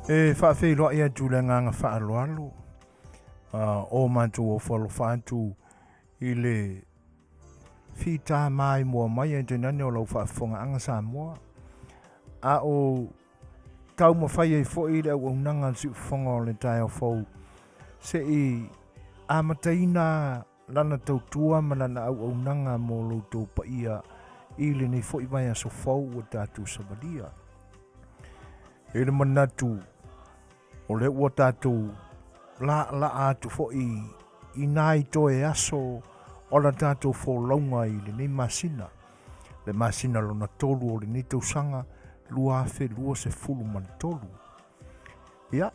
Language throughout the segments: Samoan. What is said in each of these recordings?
E faafeiloai atu le agaga faaaloalo o matou ofo alofa atu i le fita maimoa mai ae tainane o lau faafofogaaga Samoa, a o taumafai ai foi le auaunaga a le Siufofoga o le taeao fou se i amataina lana tautua ma lana auaunaga mo lo outou paia i lenei foi vaiaso fou ua tatou savalia. E le manatu o lea ua tatou laalaa atu foi i nai toe aso o la tatou folauga i lenei masina, le masina lona tolu o lenei tausaga 2023. Ia,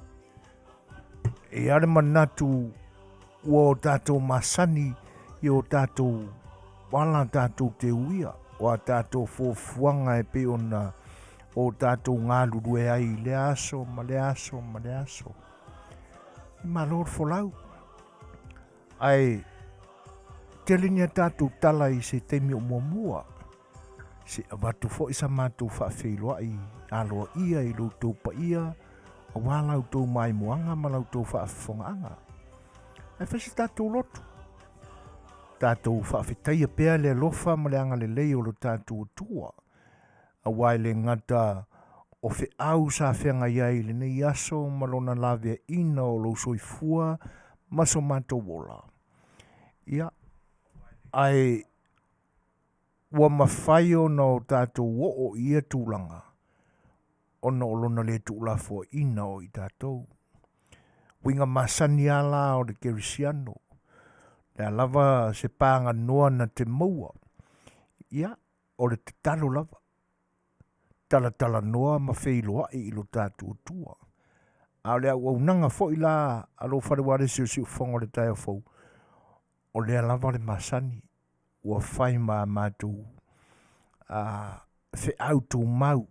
e i ai le manatu ua o tatou masani i o tatou ala tatou te uia, o a tatou fuafuaga e pei ona o tatou galulue ai i lea aso ma lea aso ma lea aso. Malo le folau. Ae tele ni a tatou tala i se taimi o muamua. Se avatu foi sa matou faafeiloai aloaia i lo outou paia aua la outou maimoaga ma la outou faafofogaaga. Ae fai se tatou lotu. Tatou faafetaia pea le alofa ma le agalelei o lo tatou Atua, aua e le gata o feau sa feagai ai i lenei aso ma lona laveaiina o lou soifua ma so matou ola. Ia, ae ua mafai ona o tatou oo i ia tulaga ona o lona le tuulafoaiina o i tatou. Uiga masani lava la o le kerisiano, le a lava se paganoa na te maua, ia, o le tatalo lava, talatalanoa ma feiloai i lo tatou Atua. A o le auaunaga foi la a lou fale ualesi o Siufofoga o le taeao fou, o lea lava le masani ua fai ma a matou feau tumau,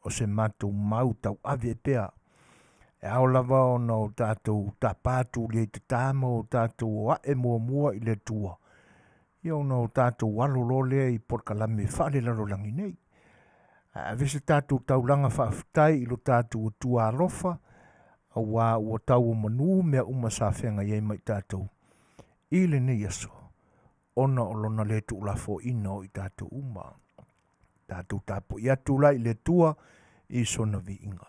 o se matou mau tauave pea, e ao lava ona o tatou tapa atu i tata ma o tatou o ae muamua i le Atua, ia ona o tatou alo loa lea i polokalame faalelalolagi nei. Ae ave se tatou taulaga faafetai i lo tatou Atua alofa, auā ua tau o manu mea uma sa feagai ai ma i tatou i lenei aso, ona o lona le tuulafoaiina o i tatou uma. Tatou tapuai atu la i le Atua i sona viiga.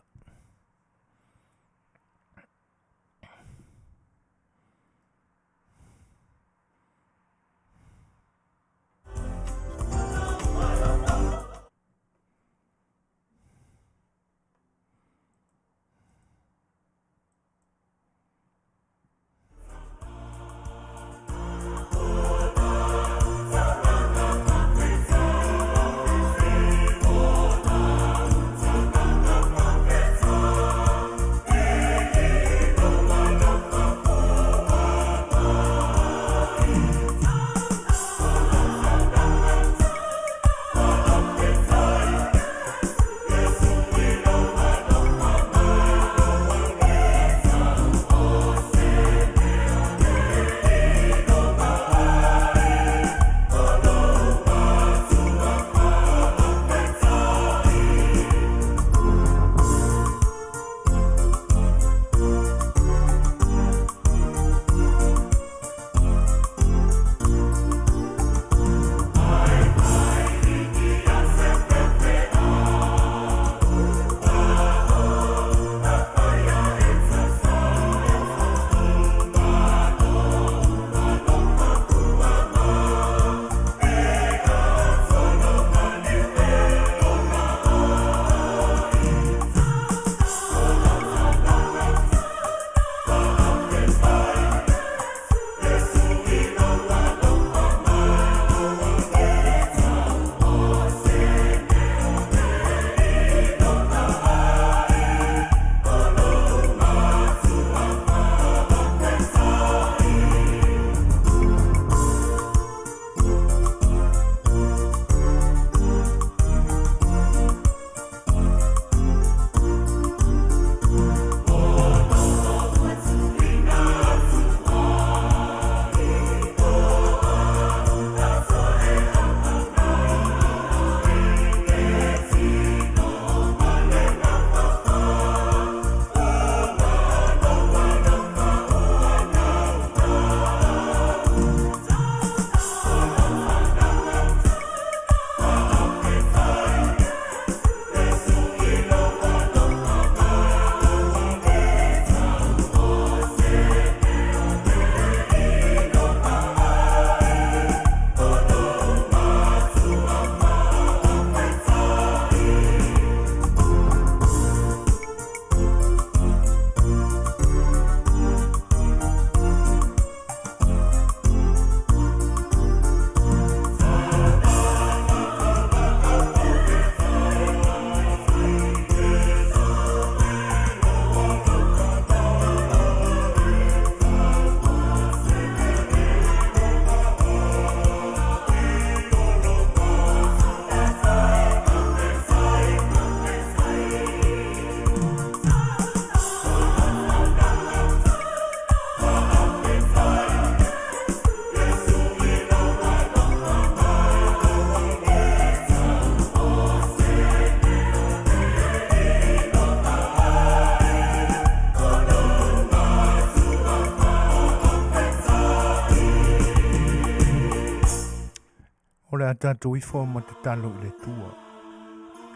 Le a tatou ifo ma tatalo i le Atua.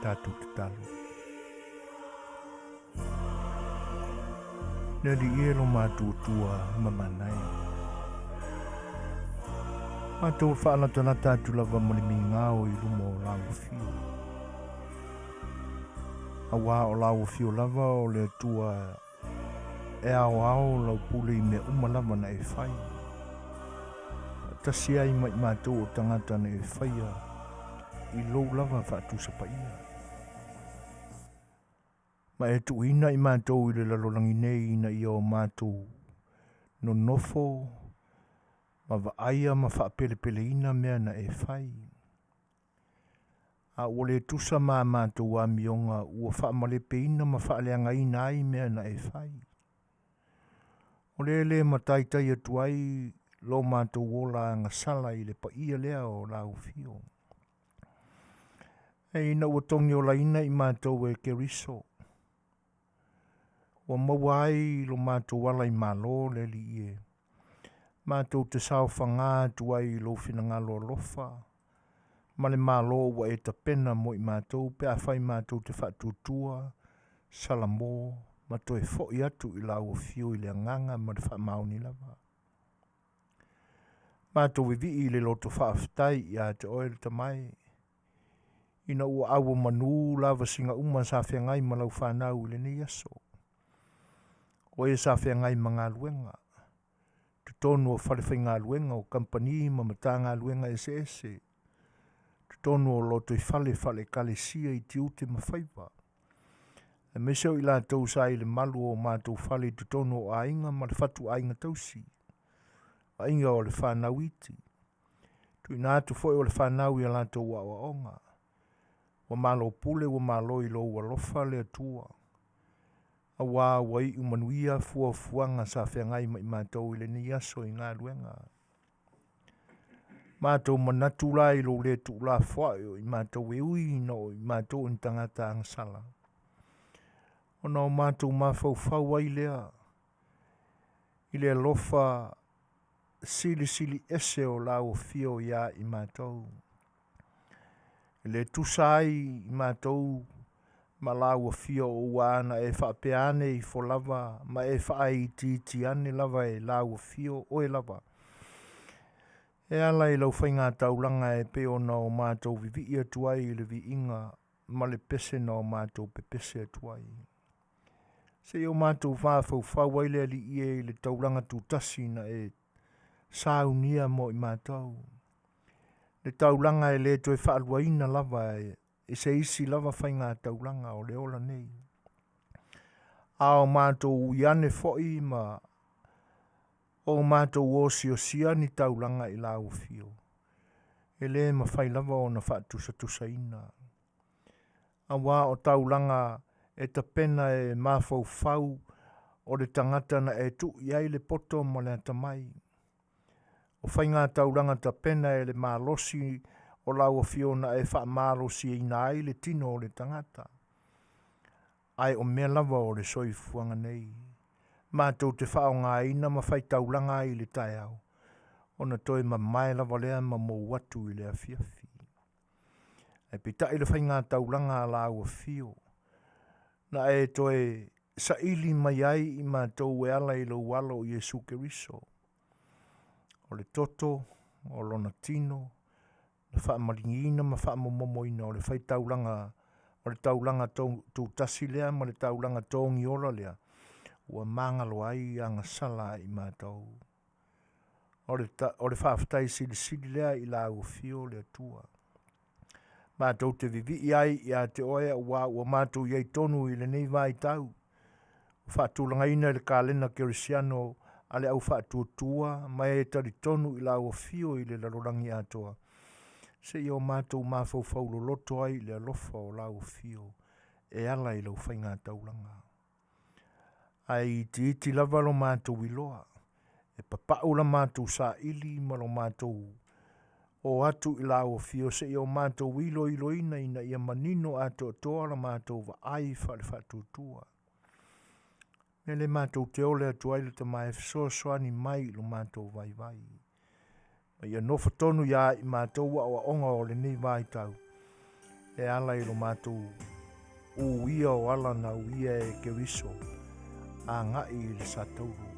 Tatou tatalo. Le Alii e lo matuatua ma manaia. Matou faalatalata atu lava ma le migao i luma o lau afio. Auā o lau afio lava o le Atua e aoao lau pule i mea uma lava na e fai. Faatasi ai ma i matou o tagata na e faia i lou lava faatusa paia. Ma e tuuina i matou i le lalolagi nei ina ia o matou nonofo ma vaaia ma faapelepeleina mea na e fai. A ua le tusa ma a matou amioga ua faamalepeina ma faaleagaina ai mea na e fai. O lea e le mataitai atu ai lo matou ola agasala i le paia lea o lau afio. E ina ua togiolaina i matou e Keriso, ua maua ai lo matou ala i Malo le Alii e, matou te saofaga atu ai i lou finagalo alofa ma le Malo ua e tapena mo i matou pe afai matou te faatuatua, salamo ma toe fo'i atu i lau afio i le agaga ma le faamaoni lava. Matou vivii i le loto faafetai ia te oe le Tama e, ina ua auomanu lavasiga uma sa feagai ma lau fanau i lenei aso. O e sa feagai ma galuega, totonu o falefaigaluega o kamupani ma matagaluega eseese, totonu o lotoifale faale-ekalesia i tiute ma faiva, aemaise o i latou sa i le malu o matou fale i totonu o aiga ma le fatuaiga tausi, vaaiga o le fanau iti, tuuina atu foi o le fanau i a latou aoaoga. Ua malo pule, ua malo i lou alofa le Atua, auā ua iu manuia fuafuaga sa feagai ma i matou i lenei aso i galuega. Matou manatu la i lou le tuulafoai o i matou e ui ina o i matou o ni tagata agasala, ona o matou mafaufau ai lea i le alofa silisili ese o lau afio iā i matou. E le tusa ai i matou ma lau afio o ua ana e faapea ane ifo lava ma e faaitiiti ane lava e lau afio oe lava. E ala i lau faigataulaga e pei ona o matou vivii atu ai i le viiga ma le pese na o matou pepese atu ai. Seia o matou mafaufau ai le Alii e i le taulaga tutasi na e saunia mo i matou. Le taulaga e le toe faaluaina lava e se isi lava faigataulaga o le ola nei. A o matou ui ane foi ma o matou osiosia ni taulaga i lau afio, e le mafai lava ona faatusatusaina. Auā o taulaga e tapena e mafaufau o le tagata na e tuu i ai le poto ma le atamai. O faigataulaga tapena e le malosi o lau afio na e faamalosiina ai le tino o le tagata. Ae o mea lava o le soifuaga nei, matou te faaaogaina ma faitaulaga ai i le taeao, ona toe mamae lava lea ma mou atu i le afiafi. Ae peitai le faigataulaga a lau afio, na e toe saili mai ai i matou e ala i lou Alo o Iesu Keriso, o le toto o lona tino, na faamaligiina ma faamomomoina o le faitaulaga o le taulaga tutasi lea ma le taulaga togiola lea ua magalo ai agasala a i matou. O le, ta, o le faafetai silisili lea i lau afio le Atua. Matou te vivii ai ia te oe auā ua matou i ai tonu i lenei vaitau, ua faatulagaina i le kalena kerisiano a le au faatuatua ma e talitonu i lau afio i le lalolagi atoa, seia o matou mafaufau loloto ai i le alofa o lau afio e ala i lau faigataulaga. Ae itiiti lava lo matou iloa, e papau la matou saili ma lo matou o atu i lau afio seia o matou iloiloina ina ia manino atoatoa la matou vaai faale-faatuatua. Mea le matou te ole atu ai le Tama e fesoasoani mai i lo matou vaivai. Ma ia nofo tonu iā i matou aoaoga o lenei vaitau, e ala i lo matou uia o ala na uia e Keriso agai i le satauro,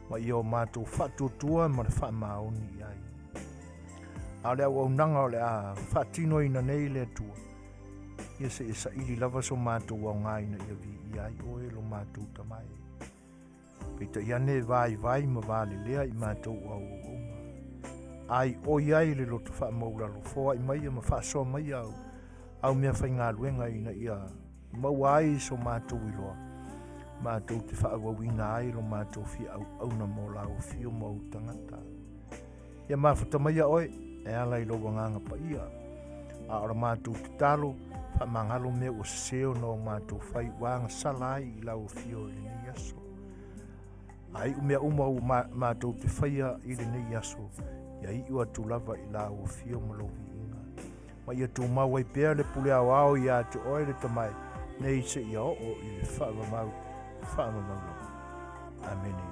ma ia o matou faatuatua ma le faamaoni i ai. A o le auaunaga o le a faatinoina nei le Atua, ia seia saili lava so matou aoga ina ia viia ai oe lo matou Tama e. Peitai ane e vaivai ma valelea i matou o au auauna. Ai oi ai le loto faamaulalo, foai maia ma faasoa maia au, au mea faigaluega ina ia maua ai so matou iloa, matou te faaauauina ai lo matou fia auauna mo lau afio ma ou tagata. Ia mafuta maia oe e ala i lou agaga paia. A o la matou tatalo, faamagalo mea ua sese ona o matou fai ua agasala ai i lau afio i lenei aso. A iu mea uma ua ma, matou te faia i lenei aso, ia iu atu lava i lau afio ma lou viiga. Ma ia tumau ai pea le pule aoao iā te oe le Tama e, nei seia oo i le faavavau, faavavau lava. Amene.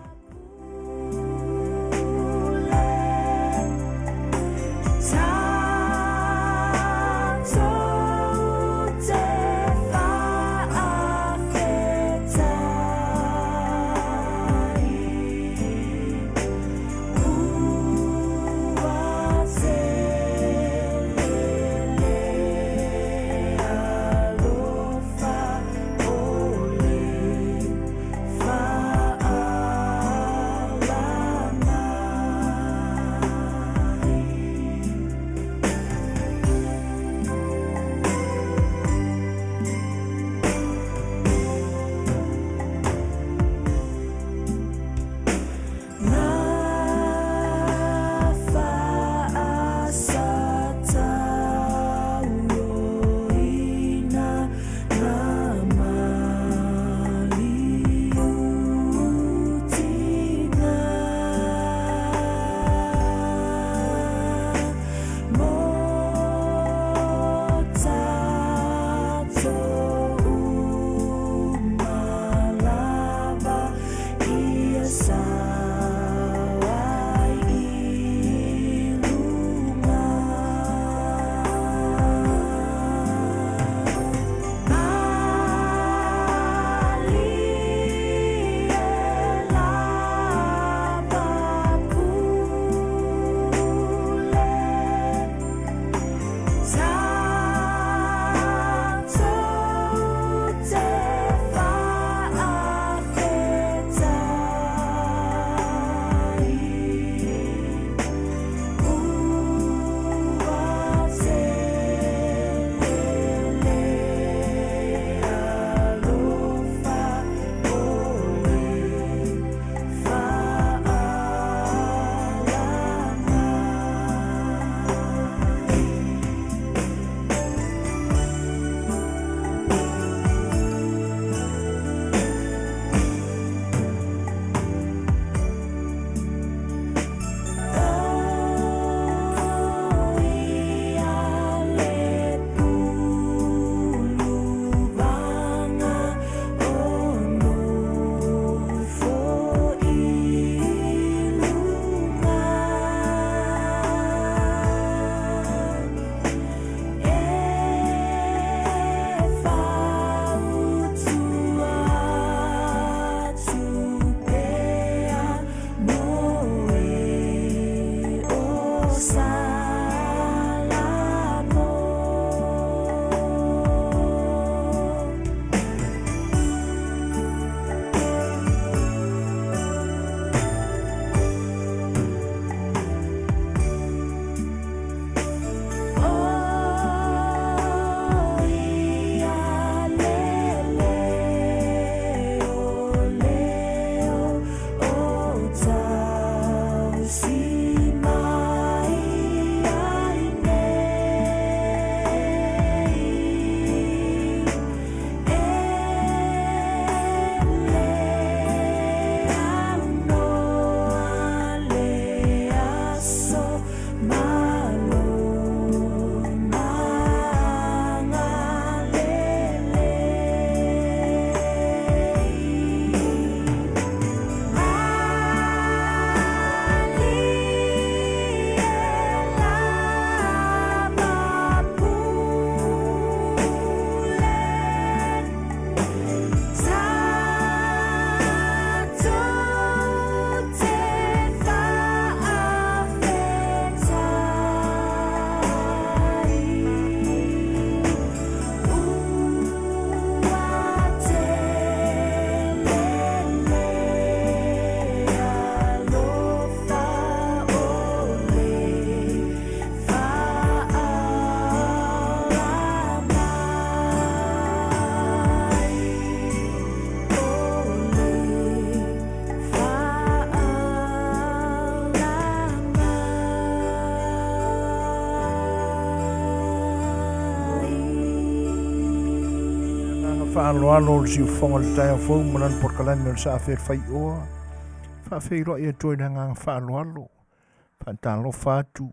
faaaloalo o le siufofoga o le taeao fou ma lana polokalame o le Saafefaioa. Faafeiloai atu ai le agaga faaaloalo, faatalofa atu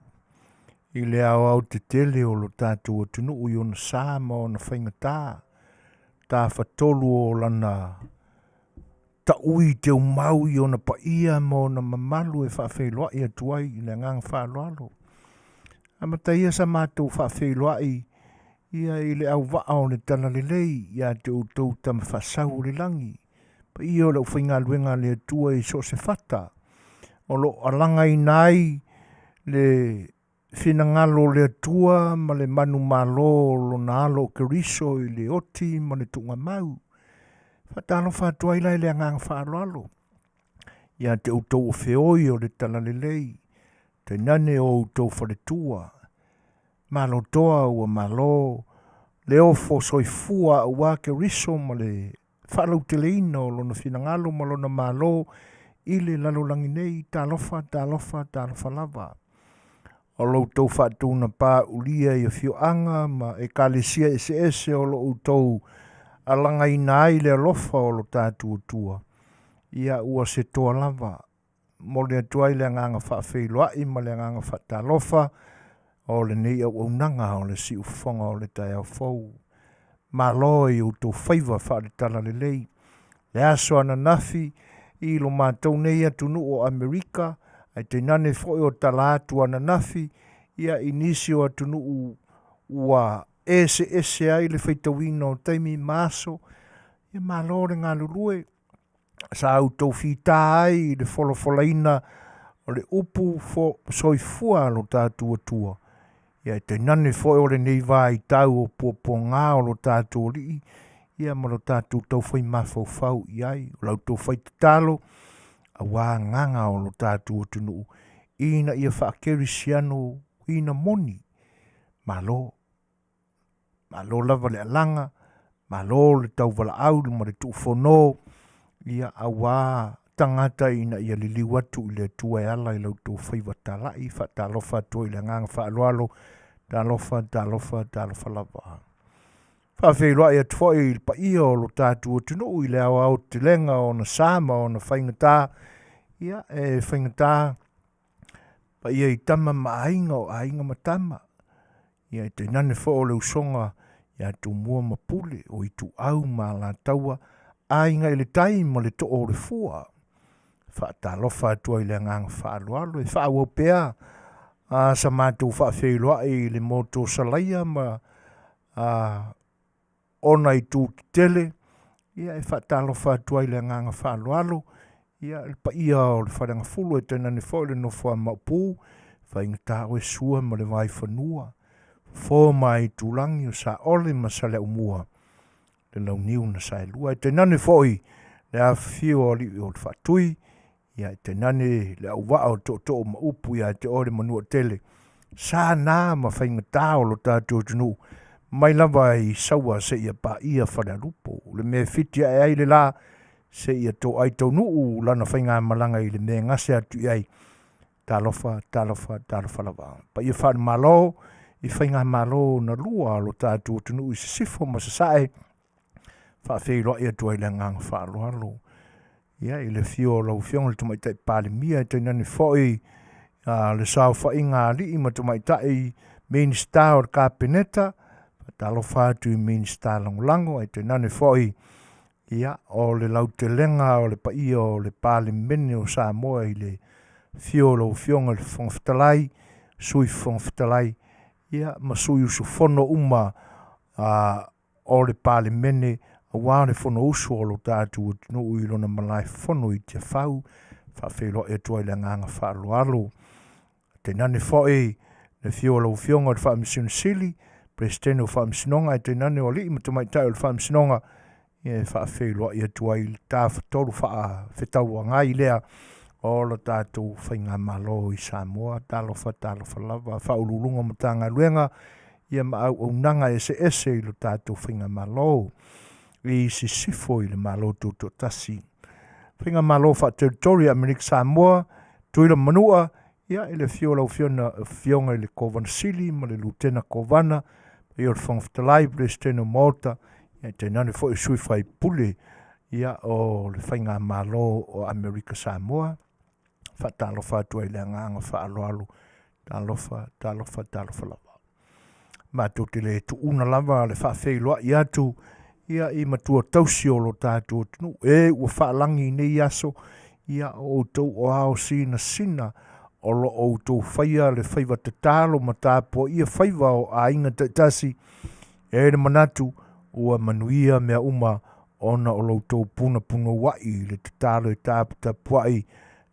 i le aoaotetele o lo tatou atunuu i ona sa ma ona faigata, tafatolu o lana taui teumau i ona paia ma ona mamalu e faafeiloai atu ai i le agaga faaaloalo. Amataia sa matou faafeiloai ia i le auvaa o le Talalelei ia te outou tama faasau o le lagi, paia o le aufaigaluega a le Atua i so o se fata o lo o alagaina ai le finagalo o le Atua ma le manumalo o lona Alo o Keriso i le oti ma le tuugamau. Faatalofa atu ai la i le agaga faaaloalo ia te outou o feoi o le Talalelei, tainane o outou faletua, Malo toa ua malo le ofo soifua aua Keriso ma le faalauteleina o lona finagalo ma lona malo i le lalolagi nei. Talofa, talofa, talofa lava. O lo outou faatūnapā ulia i afioaga ma ekalesia eseese o lo outou alagaina ai le alofa o lo tatou Atua, ia ua se toa lava momoli atu ai le agaga faafeiloai ma le agaga faatalofa o lenei auaunaga o le siufofoga o le taeao fou. Malo i outou faiva faale-talalelei. Le aso ananafi i lo matou nei atunuu o Amerika, ae tainane foi o tala atu ananafi ia i nisi o atunuu ua eseese ai le faitauina o taimi ma aso, ia malo le galulue. Sa outou fita ai i le folafolaina o le upu soifua a lo tatou Atua, ia e tainane foi o lenei vaitau o puapuaga o lo tatou Alii, ia ma lo tatou taufai mafaufau i ai, o la outou fai tatalo, aua agaga o lo tatou atunuu, ina ia faakerisiano ina moni. Malo. Malo lava le alaga, malo le tauvalaau ma le tuufono, ia auā tagata ina ia liliu atu i le Atua e ala i la outou faiva talai. Faatalofa atu ai i le agaga faaaloalo, talofa, talofa, talofa lava. Faafeiloai atu foi i le paia o lo tatou atunuu i le aoaotelega o ona sa ma ona faigata, ia e faigata paia i tama ma aiga o aiga ma tama, ia e tainane foi o le usoga ia Tumua ma Pule, o Ituau ma Alataua, Aiga i le Tai ma le Too o le Fua. Faatalofa atu ai i le agaga faaaloalo e faaauau pea a sa matou faafeiloai i le motu o Salaia ma a, ona itu tetele, ia e faatalofa atu ai i le agaga faaaloalo, ia le paia o le Faleagafulu e tainane foi le nofo a Maopu, faigata oe Sua ma le Vaifanua, Fofo ma Aitulagi o Saole ma Saleaaumua, le Launiu na Saelua, e tainane foi le afifio o alii o le Faatui, Ia e tainane le auvaa o tootoo ma upu ia te oe le Manuatele, sa na ma faigata o lo tatou atunuu, mai lava i Saua seia paia Falealupo, le mea e fiti ae ai le la, seia toai taunuu lana faigamalaga i le mea e gase atu i ai. Talofa, talofa, talofa lava. Paia faale-Malo i faigamalo na lua o lo tatou atunuu i Sisifo ma Sasae, faafeiloai atu ai le agaga faaaloalo ia i le afio o lau Afioga i le Tamaitai Palemia, e tainane foi le saofaiga a alii ma tamaitai Minisita o le Kapeneta, faatalofa atu i Minisita Lagolago, ae tainane foi ia o le lautelega o le paia o le Palemene o Samoa i le afio o lau Afioga i le Fofoga Fetalai, Sui Fofoga Fetalai, ia ma sui usufono uma o le Palemene aua le Fonousu o lo tatou atunuu i lona malaefono i Tiafau, faafeiloai atu ai le agaga faaaloalo. Tainane foi le afio o lau Afioga i le Faamasino Sili, Peresetene o Faamasinoga, ae tainane o alii ma tamaitai o le Faamasinoga, e faafeiloai atu ai i le tafatolu faafetauagai lea o lo tatou faigamalo i Samoa. Talofa, talofa lava, Faauluuluga o Matagaluega ia ma auaunaga eseese i lo tatou faigamalo i sisifo i le Malo Tutoatasi. Faigamalo faa-Territory a Amerika Samoa, Tutuila ma Manua, ia i le afio o lau Afioga i le Kovana Sili ma le Lutena Kovana, paia o le Fofoga Fetalai, Peresetene o Maota, Ia, tainane foi sui faipule ia o le faigamalo o Amerika Samoa. Faatalofa atu ai le agaga faaaloalo, talofa, talofa, talofa lava. Matou te le tuuna lava le faafeiloai atu ia i matua tausi o lo tatou atunuu, e ua faalagi i nei aso, ia o outou o ao sinasina o lo o outou faia le faiva tatalo ma tapuaia faiva o aiga taitasi, e ai le manatu ua manuia mea uma ona o lo outou punapunouai i le tatalo e taputapuai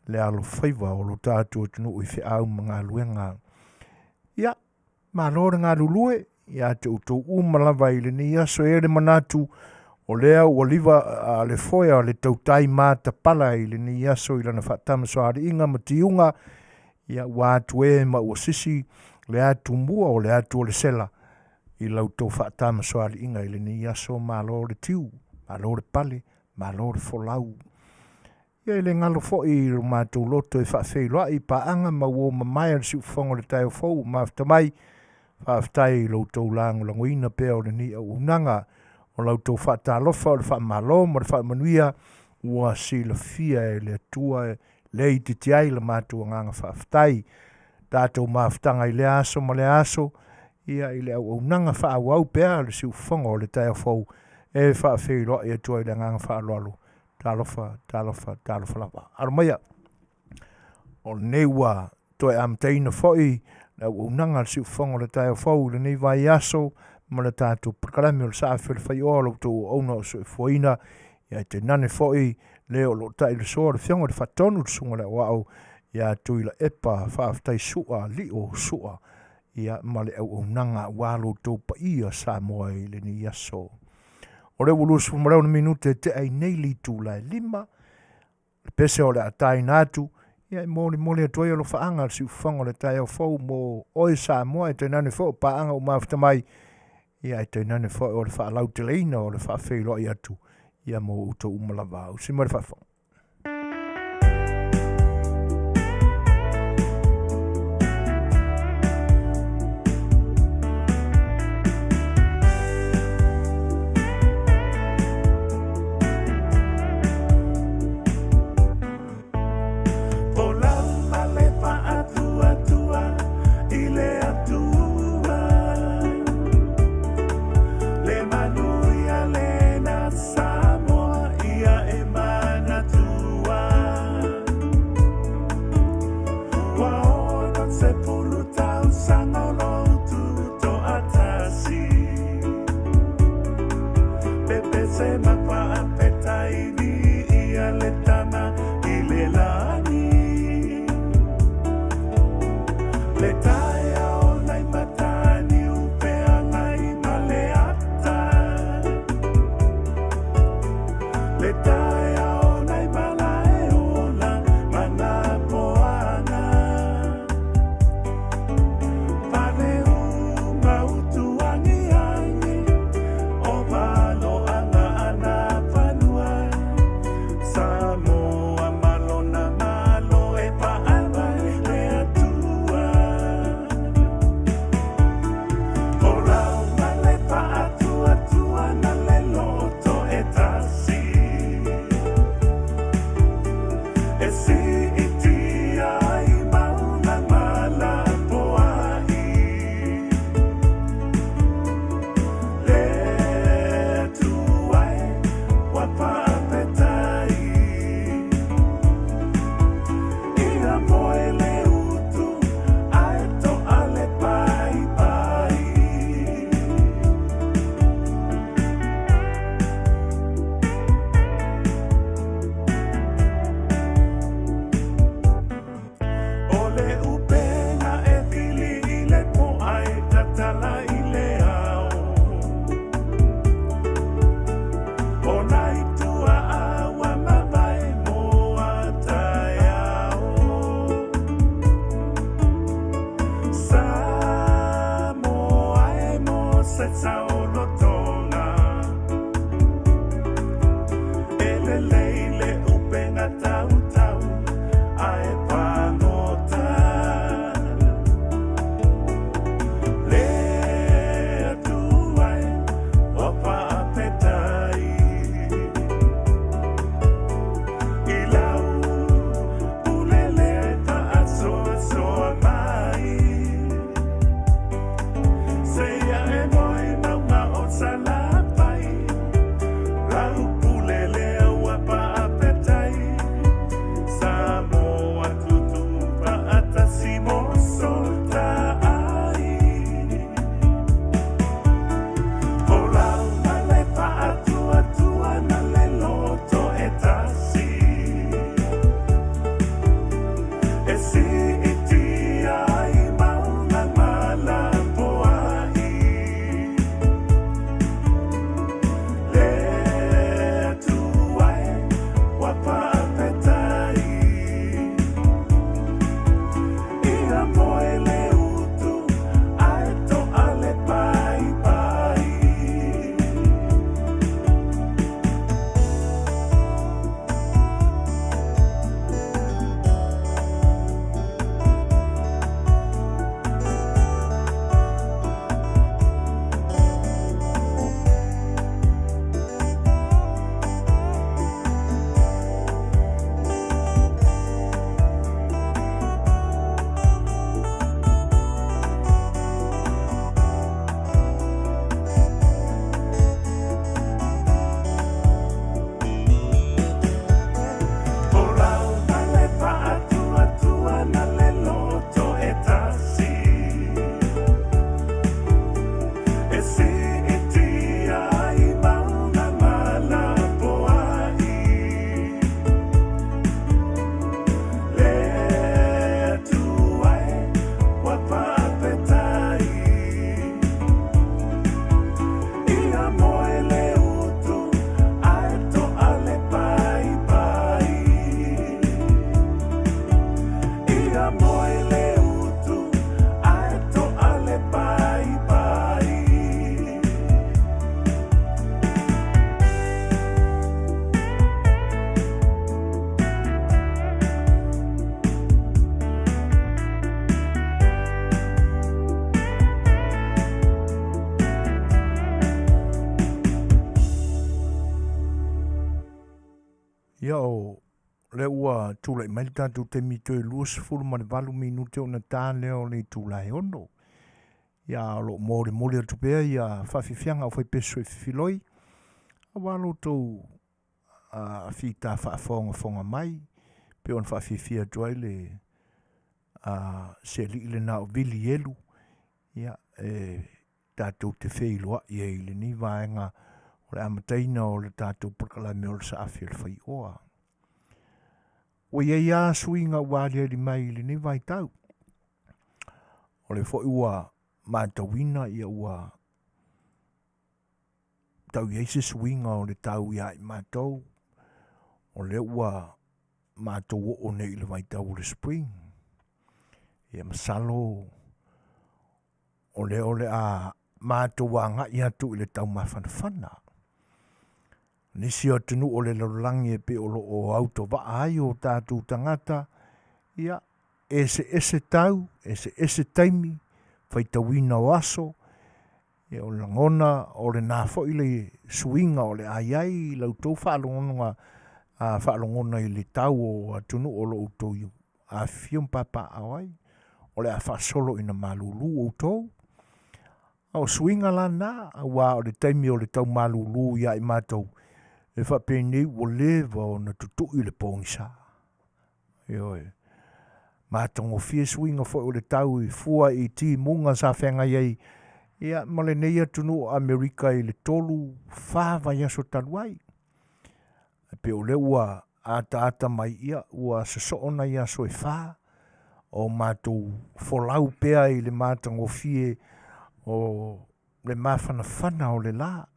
le alofaiva o lo tatou atunuu i feau ma galuega. Ia, malo le galulue ia te outou uma lava i lenei aso. E i ai le manatu o lea ua liva a, le foe a le tautai matapala i lenei aso i lana faatamasoaliiga ma tiuga, ia ua atu e ma ua sisi le atumua o le atu o le sela i la outou faatamasoaliiga i lenei aso. Malo le tiu, malo le pale, malo le folau. Ia e le galo foi i lo matou loto e faafeiloai i paaga ma uo mamae a le siufofoga o le taeao fou ua mafuta mai. Faafetai i lo outou lagolagoina pea o lenei auaunaga. O la outou faatalofa o le faamalo ma le faamanuia ua silafia e le Atua e le itiiti ai la matou agaga faafetai. Tatou mafutaga i lea aso ma lea aso, ia i le auaunaga faaauau pea a le siufofoga o le taeao fou e faafeiloai atu ai le agaga faaaloalo. Talofa, talofa, talofa lava. Alo maia, o lenei ua toe amataina foi le auaunaga a le siufofoga o le taeao fou i lenei vaiaso ma le tatou polokalame o le Saafi o le Faioa o lo outou auauna o soifuaina, ia ae tainane foi le o lo o ta'ilosoa le Afioga i le Faatonu, le Susuga i le Aoao ia Tuilaepa Faafetai Su'a Lio Su'a, ia ma le auaunaga aua lo outou paia Samoa i lenei aso. O lea ua 26 minute e tea ai nei le itula e 5, le pese o le a taina atu, ia e molimoli atu ai alofaaga a le siufofoga o le taeao fou mo oe Samoa, e tainane foi o paaga ua mafuta mai, ia e tainane foi o le faalauteleina o le faafeiloai atu ia mo outou uma lava. Usi mai le faafofoga. Ia o lea ua tulai mai le tatou taimi toe 28 minute ona ta lea o le itula e 6. Ia o lo o molimoli atu pea ia faafiafiaga o faipesu e fifiloi aua lo outou fita faafogafoga mai pei ona faafiafia atu ai le se alii lena o Vili Elu ia e tatou te feiloai ai i lenei vaega o le amataina o le tatou polokalame o le Saafi o le Faioa. Ua i ai lava suiga ua aliali mai i lenei vaitau. O le foi ua matauina ia ua tau i ai se suiga o le tau ia i matou, o lea ua matou oo nei i le vaitau o le spring. Ia masalo o lea o le a matou agai atu i le taumafanafana. Nisi o atunuu o le lalolagi e pei o lo o autovaa ai o tatou tagata, ia, eseese tau, eseese taimi, faitauina o aso, ia o lagona o lena foi le suiga o le a i ai i la outou faalogona, faalogona i le tau o atunuu o lo o outou afifio ma papaaao ai, o le a faasolo ina malulu outou. A o suiga la na, aua o le taimi o le tau malulu ia i matou, e faapenei ua leva ona tutui le pogisa. Ioe. Matagofie suiga foi o le tau i fua i timuga sa feagai ai ia ma lenei atunuu o Amerika i le 3, 4 vaiaso talu ai. E pei o lea ua ataata mai ia ua sosoo nai aso e 4 o matou folau pea i le matagofie o le mafanafana o le la.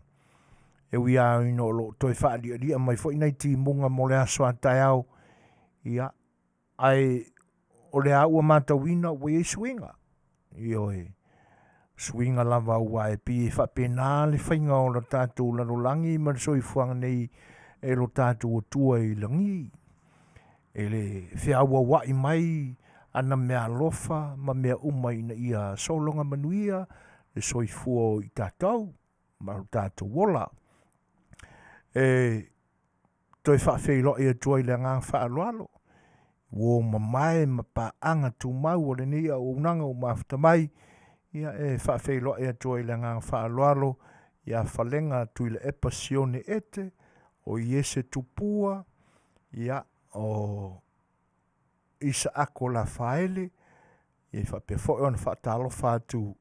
E ui lava ina o lo o toe faalialia mai foi nai timuga mo le aso a taeao, ia, ae o lea ua matauina ua i ai suiga. Ioe, suiga lava aua e pei e faapena le faiga o le tatou lalolagi ma le soifuaga nei e lo tatou Atua i lagi. E le feauauai mai ana meaalofa ma mea uma ina ia sologa manuia le soifua o i tatou ma lo tatou ola. E toe faafeiloai atu ai le agaga faaaloalo, uo mamae ma paaga tumau o lenei auaunaga ua mafuta mai, ia e faafeiloai atu ai le agaga faaaloalo ia Falega Tuilaepa Sione Ete, o Iese Tupua, ia o Isaako Lafaele, ia e faapea foi ona faatalofa atu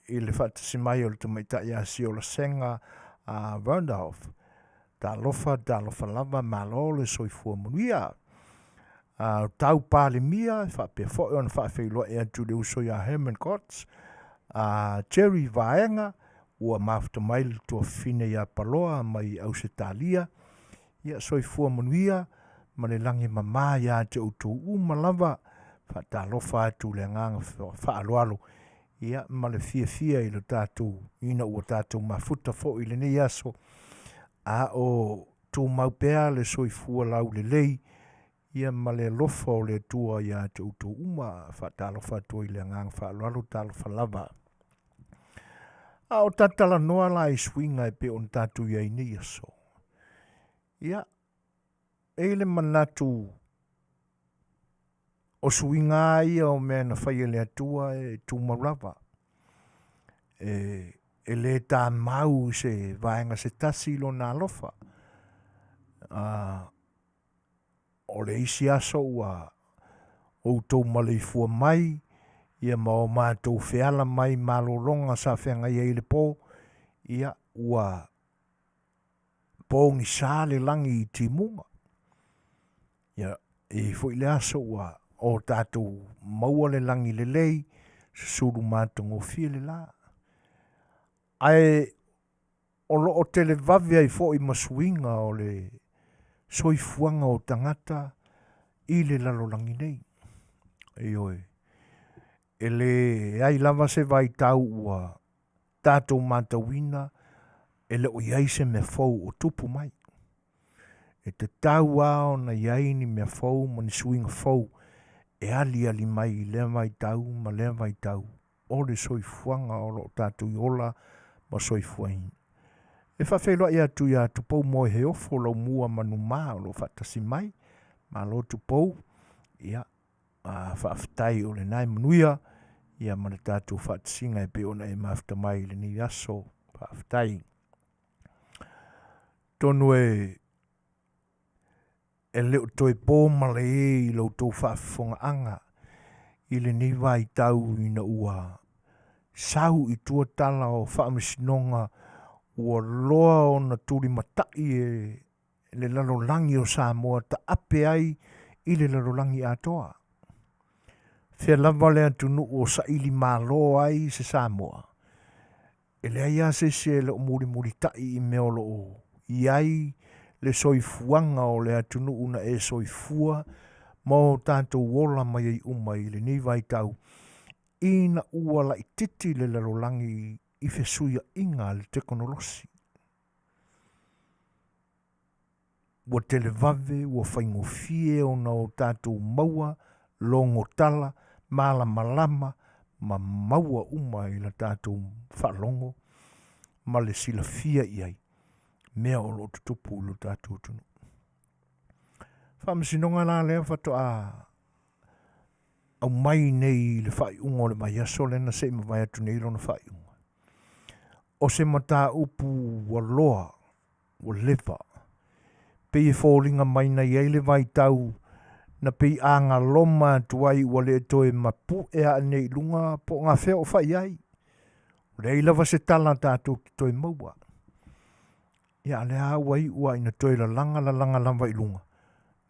i le faatasi mai o le tamaitai ia Siolasega a Randolph. Talofa, talofa lava, malo le soifua manuia. A tau Palemia, e faapea foi ona faafeiloai atu i le uso ia Herman Kotz, a Jerry Vaega, ua mafuta mai le tuafafine ia Paloa mai Ausetalia. Ia soifua manuia ma le lagi e mama ia te outou uma lava. Faatalofa atu le agaga faaaloalo ia ma le fiafia i lo tatou ina ua tatou mafuta foi i lenei aso a o tumau pea le soifua laulelei ia ma le alofa o le Atua ia te outou uma. Faatalofa atu ai i le agaga faaaloalo, talofa lava. A o tatalanoa la i suiga e pei ona tatou i ai nei aso. Ia, e i le manatu o suiga ia o mea na fai e le Atua e tumau lava. E, e le tamau i se vaega se tasi lona alofa. O le isi aso ua outou maleifua mai ia ma o matou feala mai malologa sa feagai ai i le po, ia ua pogisa le lagi i timuga. Ia, e i ai foi le aso ua o tatou maua le lagi lelei, susulu matagofie le la. Ae o lo o televave ai foi ma suiga o le soifuaga o tagata i le lalolagi nei. Ioe, e leai lava se vaitau ua tatou matauina e le o i ai se mea fou o tupu mai. E tatau lava ona i ai ni mea fou ma ni suiga fou e aliali mai i lea vaitau ma lea vaitau o le soifuaga o lo o tatou ola ma soifuaina. E faafeiloai atu iā Tupou Moeheofo Laumua Manumā o lo o faatasi mai. Malo Tupou, ia, a faafetai o lena e manuia ia ma le tatou faatasiga e pei ona e mafuta mai i lenei aso. Faafetai. Atonu e e le o toe po malae i lo outou faafofogaaga i lenei vaitau ina ua sau i tua tala o faamasinoga ua loa ona tulimatai e le lalolagi o Samoa taape ai i le lalolagi atoa. Fea lava le atunuu o saili malo ai se Samoa, e leai lava se isi e le o mulimulitai i mea o lo o i ai le soifuaga o le atunuu na e soifua ma o tatou ola mai ai uma i lenei vaitau, ina ua laititi le lalolagi i fesuiaiga a le tekonolosi. Ua televave, ua faigofie ona o tatou maua logo tala malamalama ma maua uma i la tatou faalogo ma le silafia i ai mea o lo o tutupu i lo tatou atunuu. Faamasinoga la lea faatoa aumai nei i le faaiuga o le vaiaso lea na se i mavae atu nei lona faaiuga. O se mataupu ua loa, ua leva, pei e foliga mai na i ai le vaitau na pei agaloma atu ai ua le toe mapu'e ae nei i luga po o gafea o fai ai. Ua leai lava se tala tatou te toe maua. Ia a lea ua iu a ina toe lalaga lalaga lava i luga,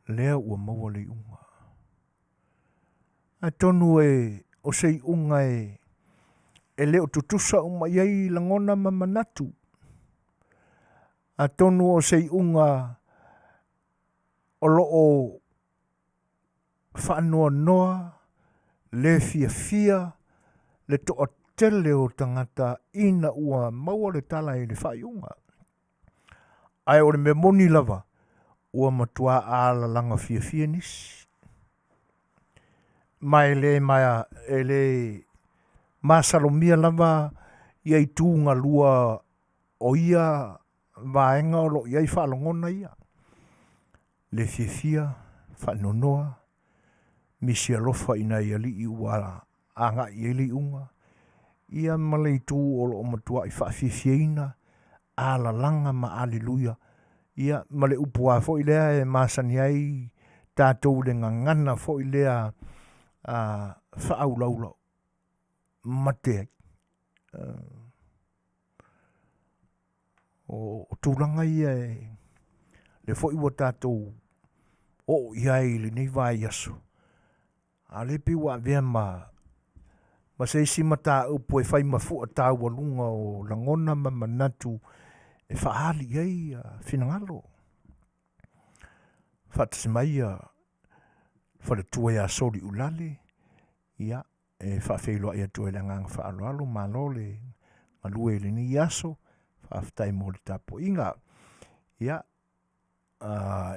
lea ua maua le iuga. Atonu e o se iuga e e le o tutusa uma i ai lagona ma manatu. Atonu o se iuga o lo o faanoanoa le fiafia le toatele o tagata ina ua maua le tala i le faaiuga. Ae o le mea moni lava, ua matua alalaga fiafia nisi. Ma e le, ma, e le masalomia lava ia itu galua o ia vaega o lo o i ai faalogona ia. Le fiafia, faanoanoa, misi alofa i nai alii ua agai i ai le iuga, ia ma le itu o lo o matuai faafiafiaina, alalaga ma aleluia, ia ma le upu a foi lea e masani ai tatou i le gagana foi lea a faaulaula mate ai. O tulaga ia e lea foi ua tatou oo i ai i lenei vaiaso, A o lea pei ua avea ma, ma se isi mataupu e fai ma fua taualuga o lagona ma manatu e faaali i ai finagalo. Faatasi mai ia faletua ia Soliulale, ia, e faafeiloai atu ai le agaga faaaloalo, malo le galue i lenei aso, faafetai mo le tapuaiga. Ia,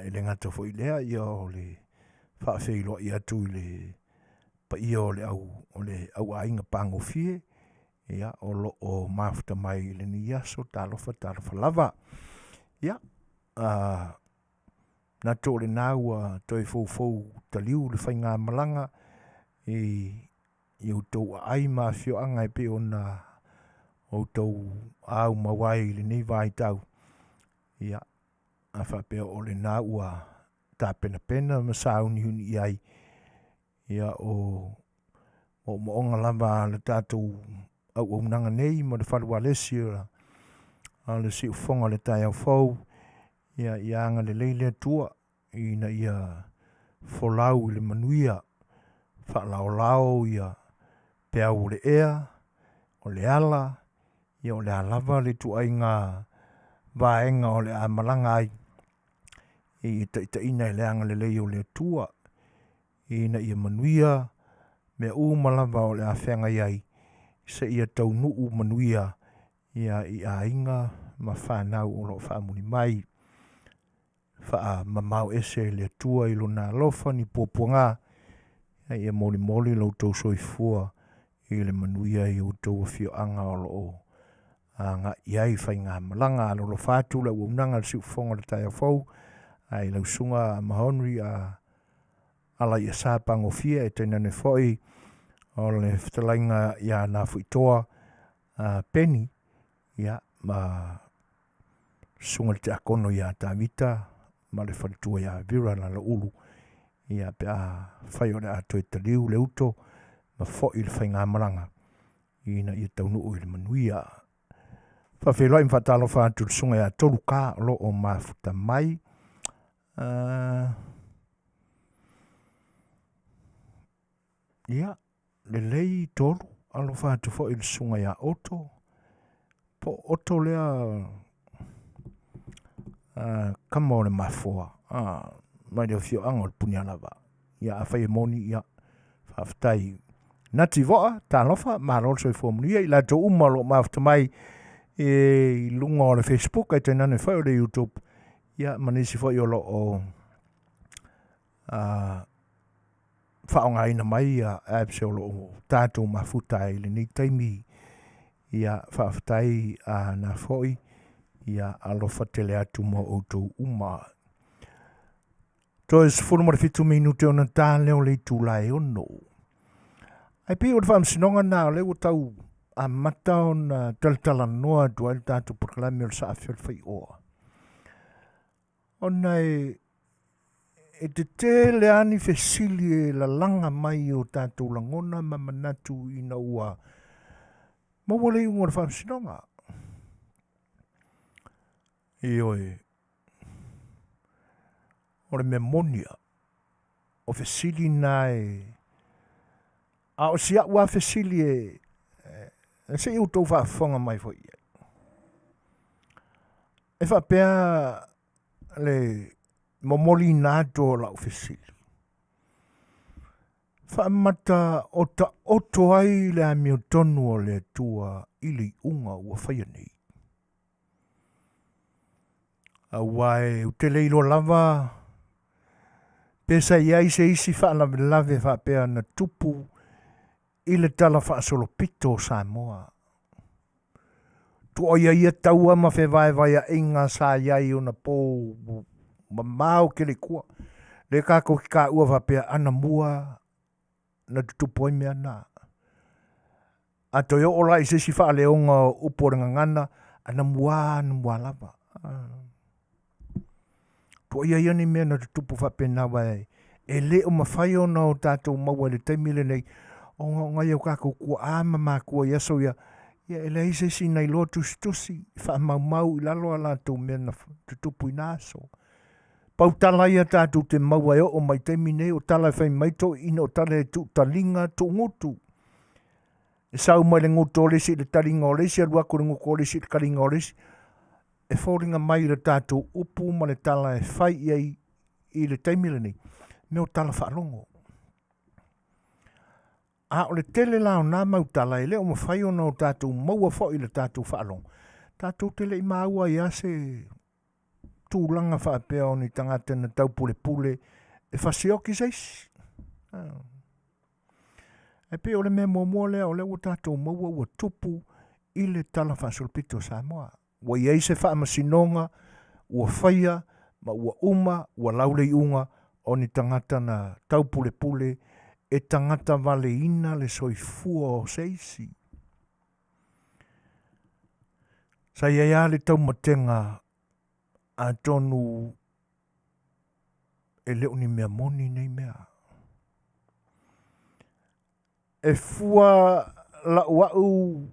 e le gata foi i lea, ia o le faafeiloai atu i le paia o le au o le auaiga pagofie, ia o lo o mafuta mai i lenei aso, talofa talofa lava. Ia, manatu o lena ua toe foufou taliu le faigamalaga i i outou aai ma afioaga e pei ona outou aumau ai i lenei vaitau. Ia, a faapea o lena ua tapenapena ma sauniuni i ai, ia o moomooga lava a le tatou auaunaga nei ma le fale ualesi o le siufofoga o le taeao fou, ia, ia agalelei le Atua ina ia folau i le manuia, faalaolao ia peau o le ea, o le ala, ia o le a lava le ituaiga vaega o le a malaga ai, ia taitaiina e le agalelei o le Atua, ina ia manuia mea uma lava o le a feagai ai, seia taunuu manuia ia i aiga ma fanau o lo o faamuli mai. Faamamao ese e le Atua i Lona alofa ni puapuaga, a ia molimoli lo outou soifua i le manuia i outou afioaga o lo o Agai i ai faigamalaga. Alolofa atu le auaunaga a le Siufofoga o le taeao fou i lau susuga Mahonri a Alaiasa Pagofie, e tainane foi o le fetalaiga ia Nafuitoa Penny, ia, ma susuga i le tiakono ia Tavita ma le faletua ia Vera Laloulu, ia, pe a fai o le a toe taliu le uto ma foi le faigamalaga ina ia taunuu i le manuia. Faafeiloai ma faatalofa atu i le susuga ia Toluka o lo o mafuta mai. Ia, lelei Tolu, alofa atu foi i le susuga ia Otto. Po o Otto lea kama o le mafoa mai le afioaga o le Punialava. Ia, afai e moni, ia, faafetai. Nati Voa, talofa, malo le soifua manuia i latou uma o lo o mafuta mai i luga o le Facebook, ae tainane foi o le YouTube, ia, ma nisi foi o lo o faaaogaina mai ia apps o lo o tatou mafuta ai i lenei taimi. Ia, faafetai a na foi, ia alofa tele atu mo outou uma. Toe 17 minute ona ta lea o le itula e 6. Ae pei o le faamasinoga lena o lea ua tau amata ona talatalanoa atu ai le tatou polokalame o le Saafi o le Faioa. Ona e tetele lava ni fesili e lalaga mai i o tatou lagona ma manatu ina ua maua le iuga o le faamasinoga. Ioe, o le mea moni lava, o fesili na e... A o si au lava fesili e, e se i outou faafofoga mai foi i ai. E faapea le momoliina atu o lau fesili. Faamata o taoto ai le amiotonu o le Atua i le iuga ua faia nei. Aua e ou te le iloa lava pe sa i ai se isi faalavelave faapea na tupu i le tala faasolopito o Samoa. Tuaia ia taua ma fevaevaeaʻiga sa i ai ona po mamao tele i tua. Lea tatou te taua faapea anamua na tutupu ai mea na. A toe oo la i se isi faaleoga o upu o le gagana, anamua anamua lava. Tuaia ia ni mea na tutupu faapena aua e le o mafai ona o tatou maua i le taimi lenei ona o nai o tatou tuaa ma matua i aso ia, ia e leai se isi na iloa tusitusi faamaumau i lalo a latou mea na tutupu i na aso. Pau tala ia tatou te maua e oo mai i taimi nei, o tala e fai mai toeaiina, o tala e tuutaliga, tuugutu. E sau mai le gutu o le isi i le taliga o le isi, alu atu i le gutu o le isi i le taliga o le isi. E foliga mai i le tatou upu ma le tala e fai i ai i le taimi lenei, mea o tala faalogo. A o le tele la o nā mau tala e le o mafai ona o tatou maua foi i le tatou faalogo, tatou te le i maua ai lava se tulaga faapea o ni tagata na taupulepule e fasioti se isi. E pei o le mea muamua lea o lea ua tatou maua ua tupu i le Tala Faasolopito o Samoa. Ua i ai se faamasinoga ua faia ma ua uma ua lau le iuga o ni tagata na taupulepule e tagata valeina le soifua o se isi. Sa i ai lava le taumatega atonu e le o ni mea moni nei mea. E fua lau au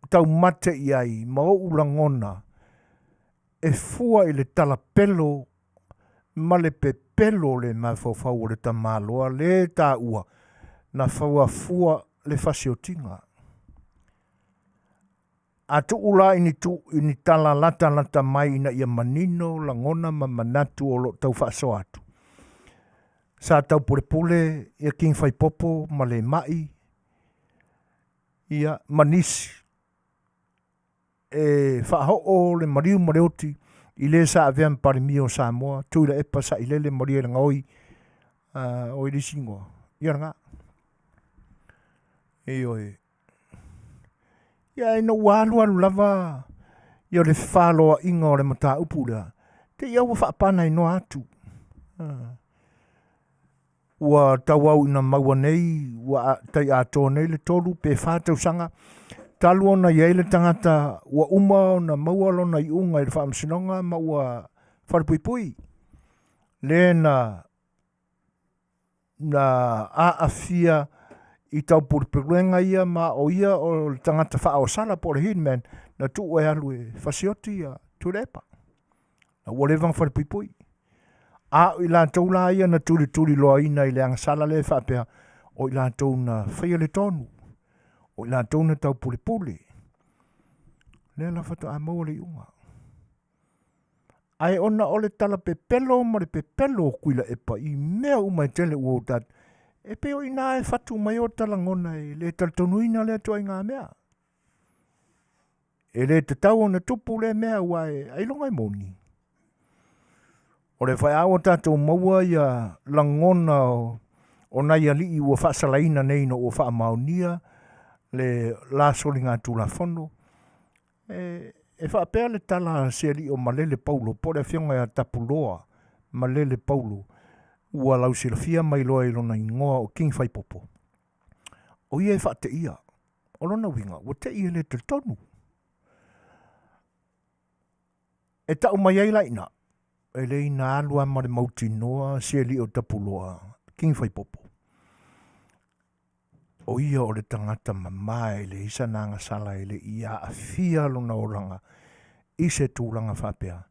taumate i ai ma ou lagona e fua i le talapelo ma le pepelo o le mafaufau o le tamaloa lē taua na fuafua le fasiotiga. A tuu la i ni tu, i ni tala latalata mai ina ia manino lagona ma manatu o lo o tau faasoa atu. Sa taupulepule ia King Faipopo ma Lemai ia ma nisi e faahoo le maliu ma le oti i le sa avea ma Palemia o Samoa, Tuilaepa Sailele Malielegaoi, o i le isi igoa, ia lena. Ioe. Ia ina ua alualu lava ia le fefaloaiga o le mataupu lea, te i ua faapanainoa atu. Ua tauau ina maua nei, ua tai atoa nei le 3 pe 4 tausaga, talu ona i ai le tagata ua uma ona maua lona iuga i le faamasinoga ma ua falepuipui, le na na aafia i taupulepulega ia ma o ia o le tagata faaosala po o le hitman na tuu e alu e fasioti ia Tuilaepa. Na ua leva ona falepuipui. A o i latou la ia na tulituliloaina i le agasala lea e faapea o i latou na faia le tonu, o i latou na taupulepule. Lea la faatoa maua le iuga. Ae ona o le tala pepelo ma le pepelo o Tuilaepa i mea uma e tele ua o tatou, e pei o i ina e fatu mai ai o ta lagona e le talitonuina lea ituaiga mea. E le tatau ona tupu lea mea aua e ailoga e moni. O le faia ua tatou maua ia lagona o nai alii ua faasalaina nei ina ua faamaonia le la soligatulafono. E faapea le tala a se alii o Malele Paulo po o le afioga ia Tapuloa Malele Paulo ua lausilafia ma iloa i lona igoa o King Faipopo. O ia e faateia. O lona uiga, ua tei e le talitonu. E tau mai ai la i ina, e le ina alu lava ma le mautinoa si alii o Tapuloa, King Faipopo. O ia o le tagata mama e leai sana agasala e le i aafia lona olaga i se tulaga faapea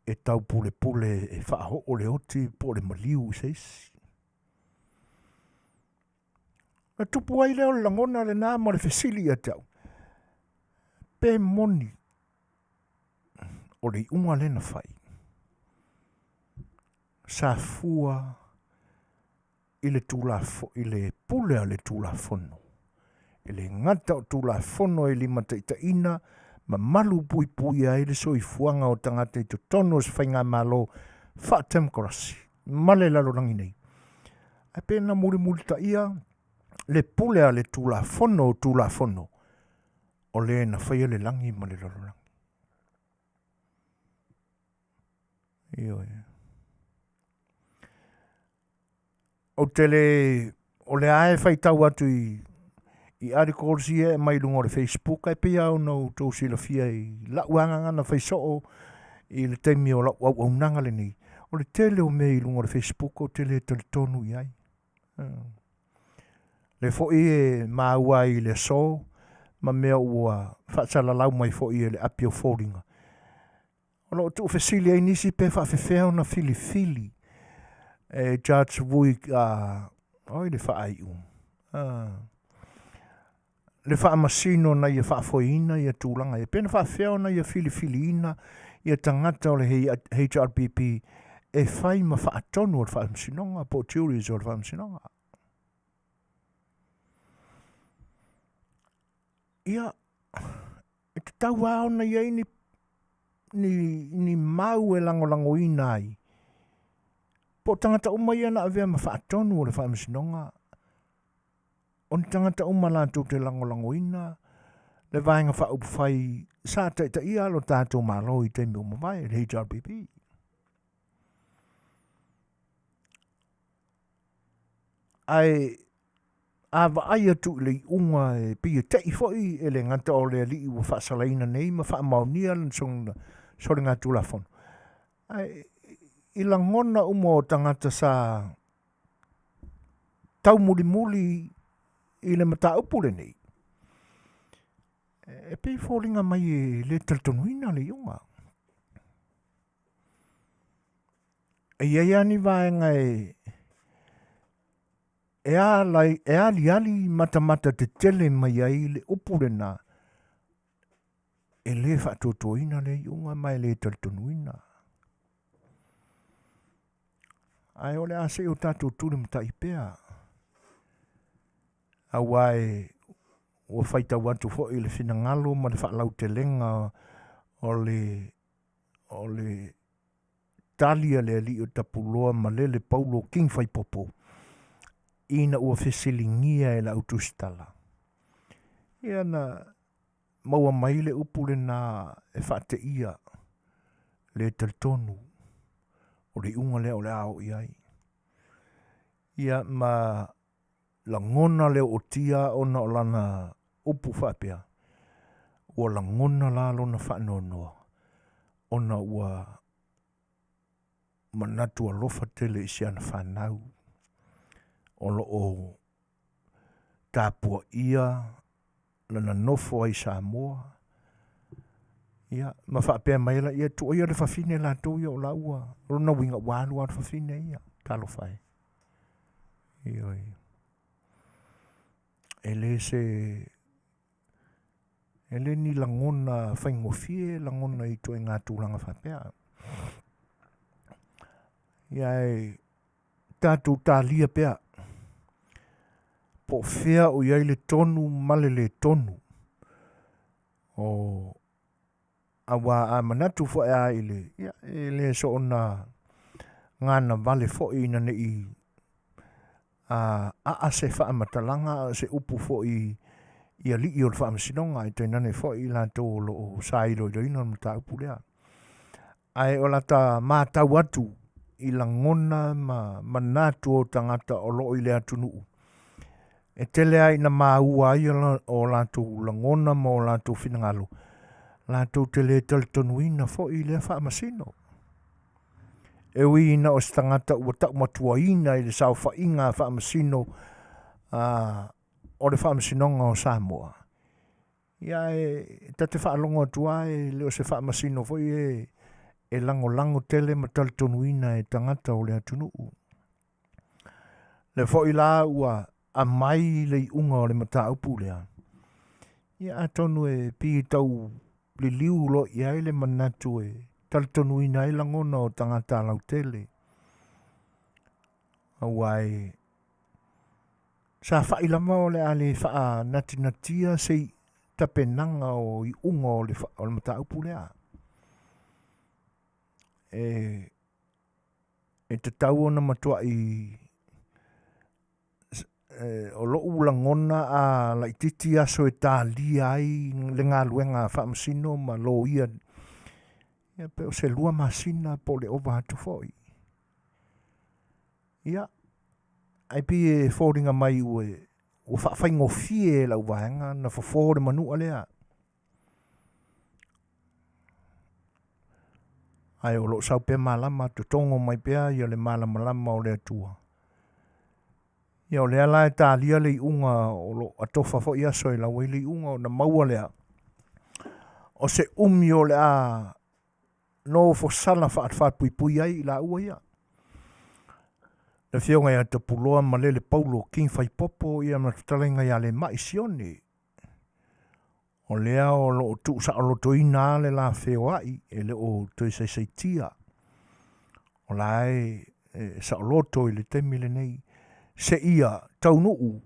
e taupulepule e faaoo le oti po o le maliu i se isi. Na tupu ai lea o le lagona lena ma le fesili ia te au, pe moni o le iuga lea na fai, sa fua i le tulafo, i le pule a le Tulafono. E le gata o Tulafono e limataitaiina ma malupuipuia ai le soifuaga o tagata i totonu o se faigamalo faatemokarasi ma le lalolagi nei, ae pe na mulimulitaia le pule a le Tulafono o Tulafono o le na faia le lagi ma le lalolagi. Ioe. Ou te le, o lea lava e faitau atu i, i articles ia e aumai i luga o le Facebook, ae pei lava ona outou silafia i lau agagana fai soo i le taimi o lau auaunaga lenei, o le tele o mea i luga o le Facebook ou te le talitonu i ai. Le foi e maua ai i le aso ma mea ua faasalalau mai foi e le api o foliga. O lo o tuufesili ai nisi pe faafefea ona filifili e Judge Vui a oi le faaiu le faamasino na ia faafoeina ia tulaga ia. Pe na faafefea ona ia filifiliina ia tagata o le HRPP e fai ma faatonu o le faamasinoga po o juries o le faamasinoga. Ia, e tatau lava ona i ai ni, ni, ni mau e lagolagoina ai po o tagata uma ia na avea ma faatonu o le faamasinoga, o ni tagata uma latou te lagolagoina le Vaega Faaupufai sa taitaia lo tatou Malo i taimi ua mavae, le HRPP. Ae a vaai atu i le iuga e pei e te'i foi e le gata o le alii ua faasalaina nei ma faamaonia lana soligatulafono, ae i lagona uma o tagata sa taumulimuli i le mataupu lenei, e pei e foliga mai e le talitonuina le iuga. E i ai lava ni vaega e e alai, e aliali matamata tetele mai ai le upu lena, e le faatuatuaina lea iuga ma e le talitonuina. Ae o le a se i o tatou tulimatai pea, aua e ua faitau atu foi i le finagalo ma le faalautelega o le o le tali a le alii o Tapuloa Malele Paulo King Faipopo ina ua fesiligia e le au tusitala. Ia na maua mai le upu lena e faateia le talitonu o le iuga lea o le a oo i ai. Ia ma lagona le ootia ona o lana upu faapea, ua lagona la lona faanoanoa ona ua manatu alofa tele i si ana fanau o lo o tapuaia lana nofo ai i Samoa, ia, ma faapea mai ai laia, tuuaia le fafine latou ia o laua, o lona uiga ua alu lava le fafine ia, talofa e. Ioe. E le se e le ni lagona faigofie lagona i ituaiga tulaga faapea. Ia e tatou talia pea po o fea o i ai le tonu ma le lē tonu o aua a manatu foi a i le ia e le soona gana vale foi ina ne i a aa se faamatalaga a o se upu foi i alii o le faamasinoga ae tainane foi i latou o lo o sa iloiloina le mataupu lea. Ae o lata matau atu i lagona ma manatu o tagata o lo o i le atunuu, e tele lava ina maua ai o latou lagona ma o latou finagalo, latou te le talitonuina foi i lea faamasino. E ui ina o se tagata ua taumatuaina i le saofaiga a faamasino a o le Faamasinoga o Samoa, ia e ta te faalogo atu lava e le o se faamasino foi e e lagolago tele ma talitonuina e tagata o le atunuu. Lea foi la ua aumai le iuga o le mataupu lea, ia atonu e pei tau liliu loa i ai le manatu e talitonuina ai lagona o tagata lautele. Aua e safa'i lava o le a le faanatinatia se tapenaga o iuga o le, o le mataupu lea. E, e tatau ona matua'i o lo'u lagona a laitiiti aso e talia ai le galuega a faamasino ma loia, ia pe o se 2 masina po o le ova atu foi. Ia, ae pei e foliga mai ua ua faafaigofie e lau vaega na fofo le manua lea. Ae o lo o sau pea malama, totogo mai pea ia le malamalama o le Atua. Ia o lea la e talia le iuga o lo o atofa foi aso e lau ai le iuga ona maua lea o se umi o le a nofosala faafapuipui ai i laua ia. Le afioga ia Tapuloa Malele Paulo King Faipopo ia ma le fetalaiga ia Lema'i Sione. O lea o lo o tuusaolotoina lava le la feoai e le o toe saisaitia. O la e saoloto i le taimi lenei seia taunuu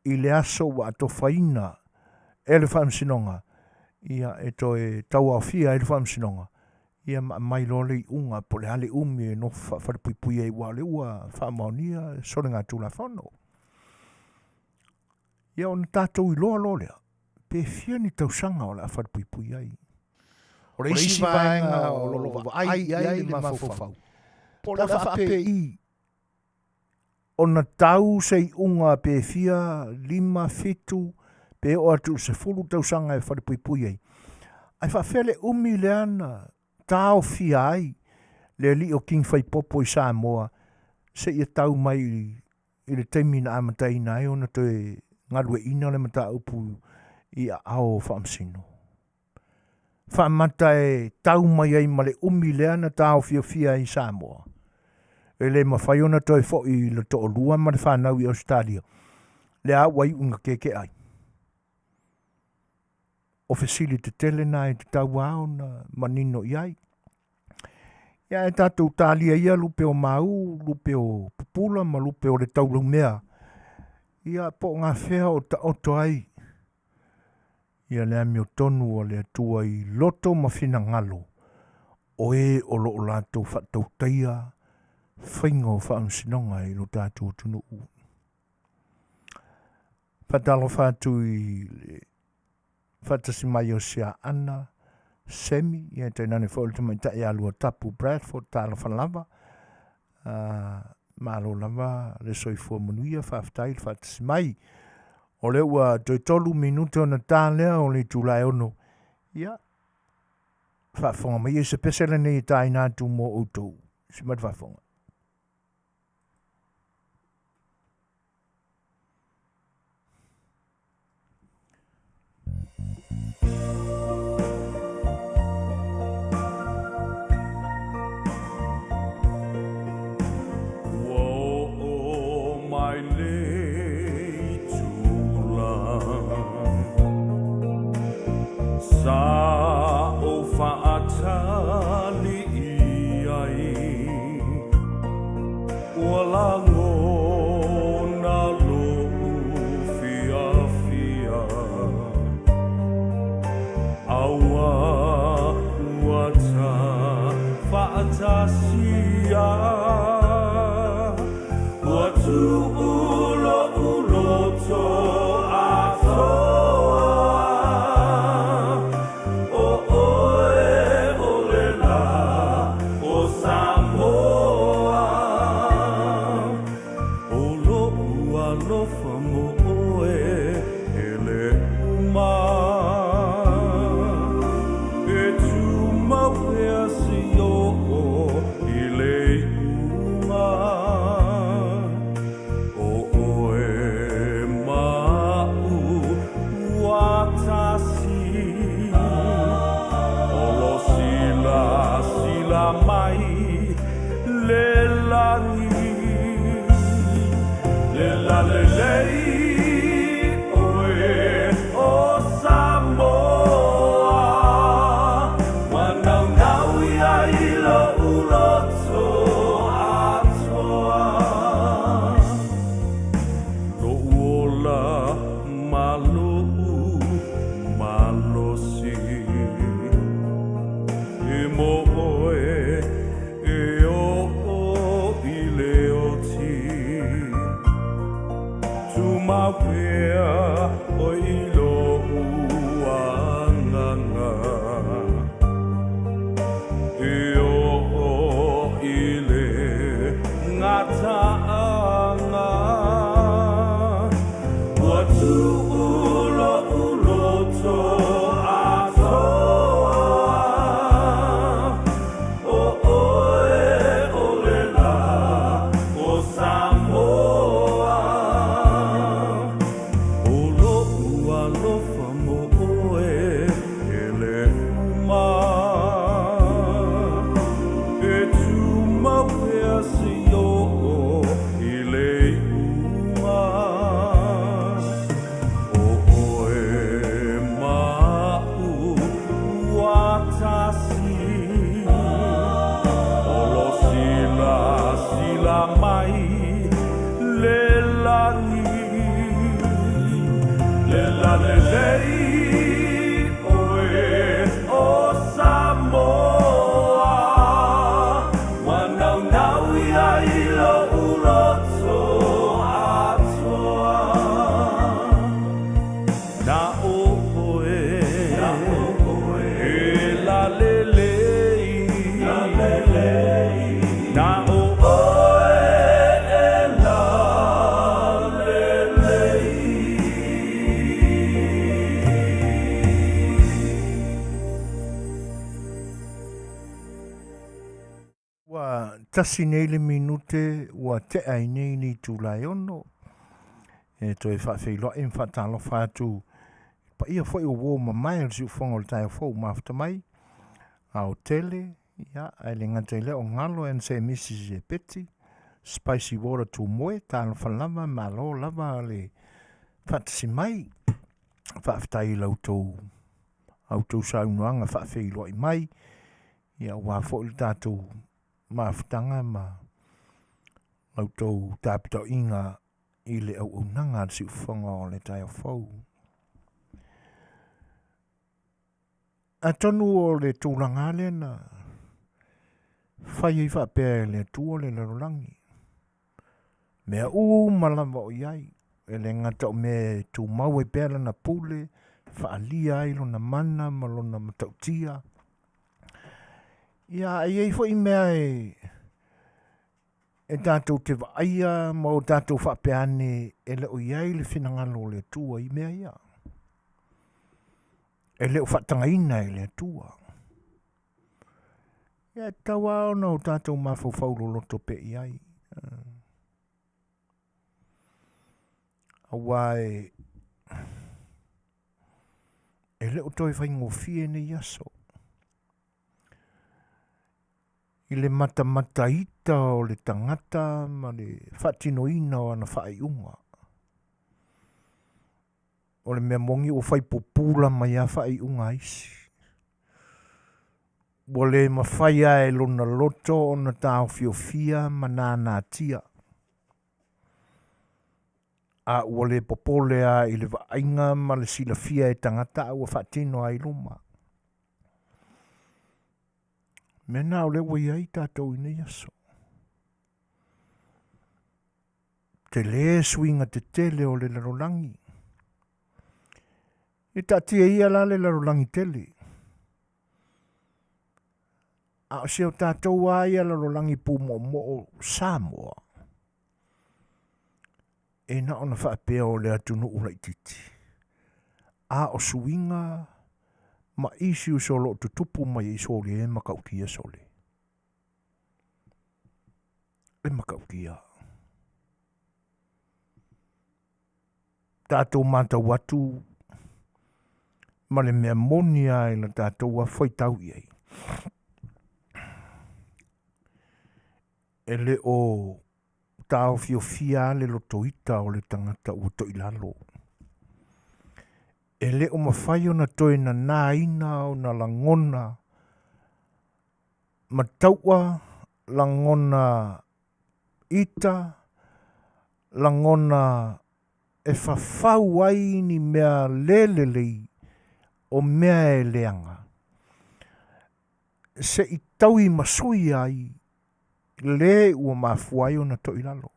i le aso ua atofaina e le Faamasinoga ia e toe tauaofia ai le Faamasinoga ia ma aumai loa le iuga po o le a le umi e nofo faafalepuipui ai aua o lea ua faamaonia soligatulafono. Ia ona tatou iloa loa lea pe fia ni tausaga o le a falepuipui ai. O le isi vaega o lo o vaai i ai le mafaufau, po o le a faapei ona tau se iuga pe fia, 5, 7, pe oo atu i le 10 tausaga e falepuipui ai. Ae faafefea le umi lea na taofia ai le alii o King Faipopo i Samoa seia tau mai i le taimi na amataina ai ona toe galueaiina le mataupu i aao o Faamasino. Faamata e tau mai ai ma le umi lea na taofiofia ai i Samoa. E le mafai ona toe foi i le toalua ma le fanau i Ausetalia, lea ua iu ina keke'a ai. O fesili tetele na e tatau lava ona manino i ai. Ia ae tatou talia ia lupe o Mauu, lupe o Pupula ma lupe o le Taulaumea, ia po o gafea o taoto ai ia le amiotonu a le Atua i loto ma finagalo o e o lo o latou faatautaia faiga o faamasinoga i lo tatou atunuu. Faatalofa atu i le. faatasi mai o Siaana Semi, ia tainane foi o le tamaitai ia Luatapu Bradford, talofa lava. Malo lava le soifua manuia, faafetai le faatasi mai. O lea ua toe 3 minute ona ta lea o le itula e 6. Ia, faafofoga mai e se pese lenei e taina atu mo outou. Si mai le faafofoga. Ua oo mai le itula Sa ou faatali i ai Ua lagona lo'u fiafia Aua ua ta faatasia Ua tuu lo'u loto atoa O oe o le la o Samoa O lo'u alofa mo oe e le uma E tumau pea seia oo i le iuga O oe ma a'u ua tasi O lo silasila mai le lagi Le lalelei oe o Samoa Ua naunau ia i lo'u loto atoa Lo'u ola ma lo'u malosi E mo oe e oo i le oti Tumau pea oe i lo'u agaga E oo i le gataaga Ua tuu lo'u loto atoa O oe o le la o Samoa O lo'u alofa mo oe e le uma E tumau pea seia oo i le iuga O oe ma a'u ua tasi O lo silasila mai le lagi Le lalelei oe o Samoa Ua naunau ia i lo'u loto atoa Na o oe e lalelei Na o oe e lalelei. Ua tasi nei le minute ua tea ai nei le itula e 6. E toe faafeiloai ma faatalofa atu i le paia foi o uo mamae o le siufofoga o le taeao fou mafuta mai, Aotele, ia, ae le gata i lea o Galo and Sir Mrs. Epeti, Spicy Water Tumoe, talofa lava, malo lava le faatasi mai. Faafetai i la outou, a outou saunoaga faafeiloai mai, ia aua foi le tatou mafutaga ma la outou taputaʻiga i le auaunaga a le siufofoga o le taeao fou. Atonu o le tulaga lea na fai ai faapea e le Atua le lalolagi. Mea uma lava o i ai, e le gata o mea e tumau ai pea lana pule, faaalia ai lona mana ma lona matautia. Ia, e i ai foi mea e, e tatou te vaaia ma o tatou faapea ane e le o i ai le finagalo o le Atua i mea ia. E le o faatagaina e le Atua. Ia, e tatau lava ona o tatou mafaufau loloto pea i ai. Aua e, e le o toe faigofie nei aso. I le matamataita o le tagata ma le faatinoina o ana faaiuga. O le mea moni ua fai pupula mai lava faaiuga a isi. Ua le mafai lava e lona loto ona taofiofia ma nanatia. A ua le popole lava i le vaaiga ma le silafia e tagata a ua faatino lava i luma. Mea na o lea ua i ai tatou i nei aso. Tele suiga tetele o le lalolagi. E taatia ia la le lalolagi tele. A o si o tatou lava ia lalolagi pūmoomoo Samoa, e na ona faapea o le atunuu laitiiti, a o suiga ma issues o lo o tutupu mai ai sole e matautia sole. E matautia. Tatou matau atu ma le mea moni lava i la tatou lava faitau i ai. E le o taofiofia lava le lotoita o le tagata ua toilalo. E le o mafai ona toe nanaina ona lagona ma tau'a lagona ita, lagona e fafau ai ni mea le lelei o mea e leaga, se i taui ma sui ai le ua mafua ai ona toilalo.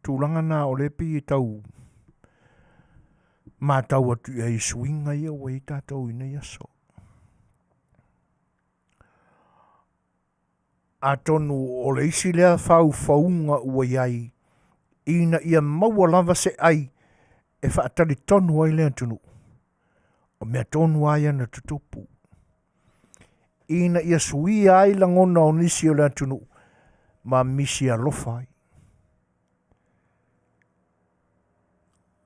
Tulaga na o lea pei e tau matau atu i ai i suiga ia ua i ai tatou i nei aso. Atonu o le isi lea faufauga ua i ai ina ia maua lava se ai e faatalitonu ai le atunuu, o mea tonu lava ia na tutupu ina ia suia ai lagona o nisi o le atunuu ma misi alofa ai.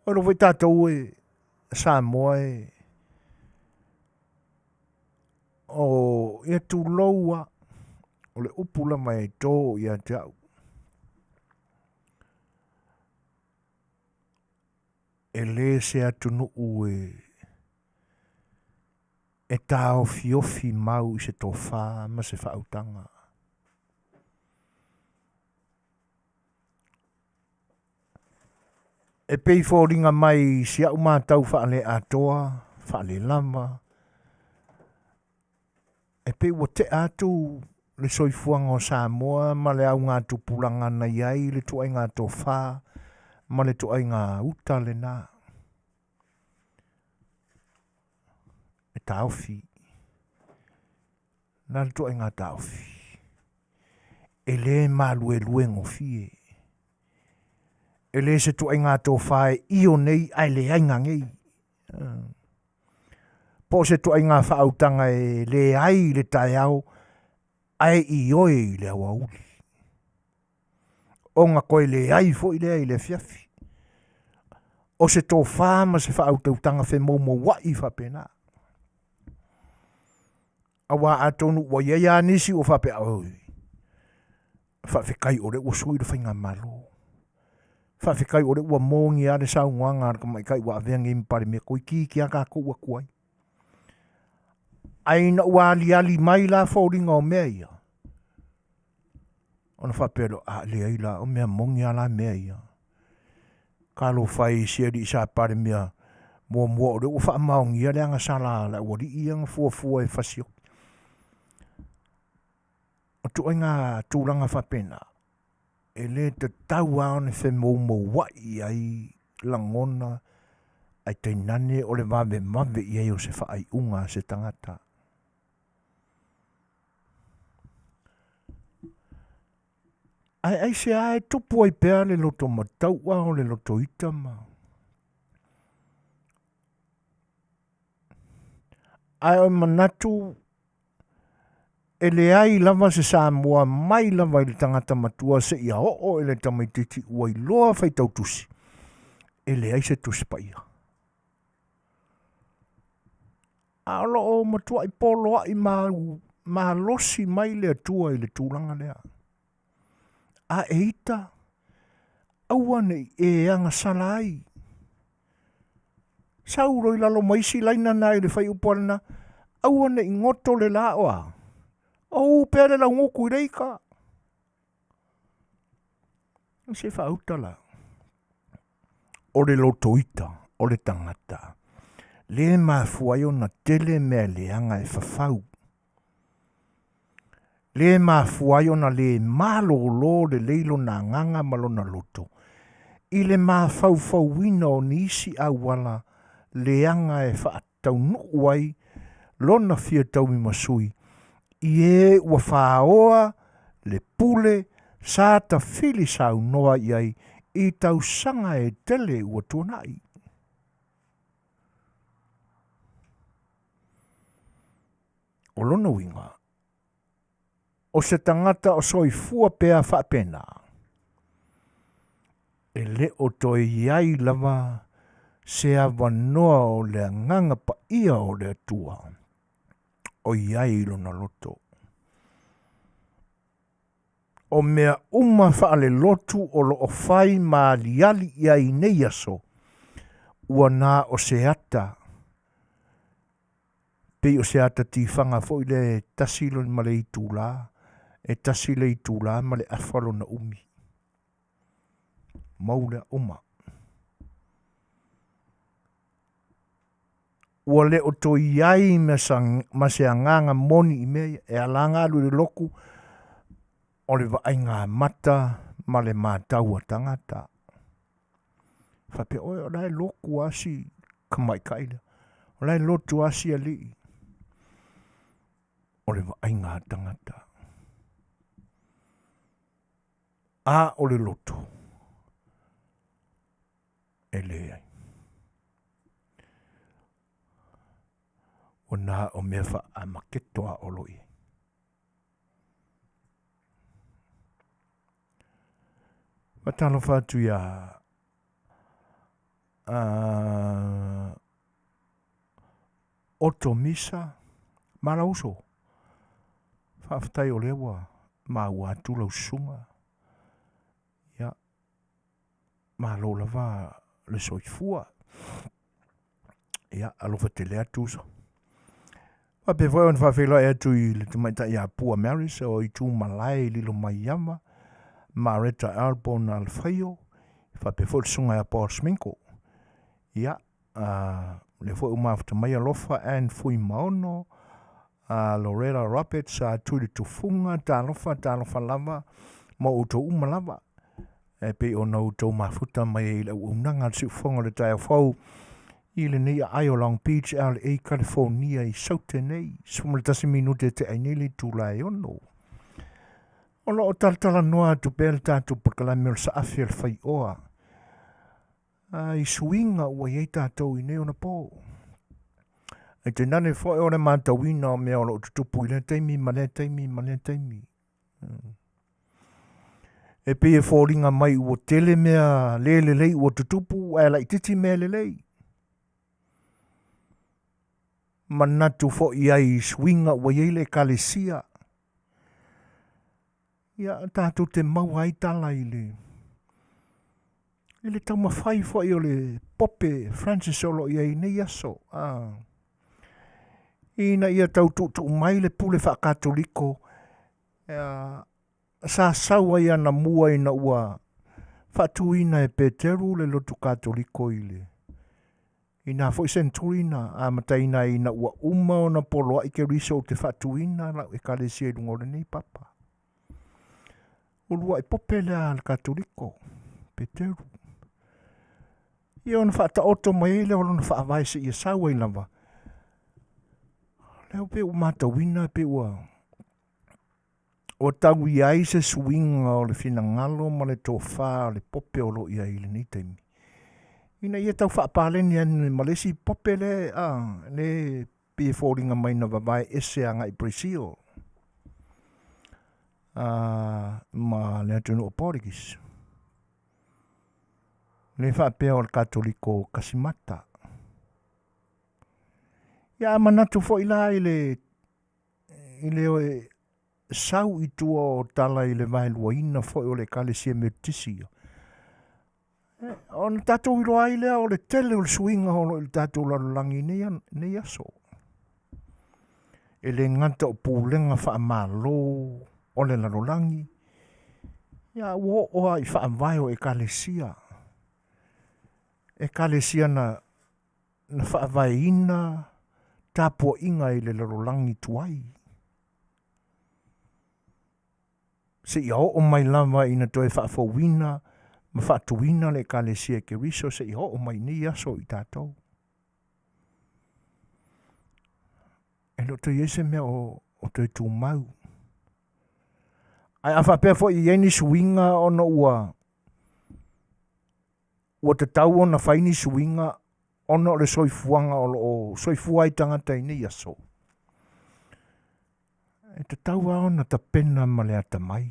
O lo foi tatou e Samoa e o ia tulou a o le upu lava e tō ia te au. E le se atunuu e e taofiofi mau i se tofa ma se faautaga. E pei foliga mai i si au matau faaleatoa, faalelava, e pei ua tea atu le soifuaga o Samoa ma le augatupulaga na i ai le tuaiga tofa ma le tuaiga uta lena. E taofi. Na le tuaiga taofi. E le maluelue gofie. E le se tuaiga tofa e io nei ae leai gagei. Po o se tuaiga faautaga e leai i le taeao ae ioe i le aoauli. Ona toe leai foi lea i le afiafi. O se tofa ma se faautautaga femoumoua'i faapena. Aua atonu ua i ai lava nisi ua faapea, oi, faafetai o lea ua sui le faigamalo. Faafetai o lea ua moni lava le saunoaga a le tamaitai ua avea nei ma Palemia, toeitiiti lava tatou atu ai. Ae ina ua aliali mai la foliga o mea ia, ona faapea lea, a leai la, o mea moni lava la mea ia. Talofa e i si alii sa Palemia muamua o lea ua faamaonia le agasala a le aualii ia na fuafua e fasioti. ituaiga tulaga faapena, e lē tatau lava ona femoumoua'i ai lagona ae tainane o le vavevave i ai o se faaiuga a se tagata. Ae aisea e tupu ai pea le loto matau'a o le loto ita ma ae o manatu e leai lava se Samoa mai lava i le tagata matua seia oo i le tamaitiiti ua iloa faitau tusi, e leai se tusi paia. A o lo o matuai poloai malosi mai le Atua i le tulaga lea. A e ita, aua ne i e agasala ai. Sau loa i lalo ma isi laina na i le fuaiupu a lena, aua ne i goto le la o a, o u pea le laugutu i le ita. Se faauta la. O le lotoita, o le tagata, le mafua ai ona tele mea leaga e fafau. Le mafua ai ona le malōlō lelei lona agaga ma lona loto i le mafaufauina o nisi auala leaga e faataunuu ai lona fia tauimasui i e ua faoa le pule sa tafili saunoa i ai i tausaga e tele ua tuanai. O lona uiga, o se tagata o soifua pea faapena, e le o toe i ai lava se avanoa o le Agaga Paia o le Atua o i ai i lona loto. O mea uma faalelotu o lo o fai ma aliali i ai i nei aso, ua na o se ata pei o se ata tifaga foi lea e tasi ma le itulā, e tasi le itulā ma le afa lona umi. Mau lea uma. Ua le o toe i ai ma se agaga moni i mea ia, e ala ona alu i le lotu, o le vaaiga mata ma le matau a tagata. Faapea, oe, o la e lotu lava si tamaitai lea, o la e lotu lava si alii. O le vaaiga a tagata. A o le lotu, e leai. Ua na o mea faaamaketo a o lo i ai. Faatalofa atu iā Otto Misa ma lau uso. Faafetai o lea ua maua atu lau susuga. Ia, malo lava le soifua. Ia, alofa tele atu uso. Faapea foi ona faafeiloai atu i le tamaitai ia Pua Maris o Itu Malae i Lilomaiava, Mareta Albon Alfaio, faapea foi le susuga ia Paul Sminko. Ia, lea foi ua mafuta mai alofa Ann Fuimaono, Loretta Roberts, Tui le Tufuga, talofa, talofa lava, ma outou uma lava. E pei ona outou mafuta mai ai i le auaunaga a le siufofoga o le taeao fou i lenei aai o Long Beach, LA, California i Saute nei, 11 minute e tea ai nei le itula e 6. O lo o talatalanoa atu pea le tatou polokalame o le saafi a le faioa i suiga ua i ai tatou i nei ona po. Ae tainane foi o le matauina o mea o lo o tutupu i lea taimi ma lea taimi ma lea taimi. E pei e foliga mai ua tele mea le lelei ua tutupu ae laitiiti mea lelei. Manatu foi i ai i suiga ua i ai le Ekalesia. Ia, tatou te maua ai tala i le i le taumafai foi o le Pope Francis o lo o i ai i nei aso. Ina ia tau tuutuu mai le pule faakatoliko sa sau ai anamua ina ua faatuina e Peteru le lotu Katoliko i le i nā foi senturi na amataina ai ina ua uma ona poloai Keriso ou te faatuina lau ekalesia i luga o lenei papa. Uluai pope lea a le Katoliko, Peteru. Ia ona faataoto mai ai lea o lona faavae seia sau ai lava. Lea pei ua matauina pei ua ua tau i ai se suiga o le finagalo ma le tofa o le pope o lo o i ai i lenei taimi, ina ia tau faapaleni ane ma le isi pope lea, a, le pei e foliga mai na vavae ese agai Brazil a, ma le atunuu o Portuguese. Le faapea o le Katoliko kasimata. Ia a manatu foi la i le i le sau i tua o tala i le vaeluaina foi o le Ekalesia Metotisi ia, ona tatou iloa ai lea o le tele o le suiga o lo o i le tatou lalolagi i nei, nei aso. E le gata o pulega faamalo o le lalolagi, ia ua oo lava i faavae o ekalesia. Ekalesia na na faavaeina tapuaiga i le lalolagi tuai, seia oo mai lava ina toe faafouina ma faatuina le Ekalesia e Keriso seia oo mai i nei aso i tatou. E le o toe i ai se mea o, o toe tumau. Ae a faapea foi e i ai ni suiga ona ua ua tatau ona fai ni suiga ona o le soifuaga o lo o soifua ai tagata i nei aso, e tatau lava ona tapena ma le atamai,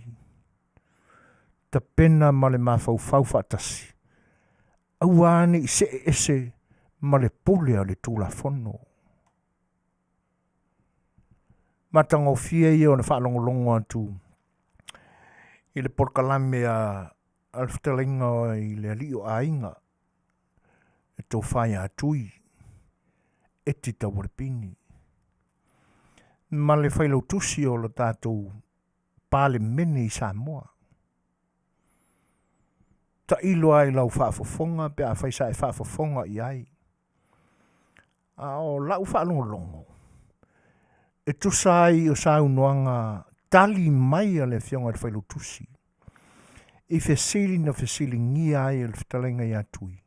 tapena ma le mafaufau faatasi, aua ne i see ese ma le pule a le Tulafono. Matagofie ia o le faalogologo atu i le polokalame a a le fetalaiga i le alii o aiga e tofa ia Tui Eti Taualepini ma le failautusi o le tatou Palemene i Samoa. Tailo lava i lau faafofoga pe afai sa e faafofoga i ai. A o lau faalogologo, e tusa ai o saunoaga tali mai a le Afioga i le Failautusi i fesili na fesiligia ai e le fetalaiga ia Tui,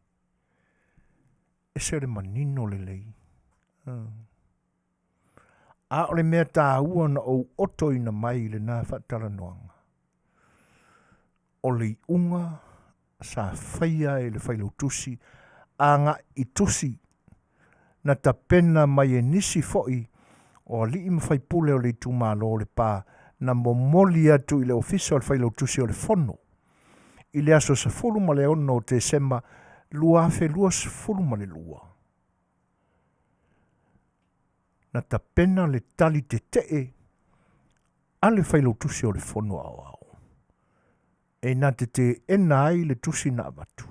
ese le manino lelei. A o le mea taua na ou otoina mai i lena faatalanoaga, o le iuga sa faia e le Failautusi agai i tusi na tapena mai e nisi foi o alii ma faipule o le itumalo o Lepa na momoli atu i le Ofisa o le Failautusi o le Fono i le aso 16 o Tesema 2022. Na tapena le tali tetee a le Failautusi o le Fono Aoao e na te teena ai le tusi na avatu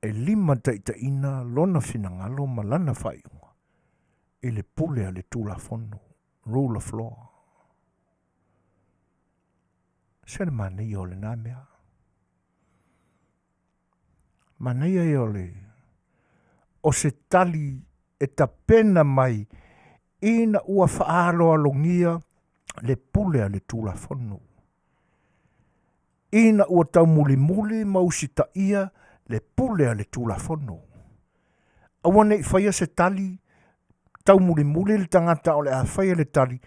e limataitaiina lona finagalo ma lana faaiuga i le pule a le Tulafono, rule of law. Se le manaia o lena mea. Manaia ia o le o se tali e tapena mai ina ua faaaloalogia le pule a le Tulafono. Ina ua taumulimuli ma usitaia le pule a le Tulafono. Aua ne i faia se tali taumulimuli le tagata o le a faia le tali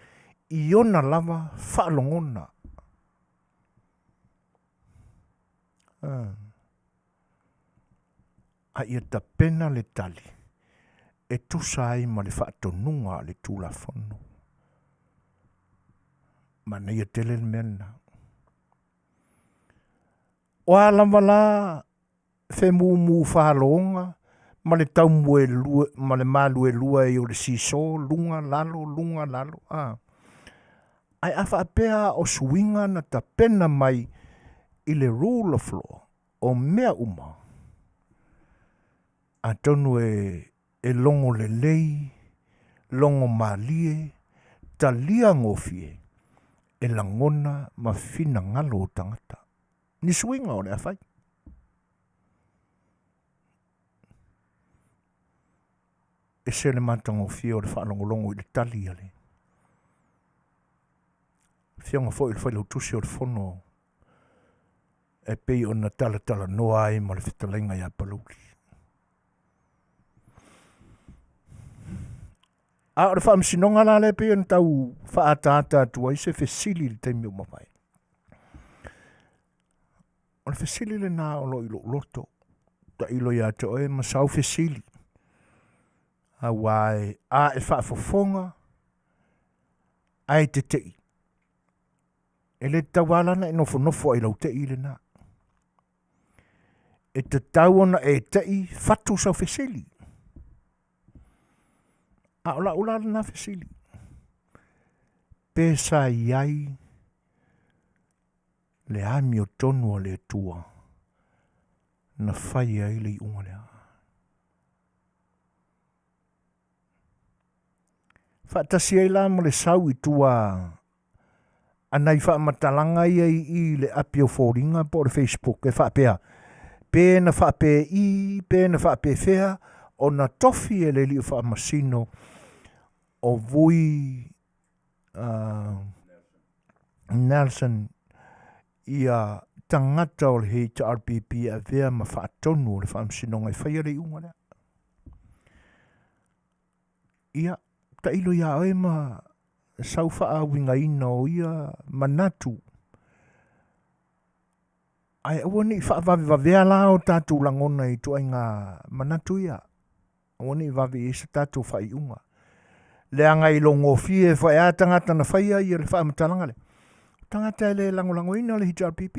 i ona lava faalogona. A ia tapena le tali e tusa ai ma le faatonuga a le Tulafono. Manaia tele le mea lena. O a lava la femumu faloga ma le taumuelue ma le maluelue ai o le sisō luga lalo luga lalo a. Ae a faapea o suiga na tapena mai i le rule of law o mea uma, atonu e e logo lelei, logo malie, talia gofie e lagona ma finagalo o tagata. Ni suiga o le a fai. Ese le matagofie o le faalogologo i le tali a le. Afioga foi i le Failautusi o le Fono e pei ona talatalanoa ai ma le fetalaiga ia Palauli. A o le faamasinoga la lea pei ona tau faaataata atu ai se fesili i le taimi ua mavae. O le fesili lena o lo o i lou loto, tailo ia te oe ma sau fesili, aua e a e faafofoga ae tete'i, e le tatau lava la ona e nofonofo ai i lau te'i lena. E tatau ona e te'i fatu sau fesili. A o lau la lena fesili, pe sa i ai le amiotonu a le Atua na fai ai le iuga lea. Faatasi ai la ma le sau i tua a nai faamatalaga ia i i le api o foliga po o le Facebook e faapea, pe na faapei, pe na faapefea ona tofi e le Alii o Faamasino o Vui Nelson ia tagata o le HRPP e avea ma faatonu o le Faamasinoga e faia le iuga lea. Ia, tailo ia oe ma sau faauigaina o ia manatu, ae aua ne i faavavevavea la o tatou lagona i ituaiga manatu ia. Aua ne i vave i ai se tatou faaiuga. Leaga e iloagofie foi a tagata na faia ia le faamatalaga lea. O tagata e le lagolagoina le HRPP.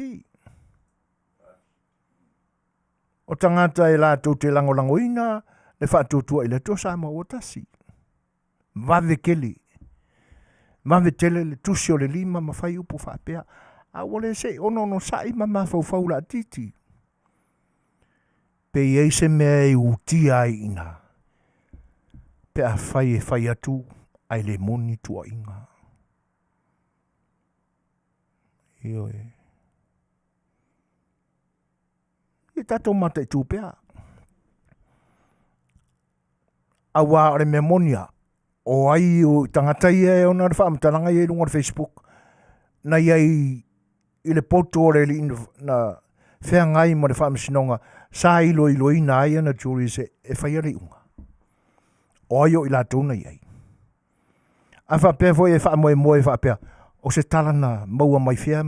O tagata e latou te lagolagoina le faatuatua i le Atua Samoa ua tasi. Vave tele. Vave tele le tusi o le lima ma fai upu faapea. A ua le se i ononosai ma mafaufau laitiiti. Pe i ai se mea e utia ai i ina, pe afai e fai atu ae le moni tuuaiga. Ioe. Ia tatou mataitu pea. Auā o le mea moni a, o ai o tagata ia e ona le faamatalaga ia i luga o le Facebook, na i ai i le poto o le alii na feagai ma le faamasinoga sa iloiloina ai ana juries e faia le iuga. O ai o i latou na i ai? A faapea foi e faamoemoe faapea, o se tala na maua mai fea,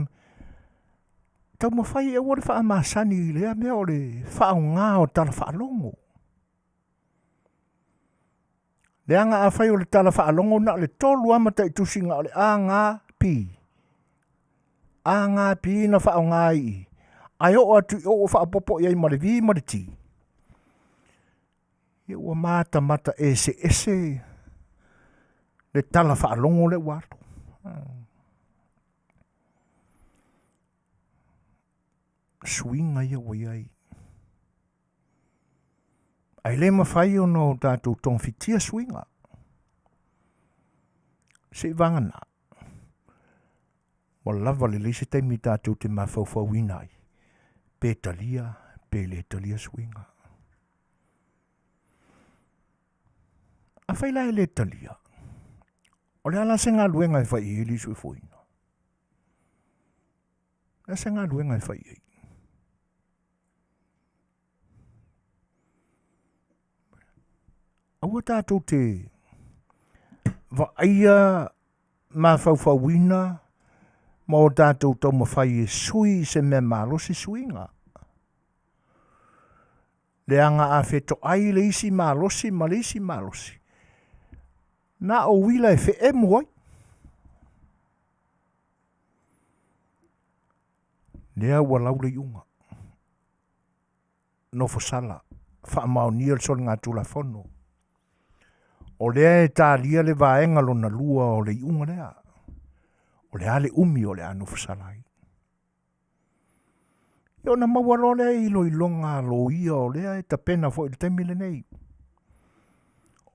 taumafai e aua le faamasani i lea mea o le faaaoga o tala faalogo. Leaga afai o le tala faalogo na o le tolu lava mataitusi na o le A, G, P. A, G, P na faaaoga ai i i. Ae oo atu i o ua faaopoopo i ai ma le V ma le T. Ia ua matamata eseese le tala faalogo lea ua alu. Suiga ia ua i ai. Ae le mafai ona o tatou togafitia suiga. Seiavagana, ua lava lelei se taimi tatou te mafaufauina ai, pe talia pe le talia suiga. Afai la e le talia, o le a la se galuega e fai i ai le soifuaina? O le a se galuega e fai i ai? Aua tatou te vaaia mafaufauina ma o tatou taumafai e sui i se mea malosi suiga. Leaga a fetoai le isi malosi ma le isi malosi, na o uila e feemu ai. Lea ua lau le iuga. Nofosala, faamaonia le soligatulafono. O lea e talia le vaega lona lua o le iuga lea. O le a le umi o le a nofosala ai. Ia ona maua loa lea i iloiloga a loia o lea e tapena foi i le taimi lenei.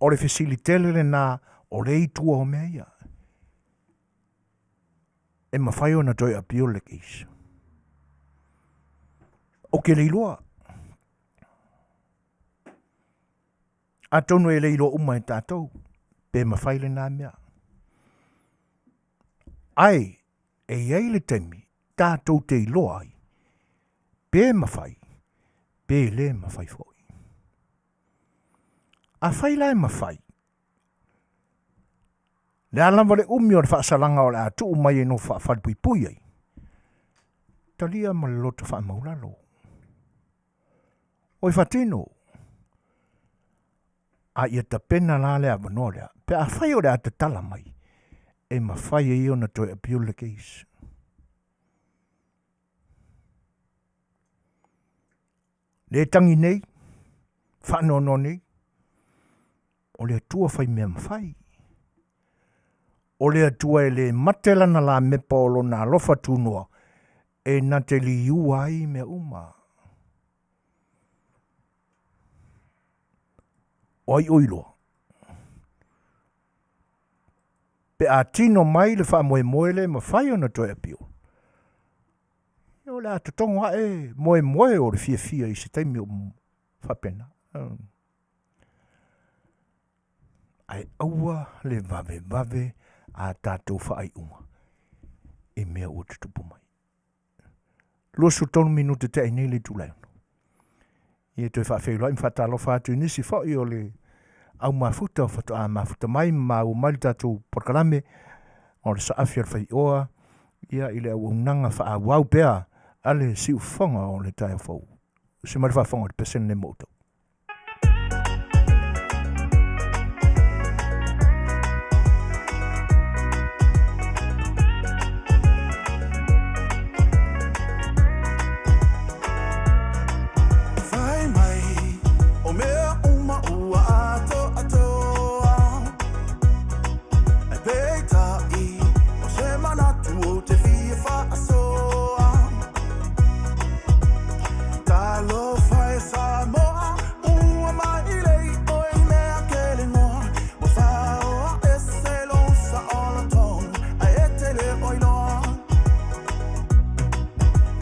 O le fesili tele lena o lea i tua o mea ia. E mafai ona toe appeal le case. Ou te le iloa. Atonu e le iloa uma e tatou pe mafai lena mea. Ae E i ai le taimi tatou te iloa ai pe mafai pe le mafai foi. Afai la e mafai, le a lava le umi o le faasalaga o le a tuu mai e nofo faafalepuipui ai, talia ma le loto faamaulalo. Oi faatino, a ia tapena la le avanoa lea, pe afai o le a tatala mai, e mafai ai ona toe appeal le case. Le tagi nei, faanoanoa nei, o le Atua fai mea mafai. O le Atua e le mate lana lamepa o lona alofa tunoa, e na te liua ai mea uma. O ai o iloa? Pe a tino mai le faamoemoe le mafai ona toe appeal, o le a totogo ae moemoe o le fiafia i se taimi o faapena. Ae aua le vavevave a tatou faaiuga i mea ua tutupu mai. 23 minute tea i nei le itula e ono. Ia toe faafeiloai ma faatalofa atu i nisi foi o le au mafuta o faatoa mafuta mai ma maua mai le tatou polokalame o le saafi o le faioa ia i le auaunaga faaauau pea a le siufofoga o le taeao fou. Se mai le faafofoga o le pesene le mo outou. Fai mai o mea uma ua atoatoa Ai peitai o se manatu ou te fia faasoa Talofa e Samoa ua mai lei oe i mea kelegoa Ua faoa ese lou saolotoga ae e te le o iloa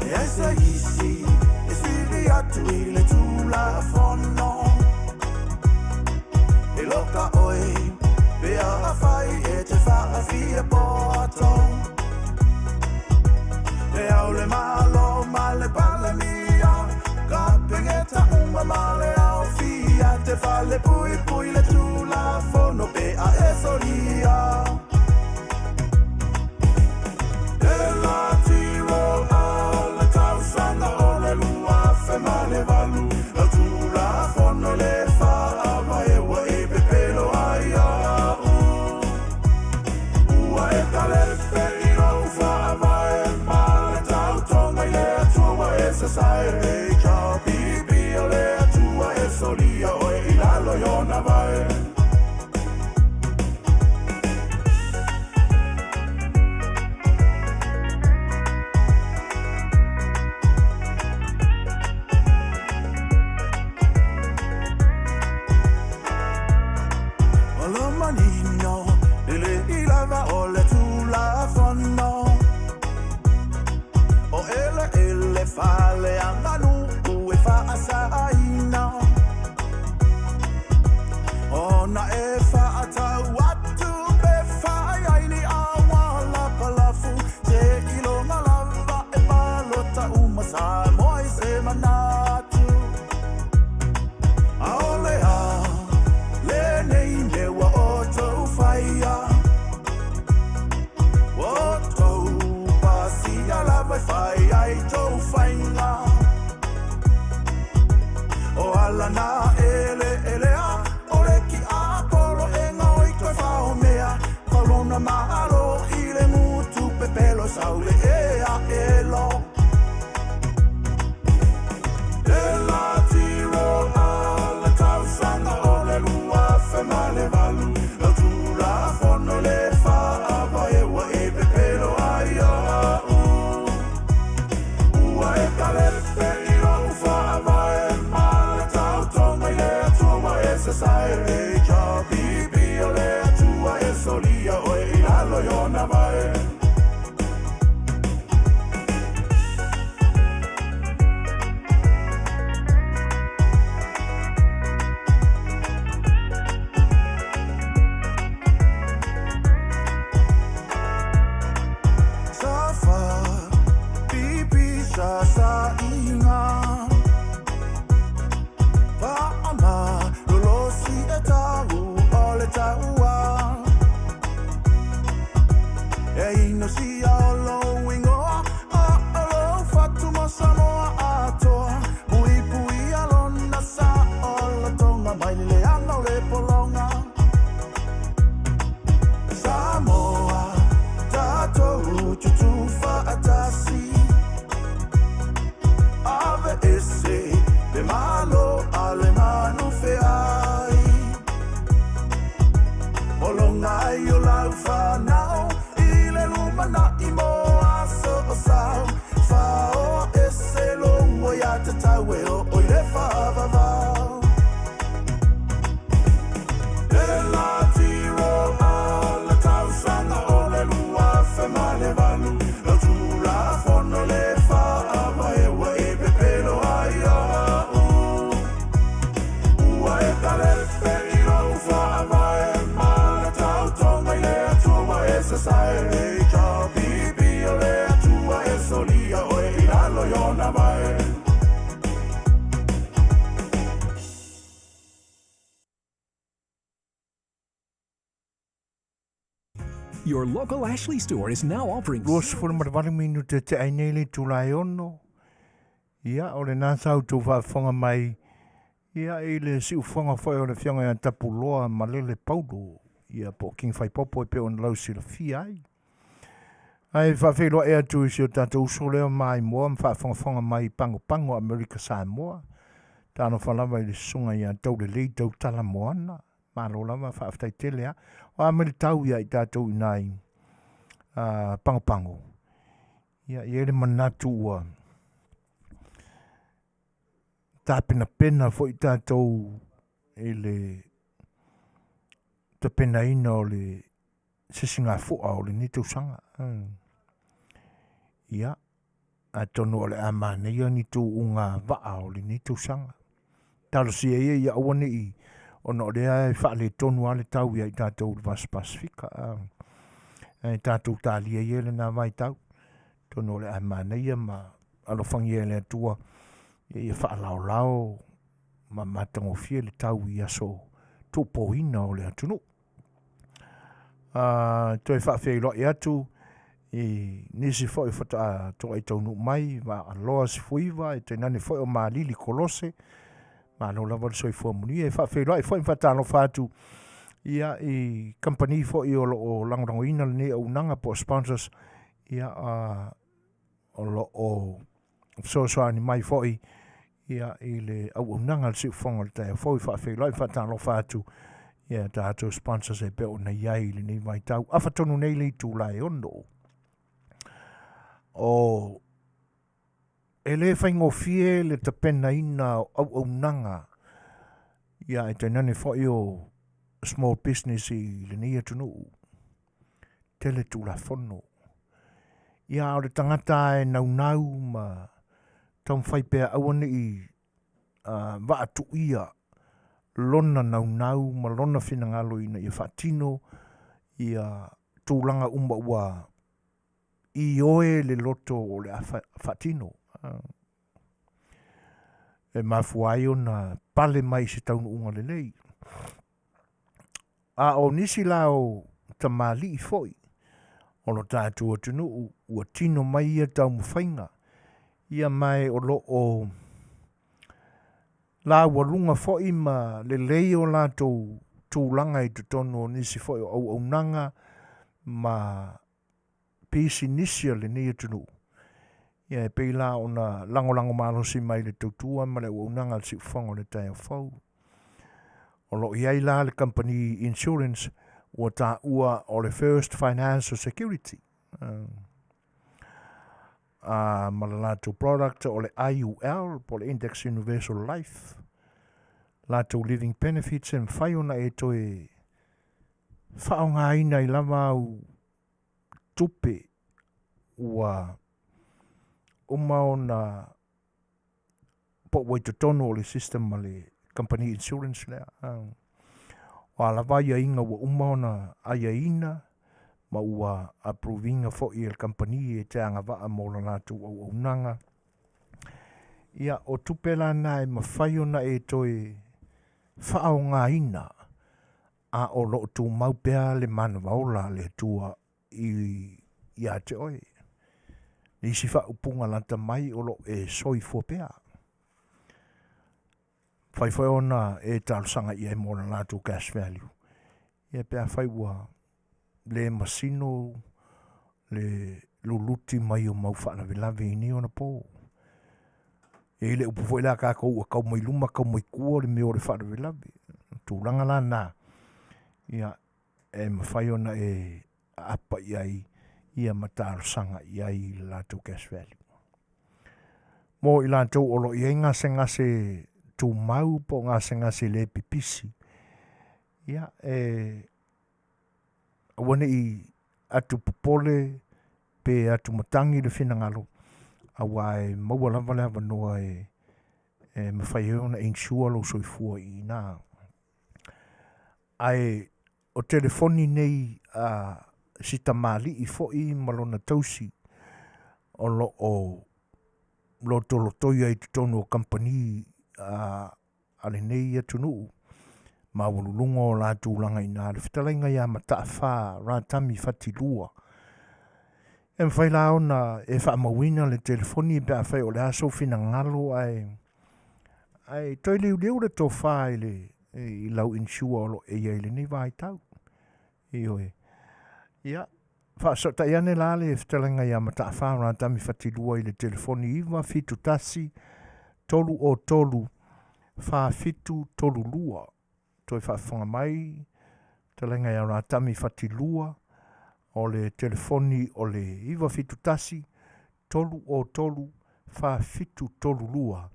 E ai se isi e sili atu i le Tulafono E loka oe pe afai e te faafia poto E au le Malo ma le Palemia Kapeneta uma ma le aofia Te fale pui pui le Tulafono pe a e solia E la tiro a le tausaga o le 2008 Lau Tulafono le faavae ua e pepelo ai au Ua e talepe i lou faavae ma le tautoga i le Atua ua e sasae HRPP o le Atua e solia oe i lalo i ona vae. manuia oe i lalo i ona vae. Your local Ashley store is now offering 28 minute te ai nei le itula e ono. Ia, o lena sa outou faafofoga mai, ia, i le siufofoga foi o le Afioga ia Tapuloa Malele Paulo, ia, po o King Faipopo e pei ona lausilafia ai. Ae faafeiloai atu i si o tatou uso lea maimoa ma faafogafoga mai i Pagopago Amerika Samoa. Talofa lava i le susuga ia Taulelei Tautala Moana. Malo lava, faafetai tele a. O a mai le tau ia i tatou i nai Pagopago. Ia, e i ai le manatu ua tapenapena foi tatou i le tapenaina o le sisigafua o lenei tausaga. Ia, atonu o le a manaia ni tuuga vaa o lenei tausaga. Talosia ia ia aua ne i ona o lea e faaletonu lava le tau ia i tatou i le Vasa Pasefika. Ae tatou talia ia lena vaitau. Atonu o le a manaia ma alofagia e le Atua ia faalaolao ma matagofie le tau i aso tuupoina o le atunuu. Toe faafeiloai atu i nisi foi faatoa toai taunuu mai, Vaaloa Sefuiva, e tainane foi o Malili Kolose, malo lava le soifua manuia. E faafeiloai foi ma faatalofa atu ia i kamupani foi o lo o lagolagoina lenei auaunaga po o sponsors ia o lo o fesoasoani mai foi ia i le auaunaga a le Siufofoga o le Taeao Fou. E faafeiloai ma faatalofa atu ia tatou sponsors e pei ona i ai i lenei vaitau. Afa tonu nei le itula e ono. O e le faigofie le tapenaina o auaunaga ia e tainane foi o small business i lenei atunuu. Tele Tulafono. Ia, a o le tagata e naunau ma taumafai pea aua ne i vaatuia lona naunau ma lona finagalo ina ia faatino ia tulaga uma ua ioe le loto o le a faatino. E mafua ai ona pale mai i se taunuuga lelei. A o nisi la o tamalii foi o lo tatou atunuu ua tino mai ia taumafaiga, ia mae o lo o laualuga foi ma lelei o latou tulaga i totonu o nisi foi o auaunaga ma pisinisi a lenei atunuu. Ia e pei la ona lagolago malosi mai le tautua ma le auaunaga a le Siufofoga o le Taeao Fou. O lo o i ai la le kamupani insurance ua taua o le First Financial Security a ma le latou product o le IUL po o le Index Universal Life latou living benefits e mafai ona e toe faaaogaina ai lava au tupe ua uma ona po ua i totonu o le system ma le company insurance lea. O a lava aiaiga ua uma ona aiaina ma ua approve ina foi e le kamupani e te agavaa mo la latou auaunaga. Ia, o tupe la na e mafai ona e toe faaaogaina a o lo o tumau pea le manava ola a le Atua i ia te oe. Le isi faaupuga lata mai o lo o e soifua pea. Fai foi ona e talosaga i ai mo le latou cash value. Ia pe afai ua le masino le luluti mai o mau faalavelave i nei ona po. E i ai le upu foi lea a tatou ua tau mai luma tau mai tua le mea o le faalavelave. O tulaga la na, ia, e mafai ona e aapa i ai ia ma talosaga i ai i le latou cash value. Mo i latou o lo o i ai gasegase tumau po o gasegase le pipisi, ia, e aua ne i atu popole pe atu matagi le finagalo, aua e maua lava le avanoa e e mafai ai ona insure lou soifua i ina. Ae o telefoni nei a si tamalii foi ma lona tausi. o lo o lotolotoia i totonu o kamupani a, a lenei atunuu maualuluga o la tulaga i ina. Le fetalaiga ia Mata'afa Ratami Fatilua. E mafai la ona e faamauina le telefoni pe afai o le a sou finagalo ae ae toe liuliu le tofa i le i lau insure o lo o e i ai i lenei vaitau. Ioe. Ia, faafesootai ane la le fetalaiga ia Mataafa Ratami Fatilua i le telefoni 971 303 4732. Toe faafofoga mai fetalaiga ia Ratami Fatilua o le telefoni o le 971 303 4732.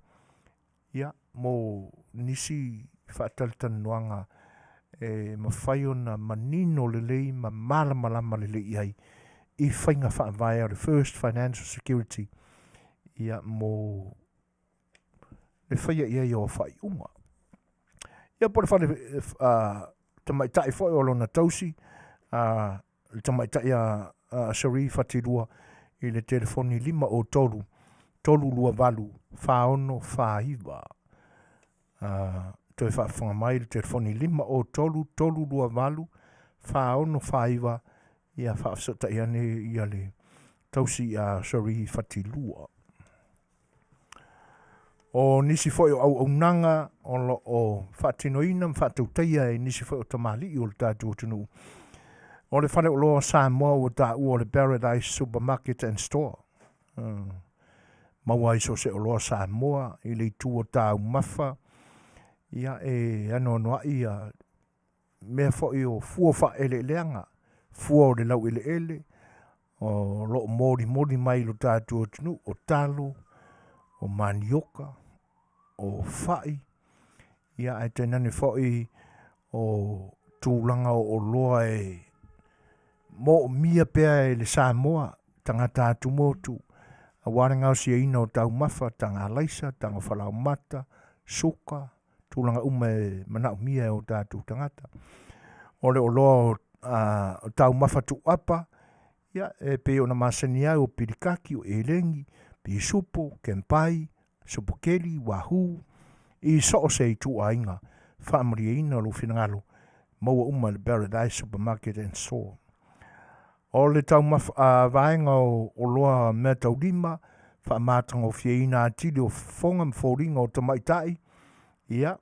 Ia, mo nisi faatalatalanoaga e mafai ona manino lelei ma malamalama lelei i ai i faiga faavae a le First Financial Security ia mo le faia i ai o faaiuga. Ia po o le fale tamaitai foi o lona tausi le tamaitai a Cherie Fatilua i le telefoni 503 328 4649. Toe faafofoga mai le telefoni 503 328 4649 ia faafesootai ane ia le tausi a Cherie Fatilua. O nisi foi o auaunaga o lo o faatinoina ma faatautaia e nisi foi o tamalii o le tatou atunuu. O le faleoloa o Samoa ua taua o le Paradise Supermarket and Store. Maua ai so o se oloa Samoa i le itu o taumafa, ia e anoanoai ia mea foi o fua faaeleeleaga, fua o le laueleele, o lo o molimoli mai i lo tatou atunuu, o talo, o manioka, o fai, ia ae tainane foi o tulaga o oloa e moomia pea e le Samoa, tagata atumotu, aua le gaosiaina o taumafa, taga alaisa, taga falaomata, suka, tulaga uma e manaomia e o tatou tagata. O le oloa o, o taumafa tuuapa, ia, e pei ona masani ai o pilikaki, o elegi, pisupo, kempai, supokeli, wahoo, i so o se ituaiga, faamalieina lou finagalo, maua uma i le Paradise Supermarket and Store. O le taumafa, vaega o oloa meataulima, faamatagofieina atili o fofoga ma foliga o tamaitai, ia,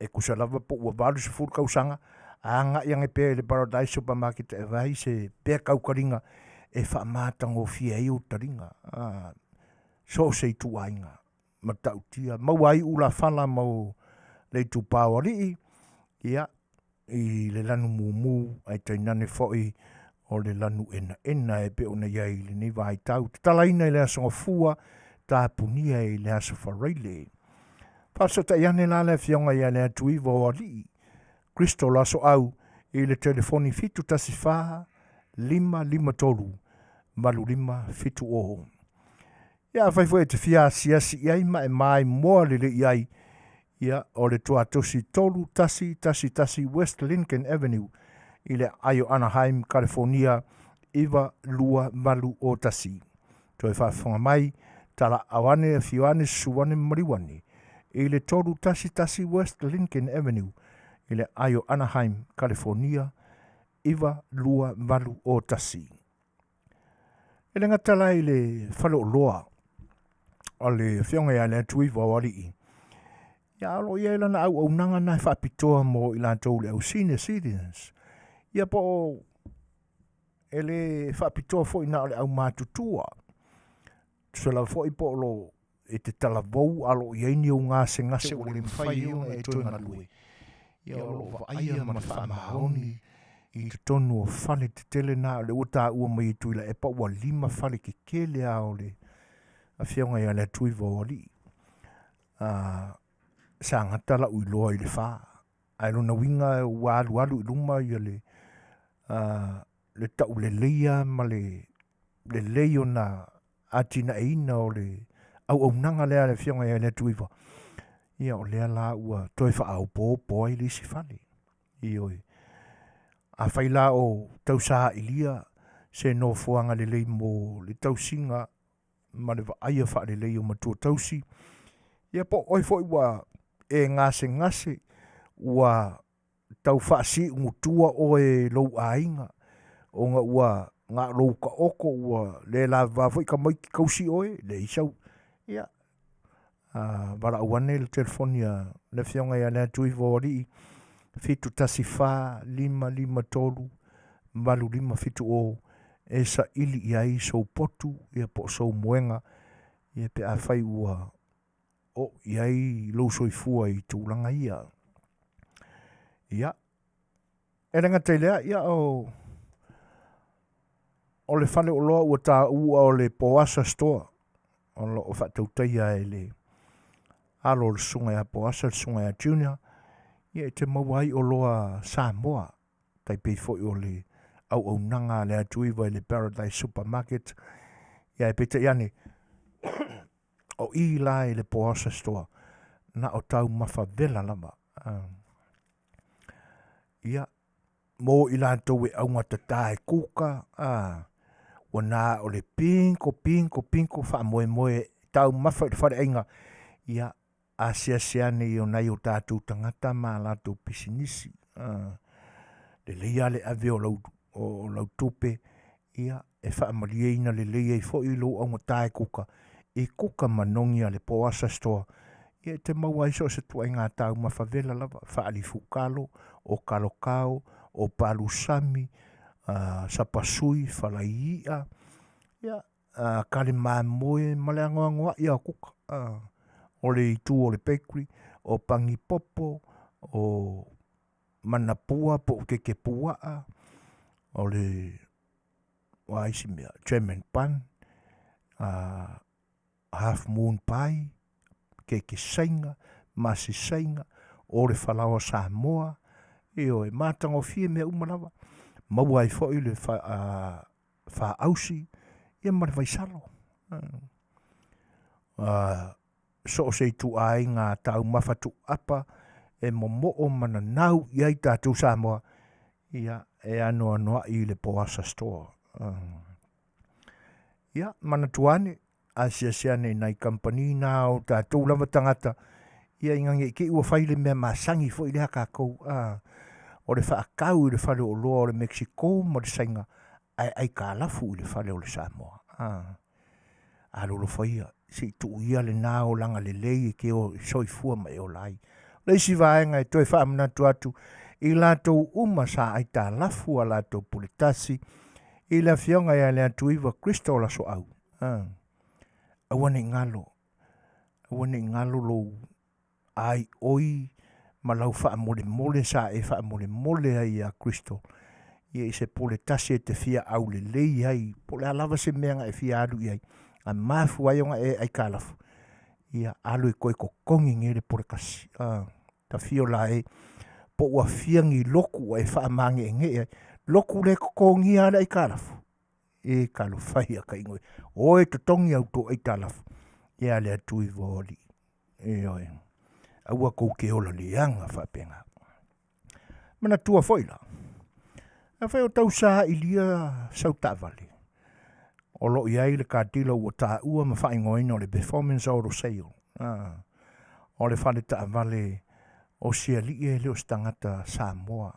e tusa lava po ua 80 tausaga, agai ane pea i le Paradise Supermarket e vaai se pea tautaliga e faamatagofie ai ou taliga, a, so o se ituaiga matautia. Maua ai ulafala ma le itupa o alii, ia, i le lanu mumu ae tainane foi o le lanu enaena e pei ona i ai i lenei vaitau. Tatalaina i le Aso Gafua, tapunia i le Aso Faraile. Faafesootai ane la le Afioga ia Leatuiva o Alii, Crystal Asoau i le telefoni 714 553 8570. Ia afai foi e te fia asiasi i ai ma e maimoa lelei i ai, ia, o le tuatosi 3111 West Lincoln Avenue i le aai o Anaheim, Kalifornia 92801. Toe faafofoga mai, talaaao ane, afio ane, susu ane ma maliu ane i le 311 West Lincoln Avenue i le aai o Anaheim, Kalifornia 92801. E le gata la i le faleoloa o le Afioga ia Leatuiva o Alii, ia a o lo o i ai lana auaunaga na e faapitoa mo i latou le au senior citizens. Ia po o e le faapitoa foi na o le aumatutua. Tusa lava foi po o lo e te talavou a o lo o i ai ni ou gasegase ua le mafai ai ona e toe galue, ia o lo o vaaia ma le faamaoni i totonu o fale tetele na, o lea ua taua mai e Tuilaepa ua 5 fale tetele lava o le Afioga ia Leatuiva o Alii. Sa gata lau iloa i le 4, ae lona uiga ua alualu i luma ia le, le tauleleia ma le lelei ona atinaeina o le auaunaga lea a le Afioga ia Leatuiva, ia o lea la ua toe faaopoopo ai le isi fale. Ioe. Afai la o tausaailia se nofoaga lelei mo le tausiga ma le vaaia faalelei o matua tausi. Ia po o oe foi ua e gasegase ua tau faasiugutua oe e lou aiga ona ua na o lou taoto ua le lavava foi tamaiti tausi oe, leai sau, ia, valaau ane i le telefoni a le Afioga ia Leatuiva o Alii, 714 553 8570 e saili i ai sou potu ia po o sou moega ia pe afai ua oo i ai lou soifua i tulaga ia. Ia, e le gata i lea, ia o, o le fale oloa ua taua o le Poasa Store, o lo o faatautaia e le alo o le susuga ia Poasa, le susuga ia Junior, ia e te maua ai oloa Samoa, tai pei foi o le auaunaga a le Atuiva i le Paradise Supermarket. Ia ae peitai ane, o i la i le Poasa Store, na o taumafa vela lava. Ia, mo i latou e augatata e kuka, a, ua na o le pinko, pinko, pinko, faamoemoe taumafa i le faleaiga, ia, asiasi ane i o nai o tatou tagata ma a latou pisinisi. Lelei lava le ave o lau, o lau tupe, ia, e faamalieina lelei ai foi lou augata e kuka, i kuka manogi a le Poasa Store, ia e te maua ai so o se ituaiga taumafa vela lava, faalifukalo, o kalokao, o palusami, sapasui, falai i'a, ia, kale mamoe ma le anoanoai o kuka. O le itu o le bakery, o pagipopo, o manapua po o keke puaa, o le o a isi mea, German bun, half moon pie, keke saina, masi saina, o le falaoa Samoa, ioe, matagofie mea uma lava. Maua ai foi le faausi ia ma le vaisalo. So o se ituaiga taumafa tuuapa e momoo ma nanau i ai tatou Samoa, ia, e anoanoai i le Poasa Store. Ia, manatua ane, asiasi ane i nai kamupani na o tatou lava tagata, ia ina ne i te i ua fai le mea masani foi lea a tatou, a, o le faatau i le fale oloa o le Mexico ma le Saina, ae aitalafu i le fale o le Samoa. A, alolofa ia, se i tuu ia lena olaga lelei e te soifua ma e ola ai. O le isi vaega e toe faamanatu atu i latou uma sa aitalafu a latou puletasi i le Afioga ia Leatuiva Crystal Asoau. A, aua ne i galo, aua ne i galo lou aioi ma lau faamolemole sa e faamolemole ai ia Crystal ia i se pule tasi e te fia aulelei ai, po o le a lava se mea na e fia alu i ai, na mafua ai ona e aitalafu, ia alu e toe totogi nei le pule tasi. Ta fio la e, po ua fia ni lotu ua e faamage'ege'e ai, lotu le totogia a le aitalafu, e talofa ia taigo e, o e totogi au tou aitalafu, ia le Atuiva o Alii. Ioe. Aua tou te ola leaga faapena. Manatua foi la, afai o tau sailia sau taavale, o lo o i ai le car dealer ua taua ma faaigoaina o le Performance Auto Sale. Ah, o le fale taavale o si alii e le o se tagata Samoa.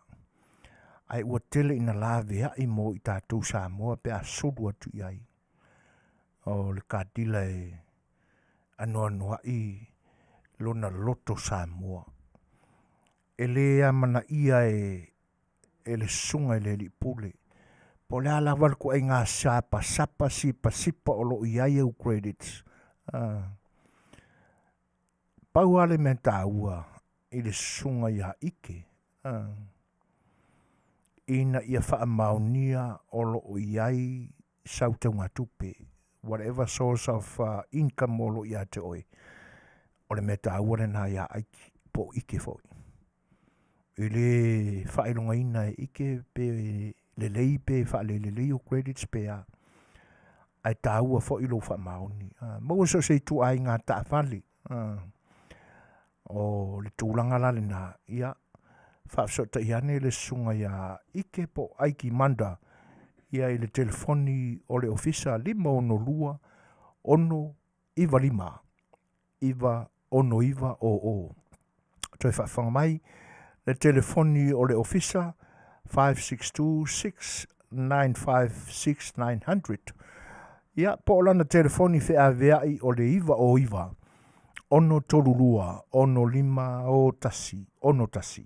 Ae ua tele ina laveai mo i tatou Samoa pe a sulu atu i ai. O le car dealer e anoanoai lona loto Samoa. E le amanaia e, e le susuga i le alii pule. Po o le a lava le ituaiga sapasapa, sipasipa o lo o i ai au credits. Pau lava le mea taua i le susuga ia Ike, ina ia faamaonia o lo o i ai sau taugatupe, whatever source of income o lo o ia te oe, o le mea taua lena ia Ike, po o Ike foi. E le faailogaina e Ike pe lelei pe faalelelei ou credits pe a, ae taua foi lou faamaoni. Maua so o se ituaiga taavale, O le tulaga la lena, ia, faafesootai ane le susuga ia Ike po o Aiki Manda. ia i le telefoni o le ofisa 562 695 969 00. Toe faafofoga mai le telefoni o le ofisa 562 695 6900. Ia, po o lana telefoni feaveai o le 909 632 65 01 61.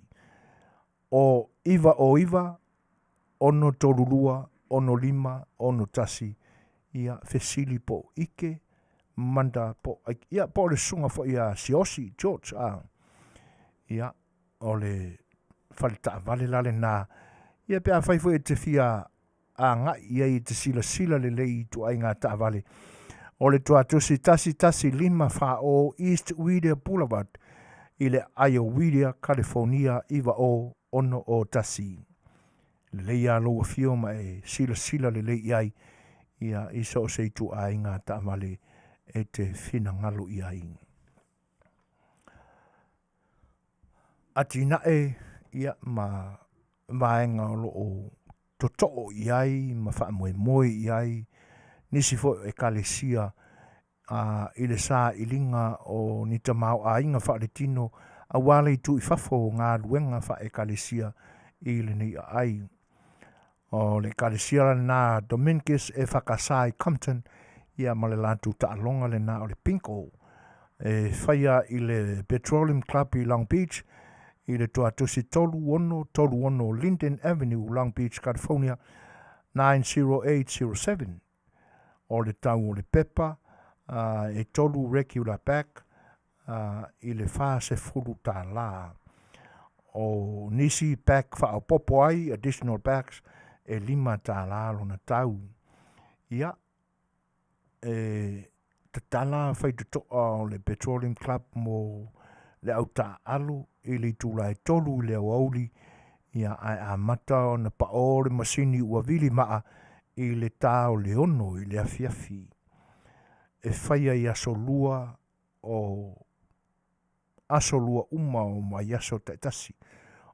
O 909 632 65 61, ia, fesili po o ike, manda po, ia, po o le susuga foi a Siosi George, a, ia, o le fale taavale la lena, ia, pe afai foi e te fia agai i ai e te silasila lelei i ituaiga taavale. O le tuatusi 11540 East Whittier Boulevard i le aai o Whittier, California 90601. Lelei lava lou afio ma e silasila lelei i ai ia i so o se ituaiga taavale e te finagalo i ai. Atinae ia ma vaega o lo o totoo i ai ma faamoemoe i ai nisi foi o ekalesia a, i le sailiga o ni tamaoaiga faaletino aua le itu i fafo o galuega faa-ekalesia i lenei aai. O le ekalesia lena Dominguez e whakasā i Compton, ia ma le latou taaloga lena o le bingo e faia i le Petroleum Club i Long Beach i le tuatusi 3636 Linden Avenue, Long Beach, California 90807. O le tau o le pepa e tolu regular pack i le $40. O nisi pack faaopoopo ai, additional packs, e $5 lona tau. Ia, e tatala faitotoa o le Petroleum Club mo le au taaalo i le itula e 3 i le aoauli, ia, ae amata ona paʻō le masini ua vili maa i le tā o le 6 i le afiafi. E faia i aso lua o aso lua uma o vaiaso taitasi.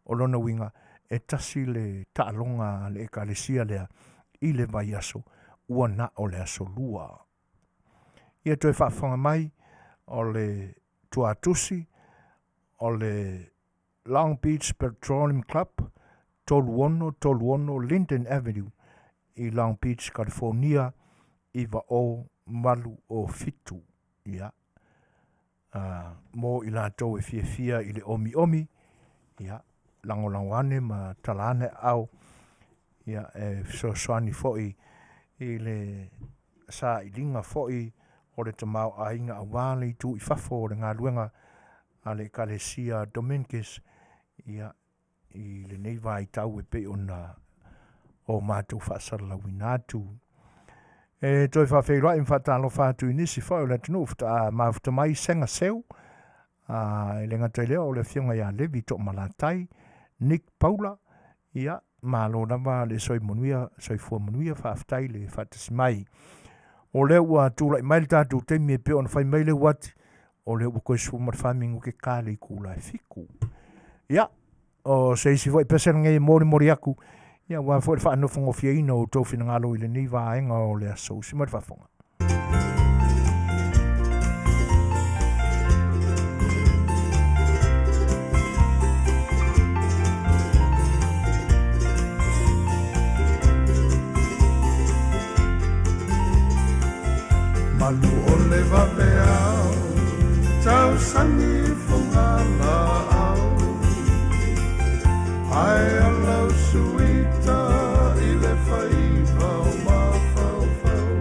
O lona uiga, e tasi le taaloga a le Ekalesia lea i le vaiaso ua na o le aso lua. Ia toe faafofoga mai o le tuatusi o le Long Beach Petroleum Club, 3636 Linden Avenue i Long Beach, California 90807. Ia, mo i latou e fiafia i le omiomi, ia, lagolago ane ma tala ane aao, ia, e fesoasoani foi i le sailiga foi o le tamaoaiga aua le itu i fafo o le galuega a le Ekalesia Dominguez, ia, i lenei vaitau e pei ona o matou faasalalauina atu. E toe faafeiloai ma faatalofa atu i nisi foi o le atunuu faatoa mafuta mai Sega Seu, a, e le gata i lea o le afioga ia Levi Toomalatai, Nick Paula, ia, malo lava le soifua manuia, faafetai le faatasi mai. O lea ua tulai mai le tatou taimi e pei ona fai mai le uati, o lea ua toe 14 minute ka le itula e fitu. Ia, o se isi foi pese lenei e molimoli atu, ia aua foi le faanofogofieina o outou finagalo i lenei vaega o le aso. Usi mai le faafofoga. Malu o le vaveao, tausani fugalaau, Ae alau suita i le faiva o mafaufau.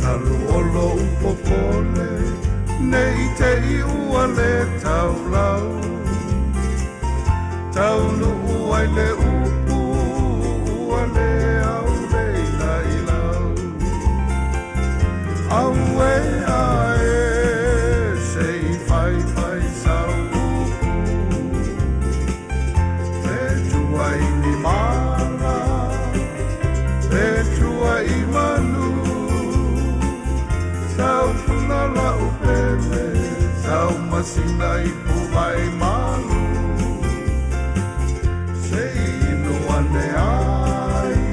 Talu o lou popole, ne i te i ua le taulau. Taunuu ai le upu ua le au le ilailau. Auē ae se i faifai sau upu. Pe tua i ni mala, pe tua i manu. Sau funa lau pele, sau masina i puvai malu. Se i inu ane ai.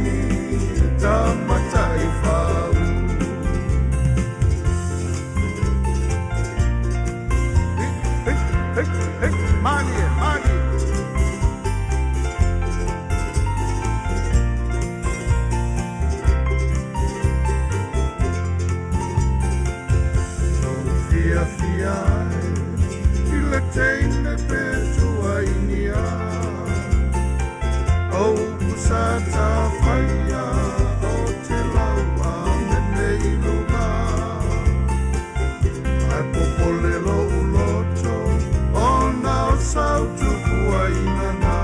ai I le teine pe tuainia O upu sa tafaia O te lau a mene i luga Ae popole lo'u loto Ona o sau tupuaina na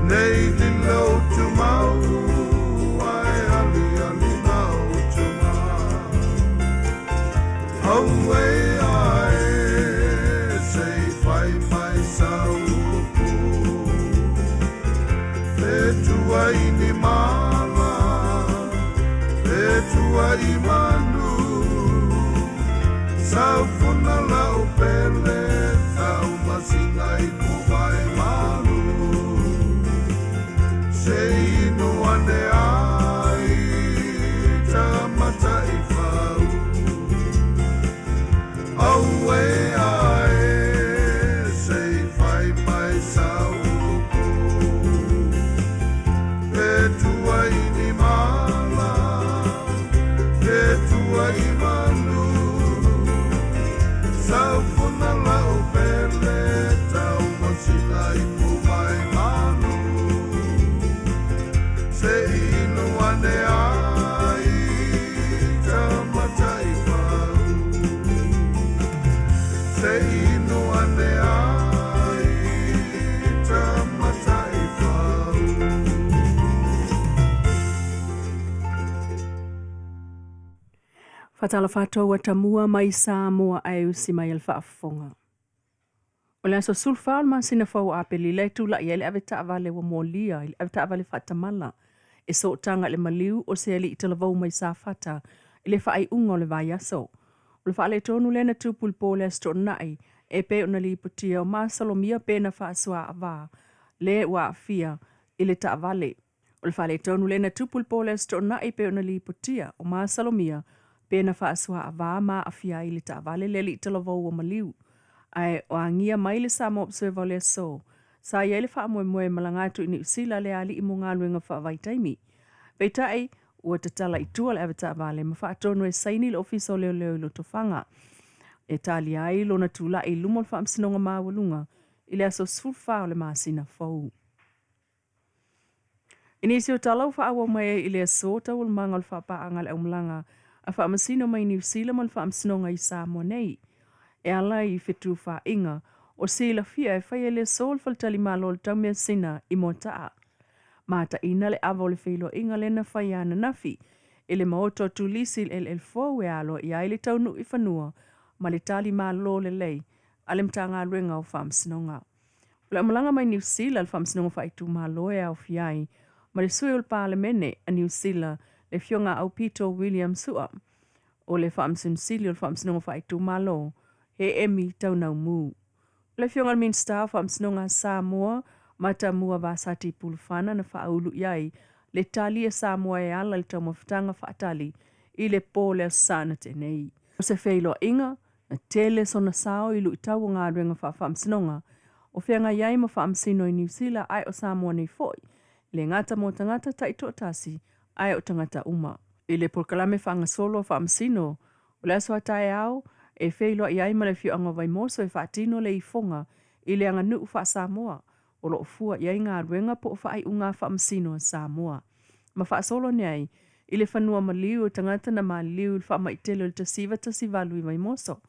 Nei lilo tumau Ae aliali na utuga Aue ae se i fai mai sau upu Fetuai ni mala Fetuai manu Saufuna lau pele Taumasina i puvai malu Se inu ane ai Tamataifau Aue ae se i fai mai sau upu Fetuai ni mala Fetuai manu Saufuna lau pele Taumasina i puvai malu Se inu ane ai Tamataifau Se inu ane ai Tamataifau. Faatalofa atu ua tamua mai Samoa ae usi mai le faafofoga. O le aso 14 o le masina fou o Apelila e tula'i ai le avetaavale ua molia i le avetaavale faatamala e sootaga i le maliu o se alii talavou mai Safata i le faaiuga o le vaiaso. O le faaletonu lea na tupu i le po o le Aso Toonai e pei ona lipotia o masalomia pe na faasuaavā le ua aafia i le taavale. O le faaletonu lea na tupu i le po o le Aso Toonai e pei ona lipotia o masalomia pe na faasuaavā ma aafia ai i le taavale le alii talavou ua maliu. Ae o agia mai le Samoa Observer o le aso, sa i ai le faamoemoe e malaga atu i Niu Sila le alii mo galuega faavaitaimi. Peitai, ua tatala i tua le avetaavale ma faatonu e saini le Ofisa o Leoleo i Lotofaga e talia ai lona tulai i luma o le Faamasinoga Maualuga i le aso 14 o le masina fou. I nisi o tala ua faaauau mai ai i le aso taualumaga o le faapaaga a le aumalaga a faamasino mai Niu Sila ma le Faamasinoga i Samoa nei e ala i fetufaaiga o silafia e fai ai le aso le faletalimalo o le Taumeasina i Moataa. Mataina le ava o le feiloaiga lea na faia ananafi i le maota o Tulisi i le eleele fou e aloaia ai le taunuu i fanua ma le tali malo lelei a le Matagaluega o Faamasinoga. O le aumalaga mai Niu Sila le Faamasinoga Faaitumalo e aofia ai ma le sui o le Palemene a Niu Sila le Afioga a Aupito William Sua. O le Faamasino Sili o le Faamasinoga Faaitumalo he Emi Taunaumu. O le Afioga i le Minisita o Faamasinoga a Samoa Matamua Vasati Pulufana na faaulu i ai le tali a Samoa e ala i le taumafataga faatali i le po o le Aso Sa na tea nei. O se feiloaiga na tele sona sao i luitau o galuega faafaamasinoga o feagai ai ma faamasino i Niu Sila ae o Samoa nei foi, e le gata mo tagata taitoatasi ae o tagata uma. I le polokalame faagasolo a faamasino o le aso a taeao e feiloai ai ma le afioaga o Vaimoso e faatino le ifoga i le aganuu faa-Samoa o lo o fua i ai galuega po o faaiuga a faamasino a Samoa ma faasolo ane ai i le fanua maliu o tagata na maliliu i le faamaitele o le 1918 i Vaimoso.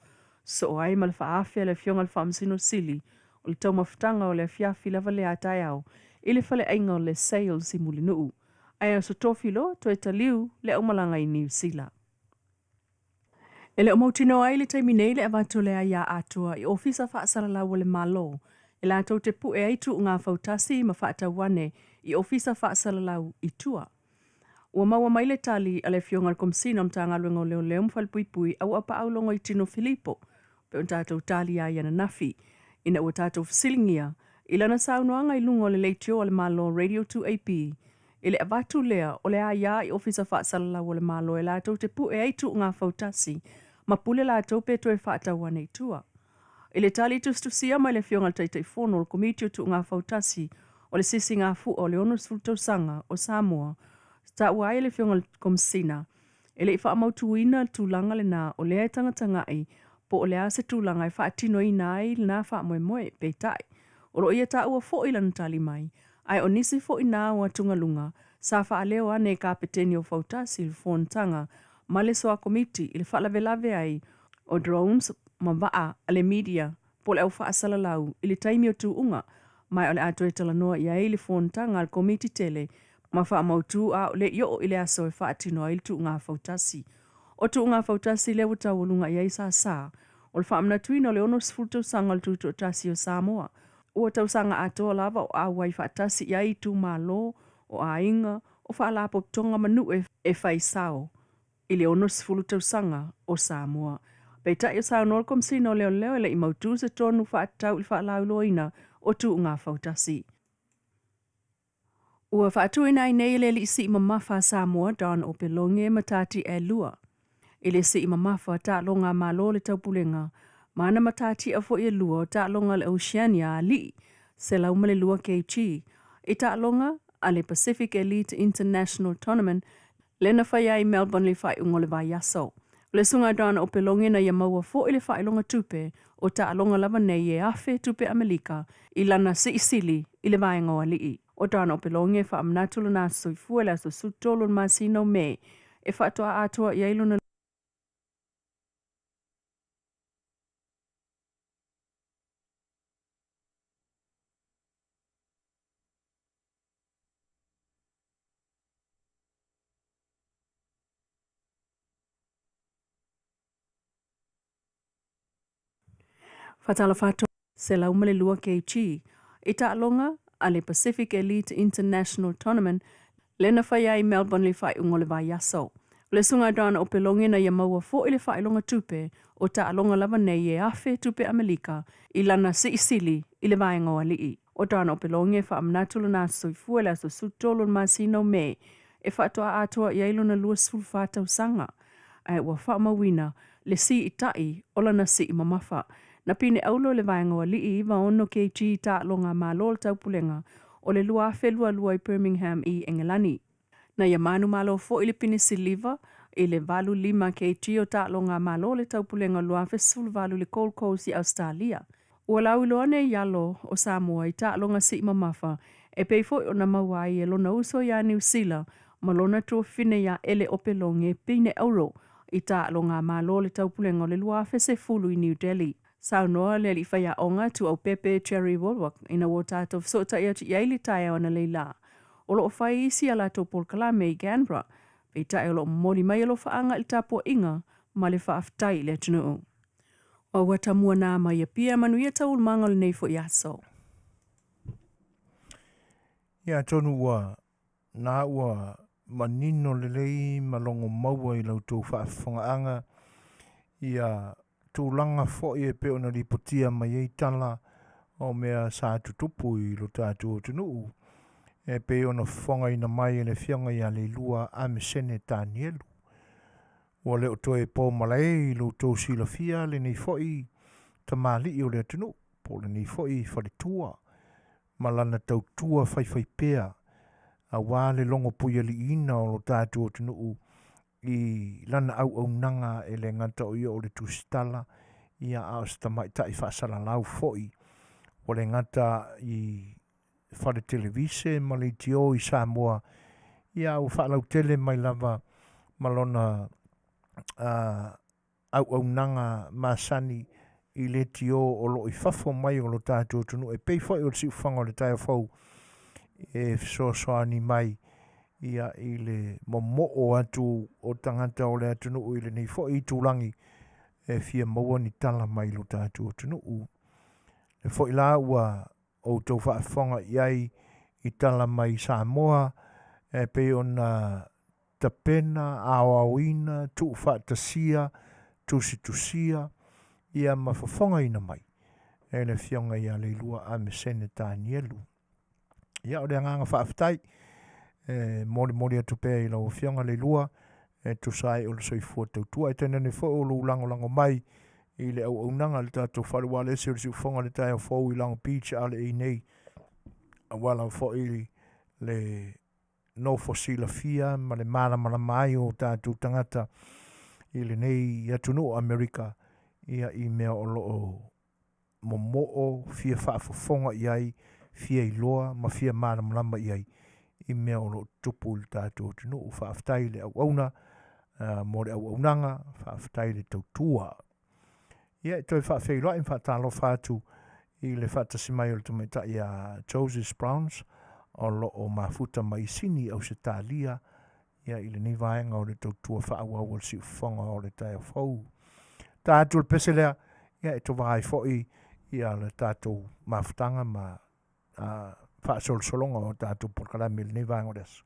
Sosoo ai ma le faaafe a le Afioga i le Faamasino Sili o le taumafataga o le afiafi lava lea a taeao i le faleaiga o Les Sales i Mulinuu. Ae aso tofi loa toe taliu le aumalaga i Niu Sila. E le o mautinoa ai i le taimi nei le avatu o le aia atoa i ofisa faasalalau a le Malo e latou te pue ai tuuga fautasi ma faatau ane i ofisa faasalalau i tua. Ua maua mai le tali a le Afioga i le Komesina o Matagaluega o Leoleo ma Falepuipui Auapaau Logoitino Filipo pei ona tatou tali ai ananafi ina ua tatou fesiligia i lana saunoaga i luga o le leitio a le Malo Radio 2AP i le avatu lea o le aia i ofisa faasalalau a le Malo e latou te pue ai tuuga fautasi ma pule latou pe toe faatau ane i tua. I le tali tusitusia mai le Afioga i le Taitaifono o le Komiti o Tuuga Fautasi o le Sisigafua o le 60 Tausaga o Samoa, taua ai e le Afioga i le Komesina. E le i faamautuina le tulaga lena o lea e tagatagai po o le a se tulaga e faatinoina ai lena faamoemoe. Peitai, o lo o ia taua foi lana tali mai, ae o nisi foi na o atugaluga sa faaleo ane e Kapeteni o Fautasi i le fonotaga ma le Soa Komiti i le faalavelave ai o drones ma vaa a le media po o le au faasalalau i le taimi o tuuga, ma o le a toe talanoa i ai le fonotaga a le Komiti tele ma faamautu a o le i oo i le aso e faatino ai le tuuga fautasi. O tuuga fautasi lea ua taualuga i ai sasa, o le faamanatuina o le 60 tausaga o le Tutoatasi o Samoa. Ua tausaga atoa lava o auai faatasi i ai itumalo, o aiga, o faalapotopotoga ma nuu e fai sao i le 60 tausaga o Samoa. Peitai o saunoa le Komesina o Leoleo e le i mautu se tonu faatatau i le faalauiloaina o tuuga fautasi. Ua faatuina ai nei e le alii sii mamafa a Samoa Don Opeloge matatia e lua. I le sii mamafa taaloga a Malo o le Taupulega ma ana matatia foi e lua o taaloga a le Oceania a Alii 102 kg i taaloga a le Pacific Elite International Tournament lea na faia ai i Melbourne i le faaiuga o le vaiaso. O le Susuga Don Opeloge na ia maua foi le faailoga tupe o taaloga lava nei e 1,000 tupe Amelika i lana siisili i le vaega o alii. O Don Opeloge e faamanatu lona aso soifua i le aso 13 o le masina o Me e faatoa atoa i ai lona Faatalofa atu 102 kg i taaloga a le Pacific Elite International Tournament lea na faia ai i Melbourne i le faaiuga o le vaiaso. O le Susuga Don Opeloge na ia maua foi le faailoga tupe o taaloga lava nei e 1,000 tupe Amelika i lana siisili i le vaega o alii. O Don Opeloge e faamanatu lona aso soifua i le aso 13 o le masina o Me e faatoa atoa i ai lona 24 tausaga, ae ua faamauina le siitai o lana sii mamafa. Na pine auro i le vaega o alii 96 kg taaloga a Malo o le Taupulega o le 2022 i Birmingham i Engelani. Na ia manumalo foi le pine siliva i le 85 kg o taaloga a Malo o le Taupulega o le 2018 i le Gold Coast i Ausetalia. Ua lauiloa nei alo o Samoa i taaloga sii mamafa e pei foi ona maua ai e lona uso iā Niu Sila ma lona tuafafine iā Ele Opeloge pine auro i taaloga a Malo o le Taupulega o le 2010 i New Delhi. Saunoa le alii faiaoga tuuaupepe Jerry Wallwork ina ua tatou fesootai atu i ai i le taeao analeila. O lo o fai isi a latou polokalame i Canberra, peitai o lo o momoli mai alofaaga i le tapuaiga ma le faafetai i le atunuu. O ua tamua nā mai Apia, manuia taualumaga o lenei foi aso. Ia atonu ua na ua manino lelei ma logo maua i la outou faafofogaaga ia tulaga foi e pei ona lipotia mai ai tala o mea sa tutupu i lo tatou atunuu e pei ona fofogaina mai e le Afioga ia Leilua Amesene Tanielu. Ua le o toe po malae i lo outou silafia lenei foi tamalii o le atunuu po o lenei foi faletua ma lana tautua faifaipea aua le logo puialiiina o lo tatou atunuu i lana auaunaga e le gata o ia o le tusitala, ia a o se tamaitai faasalalau foi. Ua le gata i fale televise ma leitio i Samoa, ia a ua faalautele mai lava ma lona auaunaga masani i leitio o lo o i fafo mai o lo tatou atunuu e pei foi o le siufaga o le taeao fou e fesoasoani mai ia i le momoo atu o tagata o le atunuu i lenei foi itulagi e fia maua ni tala mai lo tatou atunuu. Le foi la ua outou faafofoga i ai i tala mai Samoa e pei ona tapena, aoaoina, tuufaatasia, tusitusia, ia ma fofogaina mai e le Afioga ia Leilua Amesene Tanielu. Ia, o le agaga faafetai e molimoli atu pea i lau Afioga Leilua e tusa ai o le soifua tautua. E tainane foi o lou lagolago mai i le auaunaga i le tatou fale ualesi o le siufofoga o le taeao fou i Long Beach a le i nei, aua lava foi le nofo silafia ma le malamalama ai o tatou tagata i lenei atunuu o Amerika ia i mea o lo o momoo, fia faafofoga i ai, fia iloa ma fia malamalama i ai i mea o lo o tutupu i le tatou atunuu. Faafetai i le auauna mo le auaunaga, faafetai le tautua. Ia, e toe faafeiloai ma faatalofa atu i le faatasi mai o le tamaitai ia Joseph Browns o lo o mafuta mai i Sini, Ausetalia, ia i lenei vaega o le tautua faaauau o le siufofoga o le taeao fou. Ta atu le pese lea, ia e tova ai foi ia le tatou mafutaga ma faasolosologa o tatou polokalame i lenei vaega o le aso.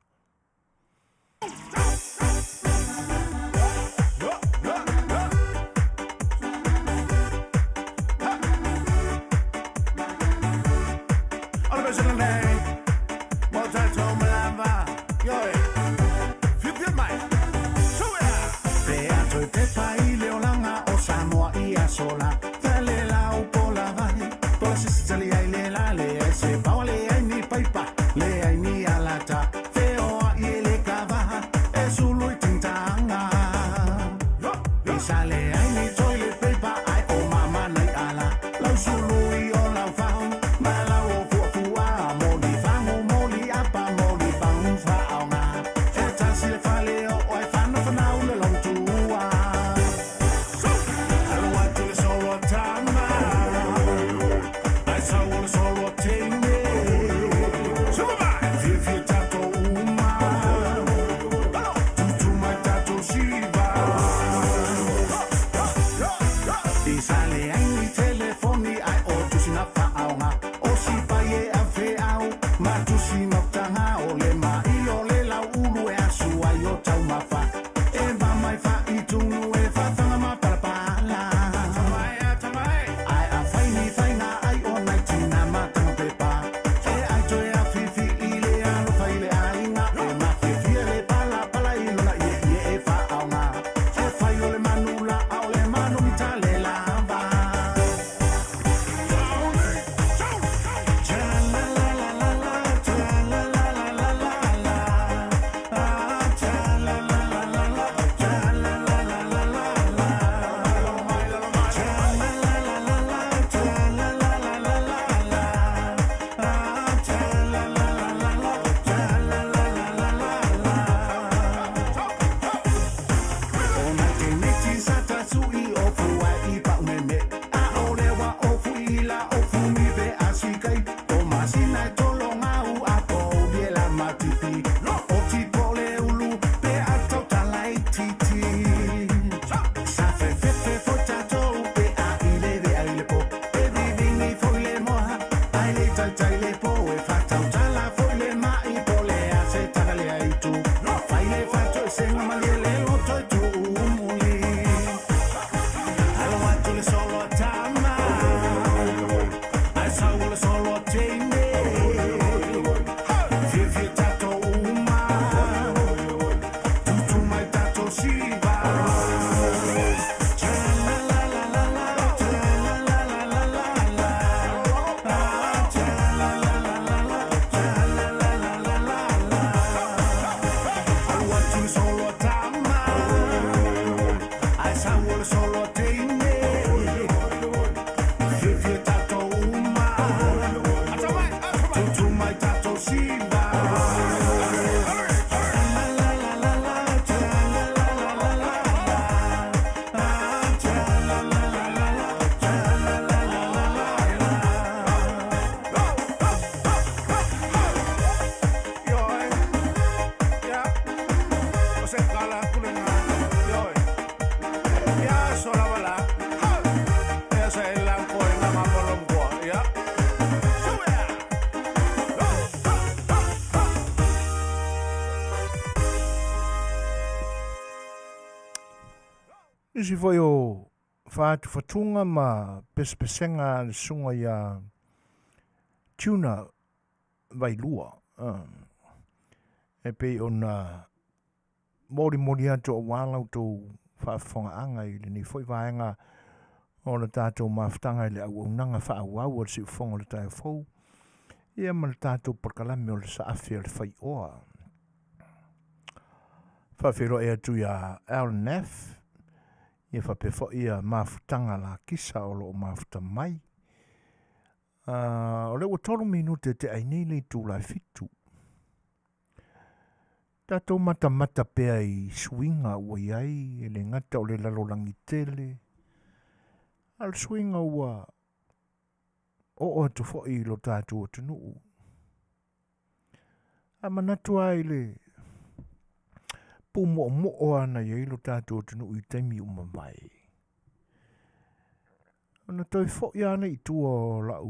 Nisi foi o fa'atufatuga ma pesepesega a le susuga iā Tuna Vailua e pei ona molimoli atu auā la outou faafofogaaga i lenei foi vaega o le tatou mafutaga i le auaunaga faaauau a le Siufofoga o le Taeao Fou, ia ma le tatou polokalame o le Saafi o le Faioa. Faafeiloai atu iā Al Naff, ia faapea foi ia mafutaga lakisa o lo o mafuta mai. O lea ua 3 minute te ai nei le itula e 7. Tatou matamata pea i suiga ua i ai, e le gata o le lalolagi tele, a o le suiga ua oo atu foi i lo tatou atunuu. A manatu lava i le pumoomoo lava na i ai lo tatou atunuu i taimi ua mavae, ona toe foi lava lea i tua o lau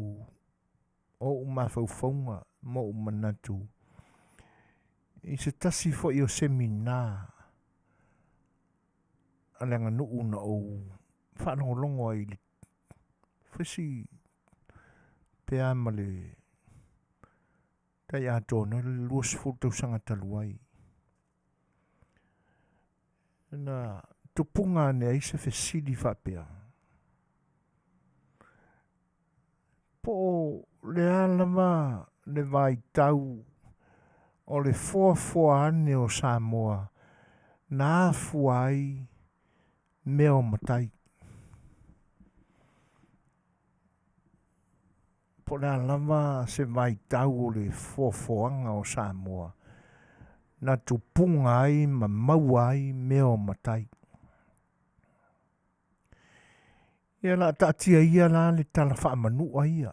o ou mafaufauga ma ou manatu i se tasi foi o semina a le aganuu na ou faalogologo ai i le fesi pe a ma le tai atoa nei le 20 tausaga talu ai. Na tupuga ane ai se fesili faapea, po o le a lava le vaitau o le foafoa ane o Samoa na afua ai mea o matai. Po o le a lava se vaitau o le foafoaga o Samoa na tupuga ai ma maua ai mea o matai. Ia la taatia ia la le tala faamanua ia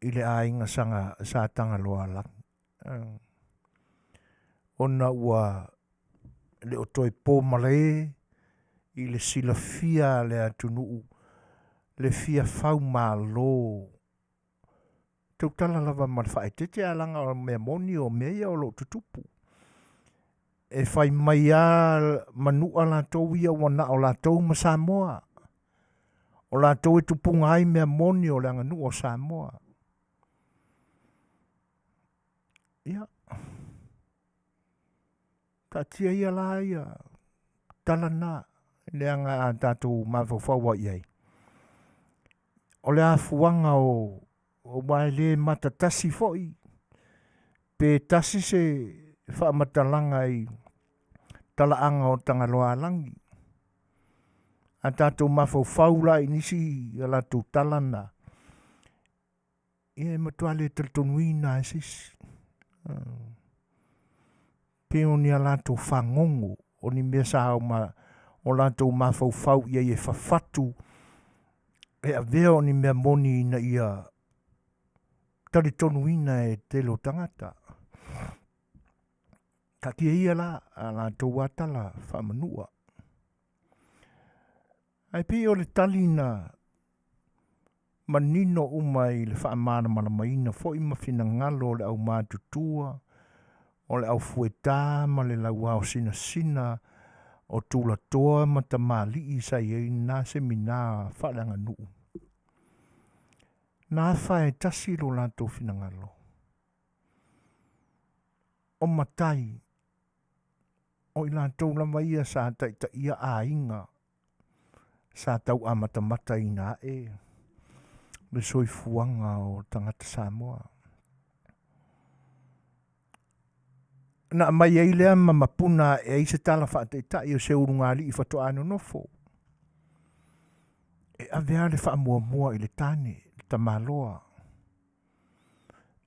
i le aiga sa Tagaloaalagi. Ona ua le o toe po malae i le silafia a le atunuu le fia fau malo tautala lava ma le faaeteete ae leaga o mea moni o mea ia o lo o tutupu. E fai mai lava manua latou ia ua na o latou ma Samoa. O latou e tupuga ai mea moni o le aganuu o Samoa. Ia, taatia ia la ia tala na, leaga a tatou mafaufau ai i ai, o le afuaga o aua e le matatasi foi pe tasi se faamatalaga i talaaga o Tagaloaalagi. A tatou mafaufau la i nisi a latou tala na, ia e matua le talitonuina lava e se isi. Pei o ni a latou fagogo, o ni mea sa o latou mafaufau i ai e fafatu, e avea o ni mea moni ina ia talitonuina e tele o tagata. Taatia ia la a latou lava tala faamanua. Ae pei o le tali na manino uma i le faamalamalamaina foi ma finagalo o le aumatutua, o le aufuetā ma le lauao sinasina o tulatoa ma tamalii sa i ai lena semina faaleaganuu. Na afa e tasi lo latou finagalo, o matai, o i latou lava ia sa taitaia aiga sa tau amatamataina ae le soifuaga o tagata Samoa. Na aumai ai lea ma mapuna ae ai se tala faataitai o se ulugalii faatoa nonofo. E ave lava le faamuamua i le tane, le tamaloa,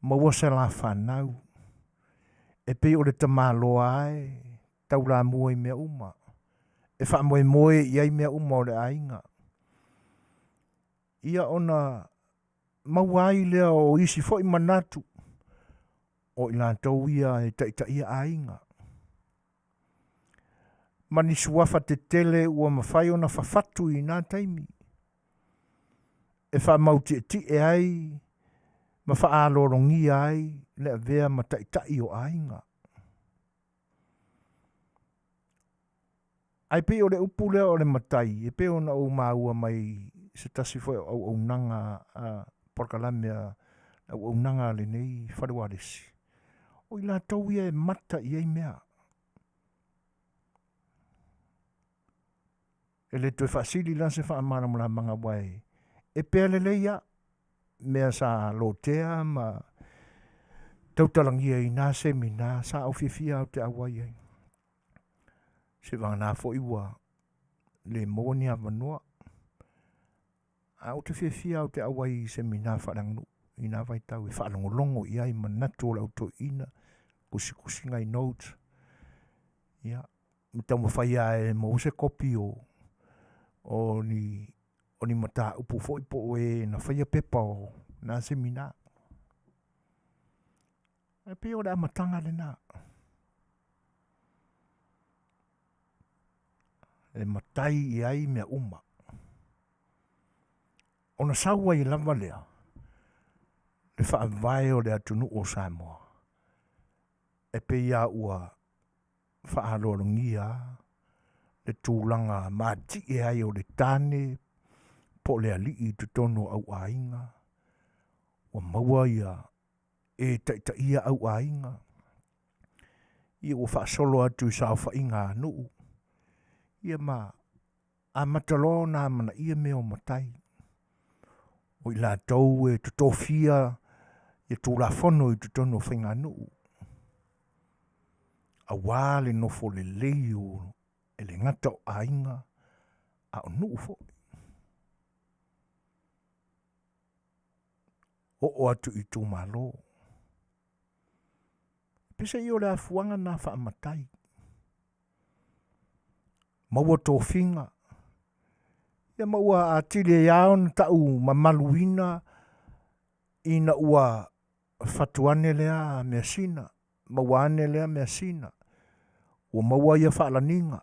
maua se la fanau, e pei o le tamaloa e taulamua i mea uma, e faamoemoe i ai mea uma o le aiga. Ia ona maua ai lea o isi foi manatu o i latou ia e taitaia aiga. Ma ni suafa tetele ua mafai ona fafatu i na taimi e faamautietie ai ma faalologia ai le avea ma taitai o aiga. Ae pei o le upu lea o le matai, e pei ona ou maua mai se tasi foi o auaunaga a polokalame a auaunaga a lenei fale ualesi, o i latou ia e mata i ai mea. E le toe faasili la se faamalamalamaga aua e pea lelei lava mea sa lotea ma tautalagia i na semina sa ou fiafia ou te auai ai. Seivagana foi ua le maua ni avanoa. Ae ou te fiafia ou te auai i semina faaleaganuu i na vaitau e faalogologo i ai manatu o le au toeaina, tusitusiga i notes. Ia, ma taumafai lava e maua se kopi o o ni o ni mataupu foi po o e na faia pepa o na semina. Ae pei o le amataga lena. E matai i ai mea uma. Ona sau ai lava lea le faavae o le atunuu o Samoa e pei lava ua faaaloalogia le tulaga mati'e ai o le tane po o le alii i totonu o auaiga, ua maua ia e taitaia auaiga, ia ua faasolo atu i saofaiga a nuu, ia ma amata loa ona amanaia mea o matai. O i latou e totofia ia Tulafono i totonu o faiganuu, aua le nofo lelei o e le gata o aiga, a o nuu foi. Oo atu i itumalo. Peiseai o le afuaga na faamatai. Maua tofiga, ia ma ua atili ai lava ona tau mamaluina ina ua fatu ane lea measina, maua ane lea measina, ua maua ia faalaniga,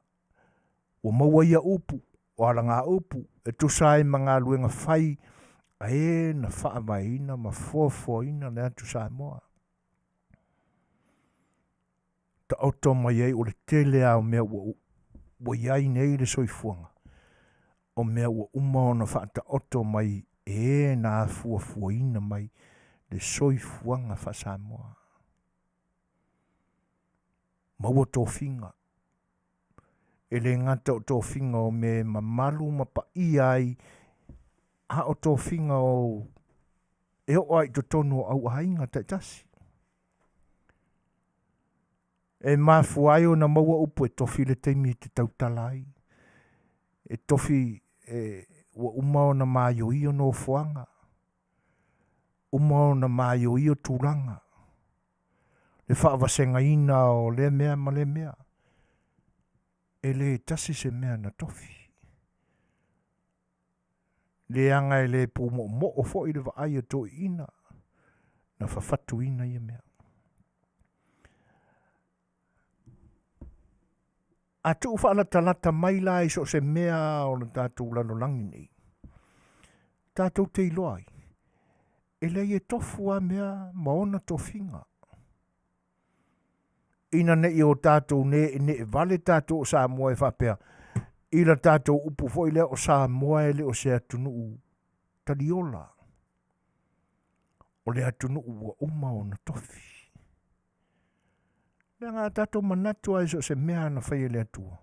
ua maua ia upu, o alagaupu e tusa ai ma galuega fai a e na faavaeina ma fuafuaina le atu Samoa. Taoto mai ai o le tele lava o mea ua ua i ai nei le soifuaga, o mea ua uma ona faataoto mai e e na afuafuaina mai le soifuaga faa-Samoa. Maua tofiga. E le gata o tofiga o mea e mamalu ma paia ai, a o tofiga o e oo lava i totonu o auaiga taitasi. E mafua ai ona maua upu e tofi le taimi e te tautala ai. E tofi e, ua uma ona maioio nofoaga, uma ona maioio tulaga, le faavasegaina o lea mea ma lea mea. E le tasi se mea na tofi. Leaga e le pumoomoo foi le vaai a toeaiina na fafatuina ia mea. A tuu faalatalata mai la i so o se mea o le tatou lalolagi nei, tatou te iloa ai, e leai e tofu lava mea ma ona tofiga. Ina ne i o tatou ne'ene'e vale tatou o Samoa e faapea, i la tatou upu foi lea o Samoa e le o se atunuu taliola, o le atunuu ua uma ona tofi. Leaga a tatou manatu lava i so o se mea na fai e le Atua,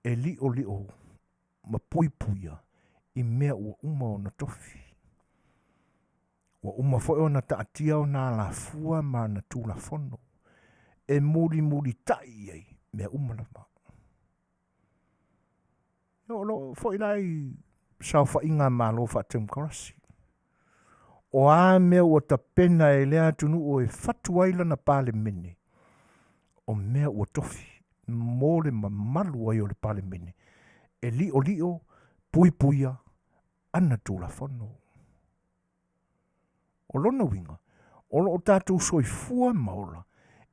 e li'oli'o ma puipuia i mea ua uma ona tofi. Ua uma foi ona taatia ona alafua ma ana tulafono e mulimulita'i i ai mea uma lava. E oo loa foi la i saofaiga a Malo faatemokarasi. O a mea ua tapena e lea atunuu e fatu ai lana Palemene, o mea ua tofi mo le mamalu ai o le Palemene e li'oli'o, puipuia ana Tulafono. O lona uiga, o lo o tatou soifua ma ola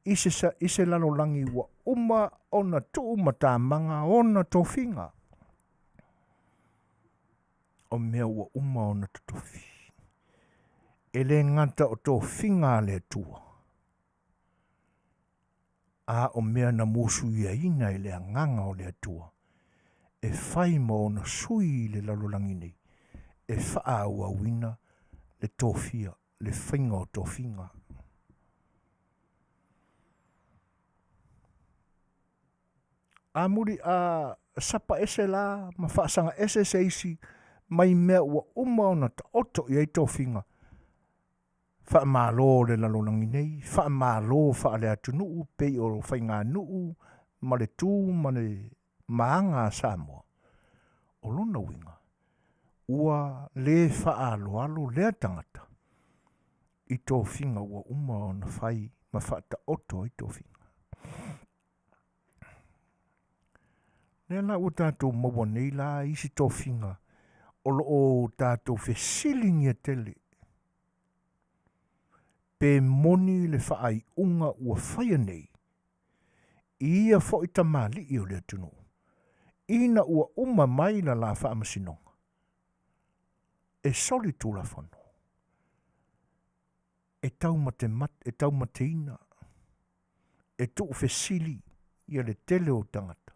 i se, i se lalolagi ua uma ona tuumatamaga ona tofiga. O mea ua uma ona totofi. E le gata o tofiga a le Atua, a o mea na musuiaina e le Agaga o le Atua e fai ma ona sui i le lalolagi nei, e faaauauina le tofia, le faiga o tofiga. A muli a sapa ese la ma faasaga ese se isi mai mea ua uma ona taoto i ai tofiga, Faamalo o le lalolagi nei, faamalo faaleatunuu pei o faiganuu ma le tu ma le ma aga a Samoa, o lona uiga, ua lē faaaloalo lea tagata i tofiga ua uma ona fai ma faataoto ai tofiga. Lea la ua tatou maua nei la isi tofiga o lo o tatou fesiligia tele pe moni le faaiuga ua faia nei i ia foi tamalii o le atunuu ina ua uma mai la la faamasinoga e soli tulafono e taumatemate e taumateina e tuufesili ia le tele o tagata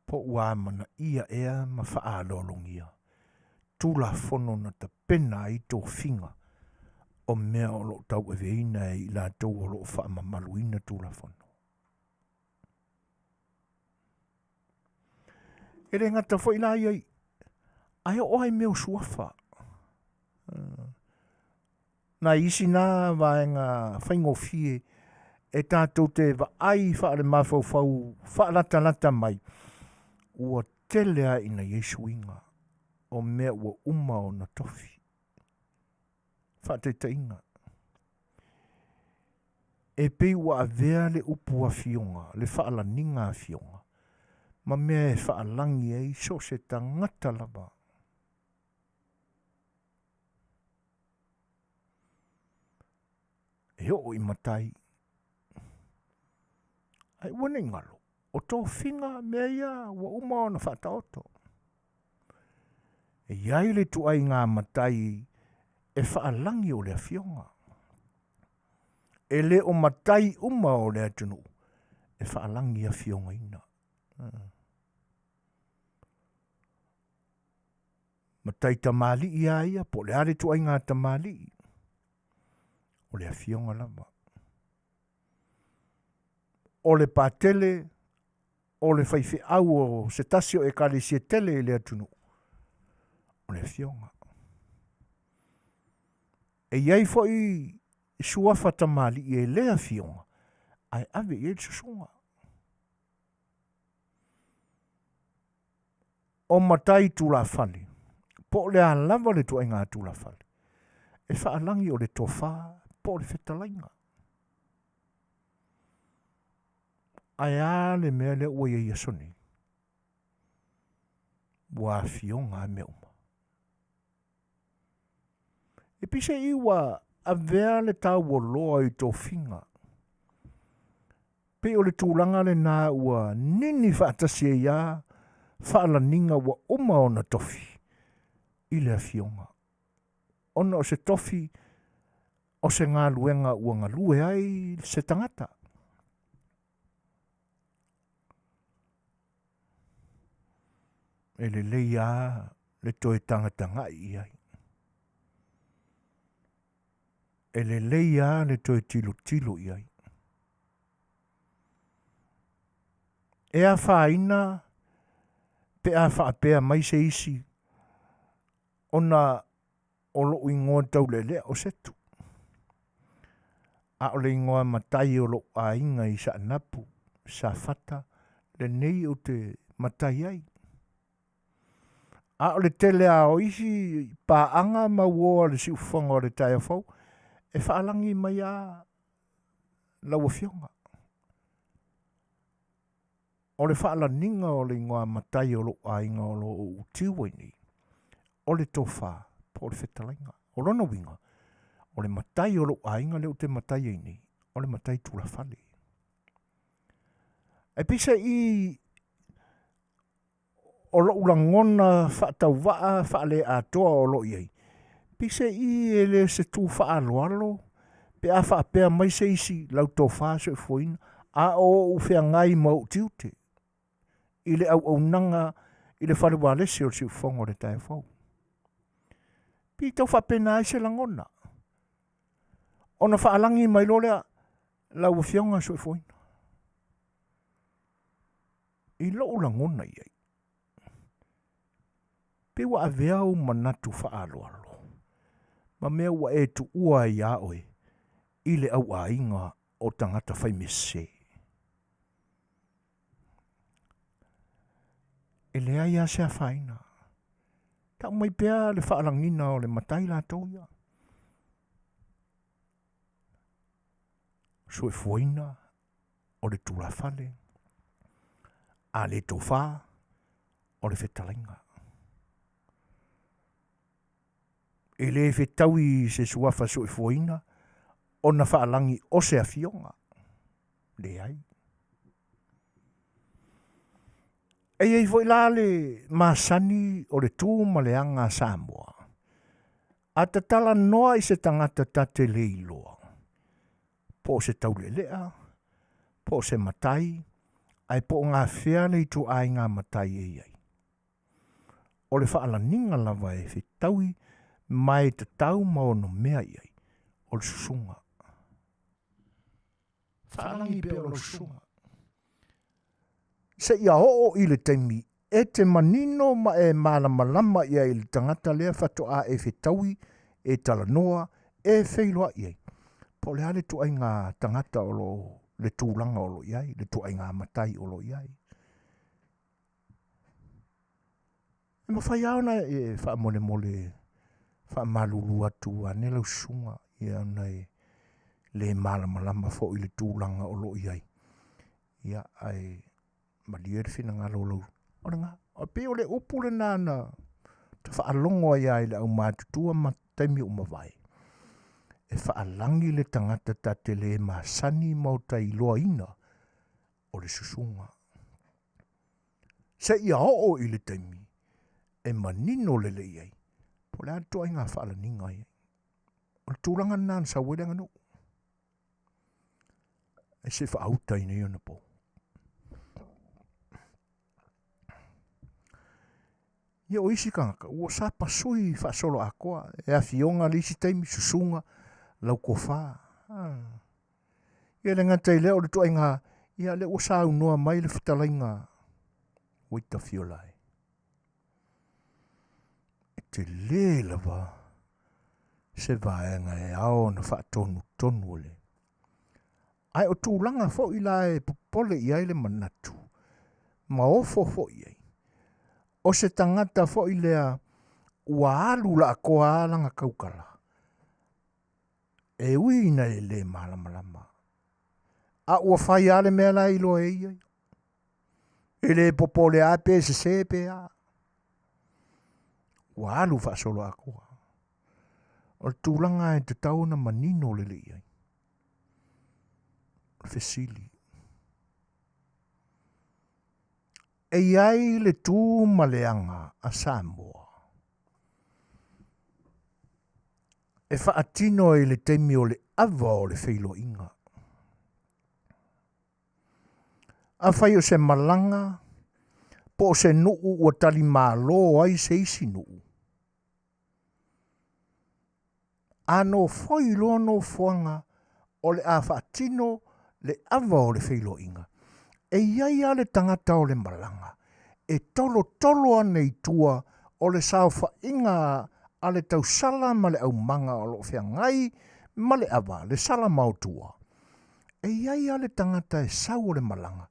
po ua amanaia ea ma faaaloalogia Tulafono na tapena ai tofiga o mea o lo o tauaveina e i latou o lo o faamamaluina Tulafono. E le gata foi la ia i, ae oo ai mea o suafa. Nai isi na vaega faigofie e tatou te vaai faalemafaufau faalatalata mai, ua tele lava ina i ai suiga o mea ua uma ona tofi. Faataitaiga, e pei ua avea le upu afioga, le faalaniga afioga, ma mea e faalagi ai so o se tagata lava. E oo i matai. Ae ua nei galo, o tofiga mea ia ua uma ona faataoto. E i ai le ituaiga matai e faalagi o le afioga. E le o matai uma o le atunuu e faalagi afiogaina. Matai tamalii a ia, po o le a le ituaiga tamalii, o le afioga lava. O le patele, o le faifeau o se tasi o ekalesia tele i le atunuu, o le afioga. E i ai foi suafa tamalii e le afioga, ae ave i ai le susuga. O matai tulafale, po o le a lava le ituaiga tulafale, e faalagi o le tofa po o le fetalaiga. Ae a le mea lea ua i ai aso nei? Ua afioga a mea uma. E peiseai ua avea le taualoa i tofiga. Pei o le tulaga lena ua nini faatasi ai a faalaniga ua uma ona tofi i le afioga. Ona o se tofi o se galuega ua galue ai se tagata. E lelei a le toe tagatagai i ai. E lelei a le toe tilotilo i ai. E afaina pe a faapea mai se isi ona o lo'u igoa taulealea o Setu, a o le igoa matai o lo'u aiga i Saanapu, Safata, lenei ou te matai ai. A o le tele lava o isi paaga ma uo a le siufofoga o le taeao fou, e faalagi mai lava lau Afioga. O le faalaniga o le igoa matai o lou aiga o lo o ou tiu ai nei, o le tofa po o le fetalaiga. O lona uiga, o le matai o lou aiga lea ou te matai ai nei, o le matai tulafale. Ae peiseai o lo'u lagona faatauvaa faaleatoa o lo o i ai, peiseai e le o se tu faaaloalo pe a faapea mai se isi lau tofa soifuaina, a o ou feagai ma ou tiute i le auaunaga i le fale ualesi o le siufofoga o le taeao fou. Pei tau faapena ai se lagona. Ona faalagi mai loa lea lau Afioga soifuaina. I lou lagona i ai, pei ua avea ou manatu faaaloalo ma mea ua e tuua ai iā oe i le auaiga o tagata faimea sese. E leai lava se afaina. Tau mai pea le faalagiga o le matai latou ia. Soifuaina o le tulafale, a le tofa o le fetalaiga. E le fetaui i se suafa soifuaina ona faalagi o se afioga. Leai. E i ai foi la le masani o le tu ma le aga a Samoa. A tatala noa i se tagata ta te le iloa, po o se taulelea, po o se matai, ae po o gafea le ituaiga matai e i ai. O le faalaniga lava e fetaui ma e tatau ma ono mea i ai, o le susuga. Faalagi pea o lau susuga. Seia oo i le taimi e te manino ma e malamalama i ai i le tagata lea faatoa e fetaui, e talanoa, e feiloai ai. Po o le a le ituaiga tagata o lo o, le tulaga o lo o i ai, le ituaiga matai o lo o i ai. E mafai lava ona e faamolemole faamalulu atu ane lau susuga, ia ona e le malamalama foi i le tulaga o lo o i ai. Ia, ae malie le finagalo o lau... O lena, e pei o le upu lena na faalogo ai lava i le aumatutua ma taimi ua mavae, e faalagi le tagata ta te le masani ma o ta iloaina o le susuga. Seia oo i le taimi e manino lelei ai, po o le a le ituaiga faalaniga ai. O le tulaga lena na sau ai le aganuu. E se faauta i nei ona po. Ia o isi tagata, ua sapasui faasoloatoa, e afioga le isi taimi, susuga, lau tofa. Ah. Ia le gata i lea o le ituaiga, ia lea ua saunoa mai le fetalaiga ua tafiola ai. E tele lava se vaega e ao ona faatonutonu o le. Ae o tulaga foi la e popole i ai le manatu, ma ofo foi i ai, o se tagata foi lea ua alu laatoa lava lana tautala, e ui ina e le malamalama, a ua fai lava le mea la e iloa e ia, e le popole lava pe sese pe a. Ua alu faasoloatoa. O le tulaga e tatau ona manino lelei ai. O le fesili. E i ai le tu ma le aga a Samoa e faatino ai i le taimi o le ava o le feiloaiga. Afai o se malaga po o se nuu ua talimalo ai se isi nuu, a nofoi loa nofoaga o le a faatino le ava o le feiloaiga, e i ai lava le tagata o le malaga e tolotolo ane i tua o le saofaiga a le tausala ma le aumaga o lo o feagai ma le ava, le sala maotua. E i ai lava le tagata e sau o le malaga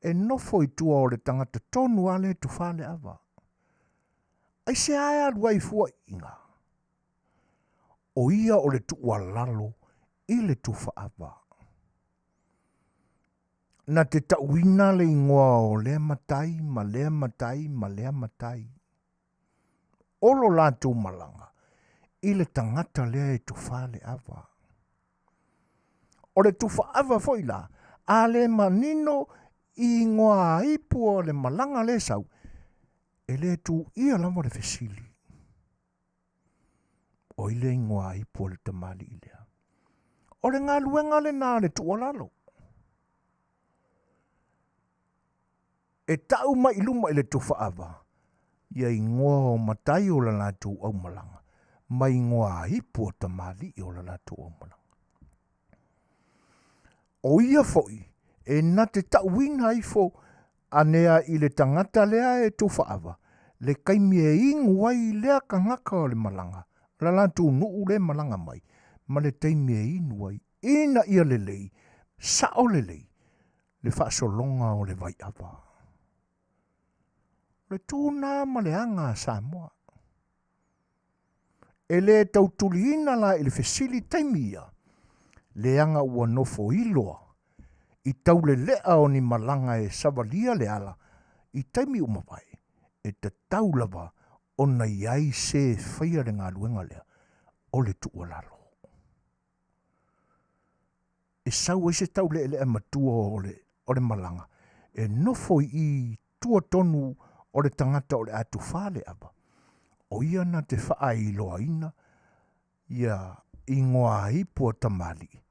e nofo i tua o le tagata tonu lava lea e tufa le ava. Aisea e alu ai fua iga? O ia o le tuualalo i le tufaava. Na te tauina le igoa o lea matai ma lea matai ma lea matai. O lo latou malaga i le tagata lea e tufa le ava. O le tufaava foi la, a le manino i igoa ipu o le malaga lea e sau, e le tuia lava le fesili. O ai le igoa ipu o le tamalii lea? O le galuega lena a le tuualalo. E tau mai i luma i le tufaava ia igoa o matai o la latou aumalaga ma igoa ipu o tamalii o la latou aumalaga. O ia foi e na te tauina ifo anea i le tagata lea e tufaava le taimi e inu ai lea tagata o le malaga, la latou nuu le malaga mai, ma le taimi e inu ai, ina ia lelei, sao lelei le faasologa o le vai ava. O le tu na ma le aga a Samoa. E le tautuliina la i le fesili taimi ia, leaga ua nofo iloa i taulelea o ni malaga e savalia le ala i taimi ua mavae, e tatau lava ona i ai se e faia le galuega lea o le tuualalo. E sau ai se taulealea matua o le, o le malaga, e nofo i i tua tonu o le tagata o le a tufā le ava, o ia na te faailoaina ia igoa ipu a tamalii,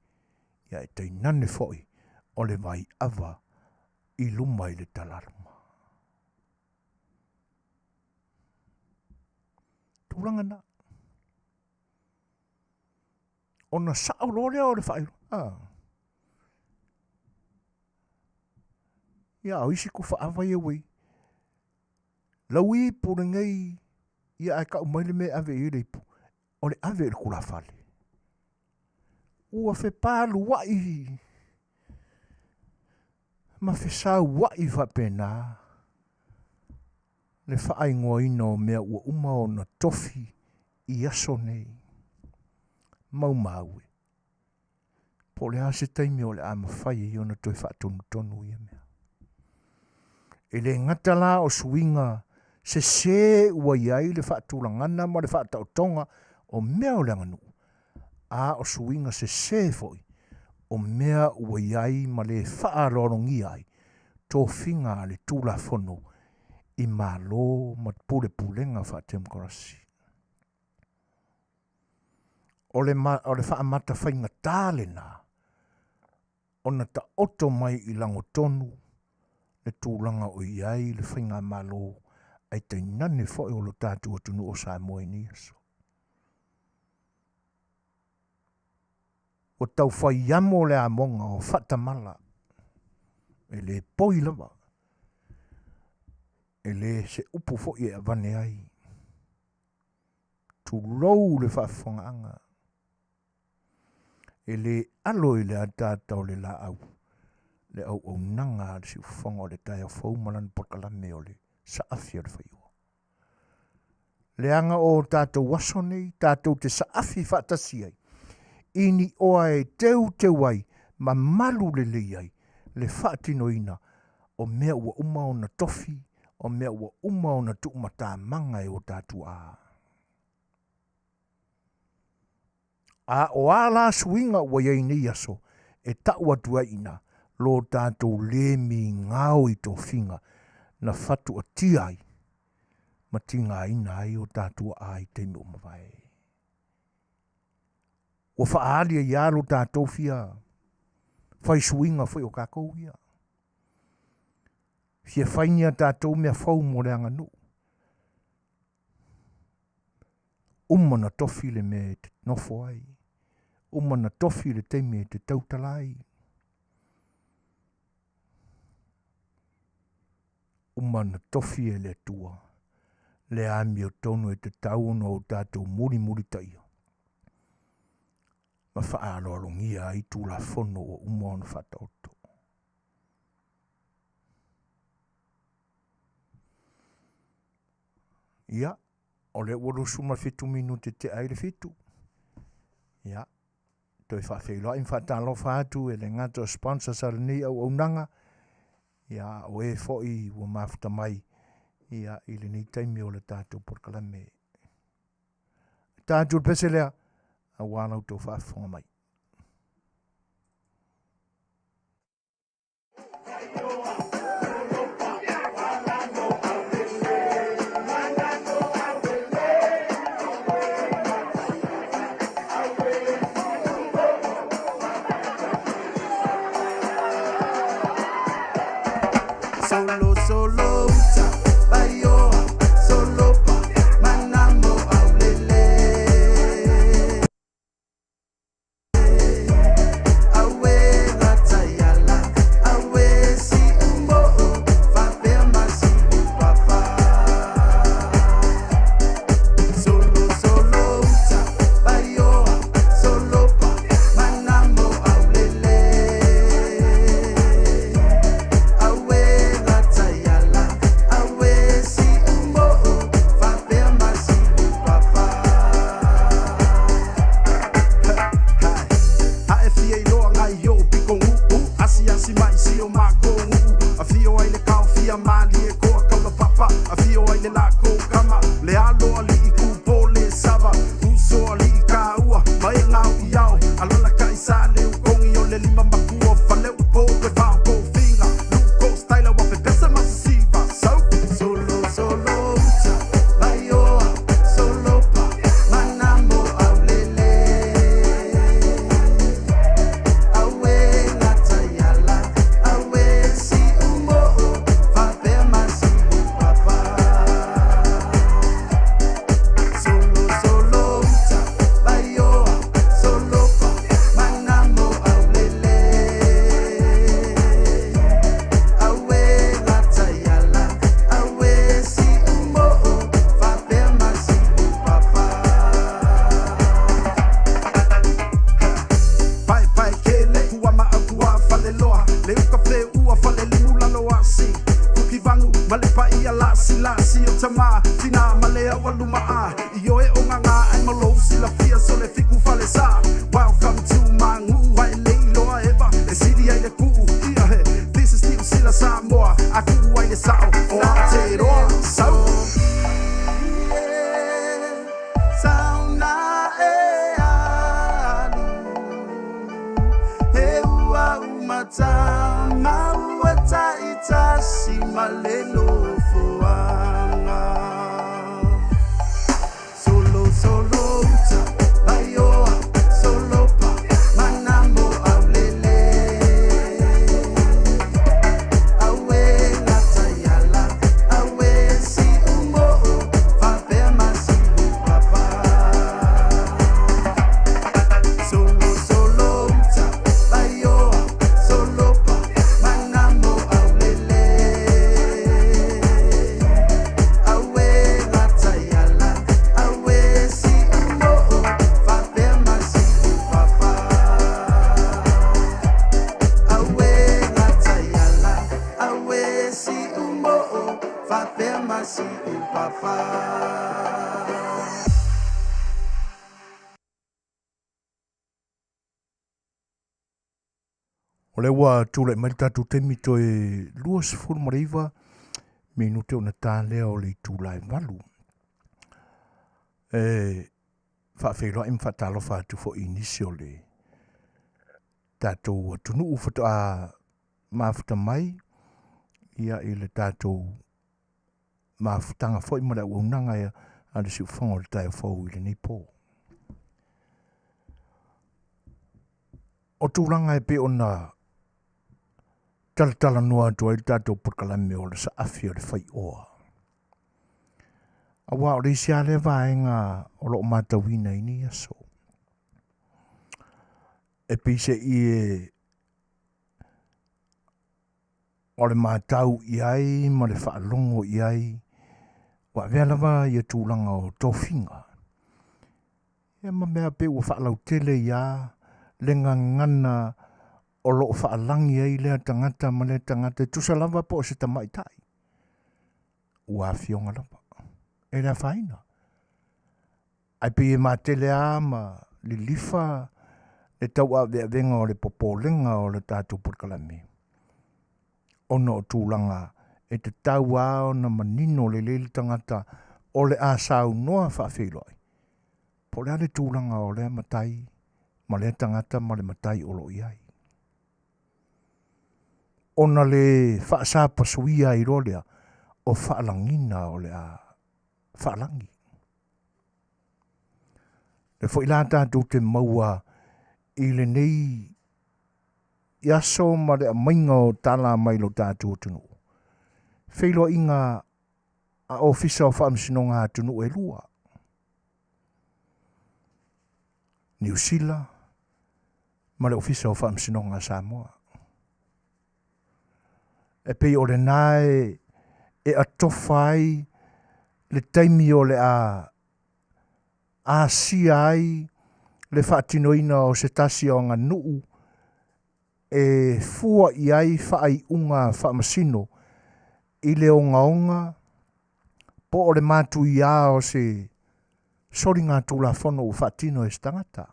ia e tainane foi o le vai ava i luma i le talaluma. Tulaga na. Ona sao loa lea o le faailoa. Ah. Ia, o isi tufaava ia ua i. Lau ipu lenei, ia ae tau mai le mea e ave i ai le ipu, o le ave i le tulafale. Ua fepaluai ma fesauai faapena le faaigoaina o mea ua uma ona tofi i aso nei. Maumau e. Po o le a se taimi o le a mafai ai ona toe faatonutonu ia mea. E le gata la o suiga sesē ua i ai le faatulagana ma le faataotoga o mea o le aganuu, a o suiga sesē foi o mea ua i ai ma le faaaloalogia ai tofiga a le Tulafono i Malo ma pulepulega faatemokarasi. O le, o le faamata faigatā lena ona taoto mai i lagotonu le tulaga o i ai le faigamalo ae tainane foi o lo tatou atunuu o Samoa i nei aso. Ua tau fai amo le amoga o faatamala, e le poi lava, e le se upu foi e avane ai. Tulou le faafofogaaga, e le alo i le ataata o le laau le auaunaga a le siufofoga o le taeao fou ma lana polokalame o le saafi o le faiua. Leaga o tatou aso nei, tatou te saafi faatasi ai, i ni oa e teuteu ai ma malu lelei ai le faatinoina o mea ua uma ona tofi, o mea ua uma ona tuumatamaga e o tatou a. A o a la suiga ua i ai nei aso e tau atu ai ina lo tatou le migao i tofiga na fatuatia ai ma tigaina ai o tatou aai i taimi ua mavae. Ua faaali ai lava lo tatou fia fai suiga foi o kakou ia. Fia fai ni a tatou mea fou mo le aganuu. Uma na tofi le mea e te nofo ai. Uma na tofi le taimi e te tautala ai. Uma na tofi e le Atua le amiotonu e tatau ona o tatou mulimulitaia ma faaaloalogia ai Tulafono ua uma ona faataoto. Ia, o lea ua 27 minute tea ai le fitu. Ia, toe faafeiloai ma faatalofa atu e le gata o sponsors a lenei auaunaga, ia, o e foi ua mafuta mai ia, i lenei taimi o le tatou polokalame. Tatou le pese lea, aua la outou faafofoga mai. Solo solo uta baioa solo pa manamo aulele. le lako kama Le alo alii kupo le sava Uso alii kaua Ma e ngau i ao Alala ka i sa le ukongi o le lima makua Fale upo e whao ko finga Luko styla wa pepesa masisiva So Solo solo uta Vaioa solo pa Manamo au lele Aue lataiala Aue si umoo Faapea masiu papa Solo solo uta Vaioa solo pa Manamo au lele Aue lataiala Aue si umoo Faapea masiu papa Paepae kele kua ma au kua faleloa Le uka fe ua fale limu lalo asi Kuki vangu ma le paia lasi lasi o tama Tina ma le au aluma a I oe o ngā ngā ai ma lou silafia so le fiku fale sa Welcome to my ngu ai le iloa eva E sili ai le kuu ia he This is New Sila Samoa A kuu ai le sao o Aotearoa Sau Sauna e alu He ua umata ma ua taitasi ma le nofoaga Solo solo uta vaioa solo pa manamo au lele Aue lataiala aue si umoo faapea masiu papa Solo solo uta vaioa solo pa manamo au lele Aue lataiala aue si umoo faapea masiu papa Aue lataiala aue si umoo faapea masiu papa O lea ua tulai mai le tatou taimi toe 29 minute ona ta lea o le itula e 8. E faafeiloai ma faatalofa atu foi i nisi o le tatou atunuu faatoa mafuta mai ia i le tatou mafutaga foi ma le auaunaga a le siufofoga o le taeao fou i lenei po. O tulaga e pei ona talatalanoa atu ai le tatou polokalame o le saafi o le faioa. Aua o le isi lava lea vaega o lo o matauina i nei aso. E peiseai e o le matau i ai ma le faalogo i ai, ua avea lava ia tulaga o tofiga. Ia ma mea pei ua faalautele ia le gagana o lo o faalagi ai lea tagata ma lea tagata, e tusa lava po o se tamaitai. Ua afioga lava. E le afaina. Ae pei e matele lava ma lilifa le tauaveavega o le popolega o le tatou polokalame ona o tulaga e tatau lava ona manino lelei le tagata o le a saunoa faafeiloai po o le a le tulaga o lea matai ma lea tagata ma le matai o lo o i ai. Ona le faasapasuia ai loa lea o faalagiga o le a faalagi. Le foi la tatou te maua i lenei aso ma le aumaiga o tala mai lo tatou atunuu. Feiloaiga a Ofisa o Faamasinoga a atunuu e lua. Niu Sila ma le Ofisa o Faamasinoga a Samoa. E pei o lena e, e atofa ai le taimi o le a asia ai le faatinoina o se tasi o aganuu e fua i ai faaiuga faamasino i le ogaoga po o le matuiā o se soligatulafono ua faatino e se tagata.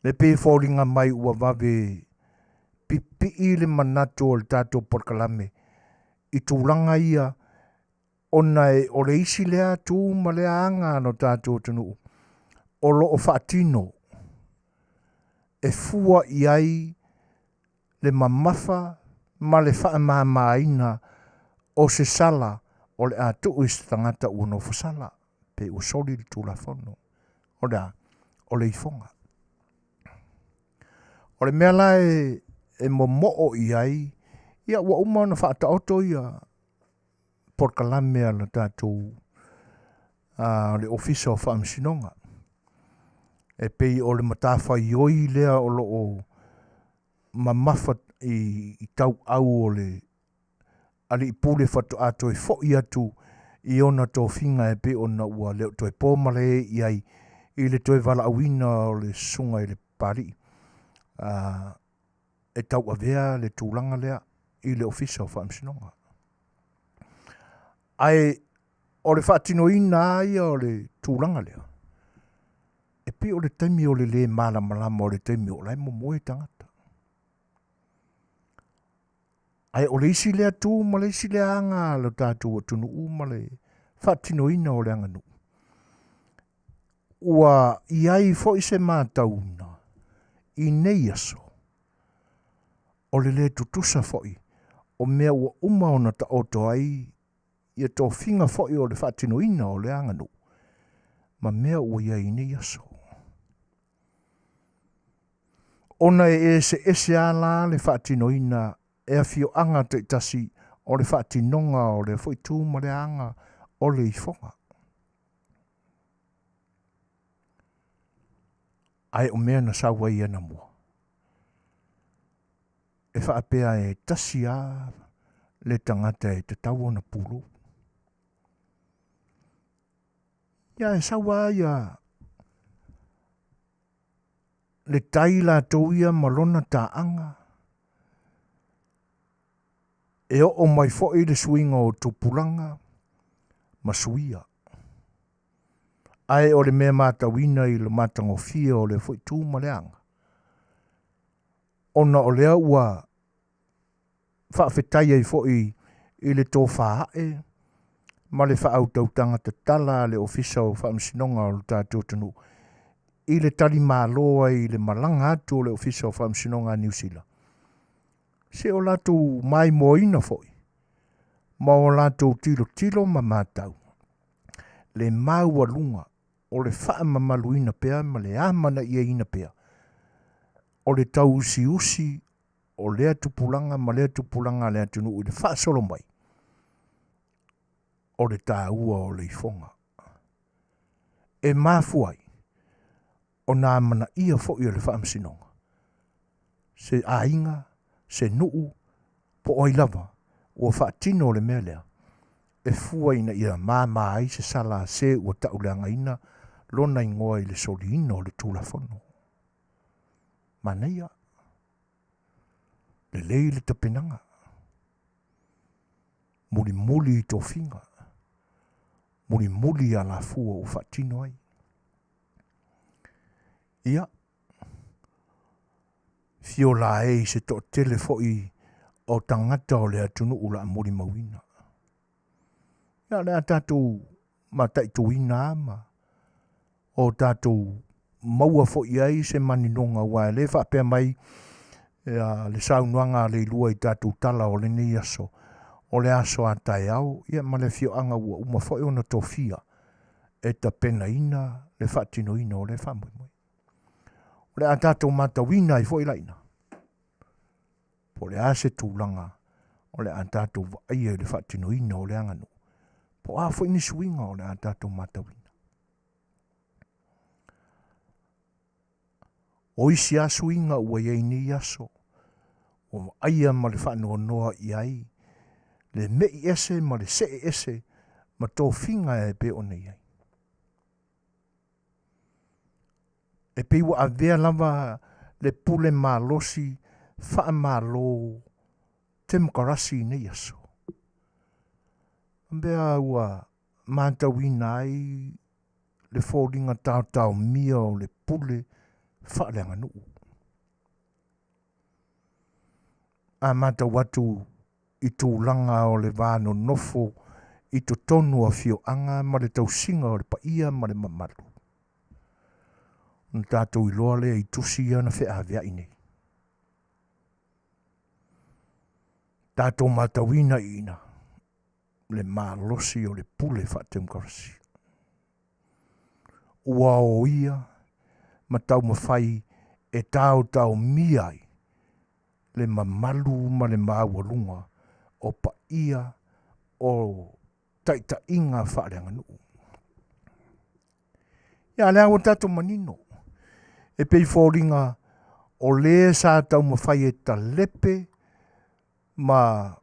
Le pei e foliga mai ua vave pipii le manatu o le tatou polokalame i tulaga ia. Ona e o le isi lea tu ma lea aga a lo tatou atunuu o lo o faatino e fua i ai le mamafa ma le faamamaina o se sala o le a tuu i se tagata ua nofo sala pe ua soli le Tulafono. O le a? O le ifoga. O le mea la e momoo i ai, ia ua uma ona faataoto ia polokalame a le tatou le Ofisa o Faamasinoga. E pei o le matafaioi lea o lo o mamafa i tauau o le alii pule faatoa toe foi atu i ona tofiga e pei ona ua le o toe po malae i ai i le toe valaauina o le susuga i le Papalii e tauavea le tulaga lea i le Ofisa o Faamasinoga. Ae o le faatinoina lava ia o le tulaga lea, e pei o le taimi o le lē malamalama o le taimi o la e momoe tagata. Ae o le isi lea tu ma le isi lea aga a lo tatou atunuu ma le faatinoina o le aganuu, ua i ai foi se matauina i nei aso, o le lē tutusa foi o mea ua uma ona taoto ai ia tofiga foi o le faatinoina o le aganuu ma mea ua i ai i nei aso. Ona e eseese lava la le faatinoina e afioaga taitasi o le faatinoga o lea foi tu ma le aga o le ifoga. Ae o mea na sau ai anamua, e faapea e tasi lava le tagata e tatau ona pulou. Ia e sau lava ia le tai latou ia ma lona taaga, e oo mai foi le suiga o tupulaga ma suia. Ae o le mea matauina i le matagofie o lea foi tu ma le aga, ona o lea ua faafetai ai foi i le tofa ae ma le faautautaga tatala a le Ofisa o Faamasinoga o le tatou atunuu i le talimalo ai i le malaga atu o le Ofisa o Faamasinoga a Niu Sila, se o latou maimoaina foi ma o latou tilotilo ma matau le maualuga o le faamamaluina pea ma le amanaiaina pea o le tauusiusi o lea tupulaga ma lea tupulaga a le atunuu i le faasolo mai o le taua o le ifoga. E mafua ai ona amanaia foi e le Faamasinoga se aiga, se nuu, po o ai lava ua faatino le mea lea e fua ina ia māmā ai se sala a se ua tauleagaina lona igoa i le soliina o le Tulafono. Manaia. Lelei le tapenaga. Mulimuli i tofiga. Mulimuli i alafua ua faatino ai. Ia, fio la e i se toatele foi o tagata o le atunuu o le a molimauina. Ia, o le a tatou mataituina lava ma o tatou maua foi i ai se maninoga, aua e le faapea mai ia, le saunoaga a Leilua i tatou tala o lenei aso, o le aso a taeao, ia ma le afioaga ua uma foi ona tofia e tapenaina le faatinoina o lea faamoemoe. O le a tatou matauina ai foi laina, po o le a se tulaga o le a tatou vaaia i le faatinoina o le aganuu, po o a foi ni suiga o le a tatou matauina. O isi lava suiga ua i ai nei aso, ua vaaia ma le faanoanoa i ai le me'i ese ma le see ese ma tofiga e pei ona i ai. E pei ua avea lava le pule malosi faamalo temokarasi i nei aso. Mea ua matauina ai le foliga taotaomia o le pule faaleaganuu. A matau atu i tulaga o le va nonofo i totonu o afioaga ma le tausiga o le paia ma le mamalu. Ona tatou iloa lea i tusi ia na feaveai nei. Tatou matauina i ina le malosi o le pule faatemokarasi. Ua oia ma taumafai e taotaomia ai le mamalu ma le maualuga o paia o taitaiga faaleaganuu. Ia, lea ua tatou manino, e pei foliga o le sa taumafai e talepe ma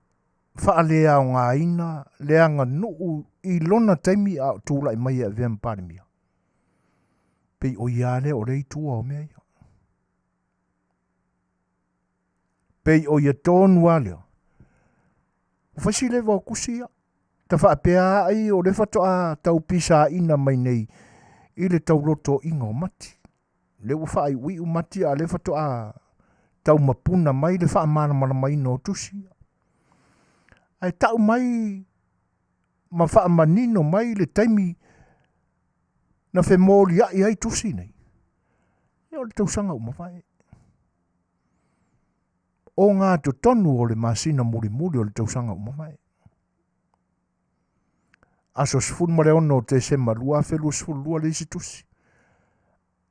faaleaogaina le aganuu i lona taimi a o tulai mai e avea ma Palemia. Pei o ia lea o lea i tua o mea ia. Pei o ia tonu lava lea. Ua fai si leva o tusi ia. Ta faapea ai o le faatoa tau pisaina mai nei i le taulotoina o Mati. Lea ua faaiuiu Mati a o lea faatoa tau mapuna mai le faamalamalamaina o tusi ia. Ae tau mai ma faamanino mai le taimi na femoliai ai tusi nei. Ia o le tausaga ua mavae. O ngā totonu o le masina mulimuli o le tausaga ua mavae. Aso 16 o Tesema 2022 le isi tusi.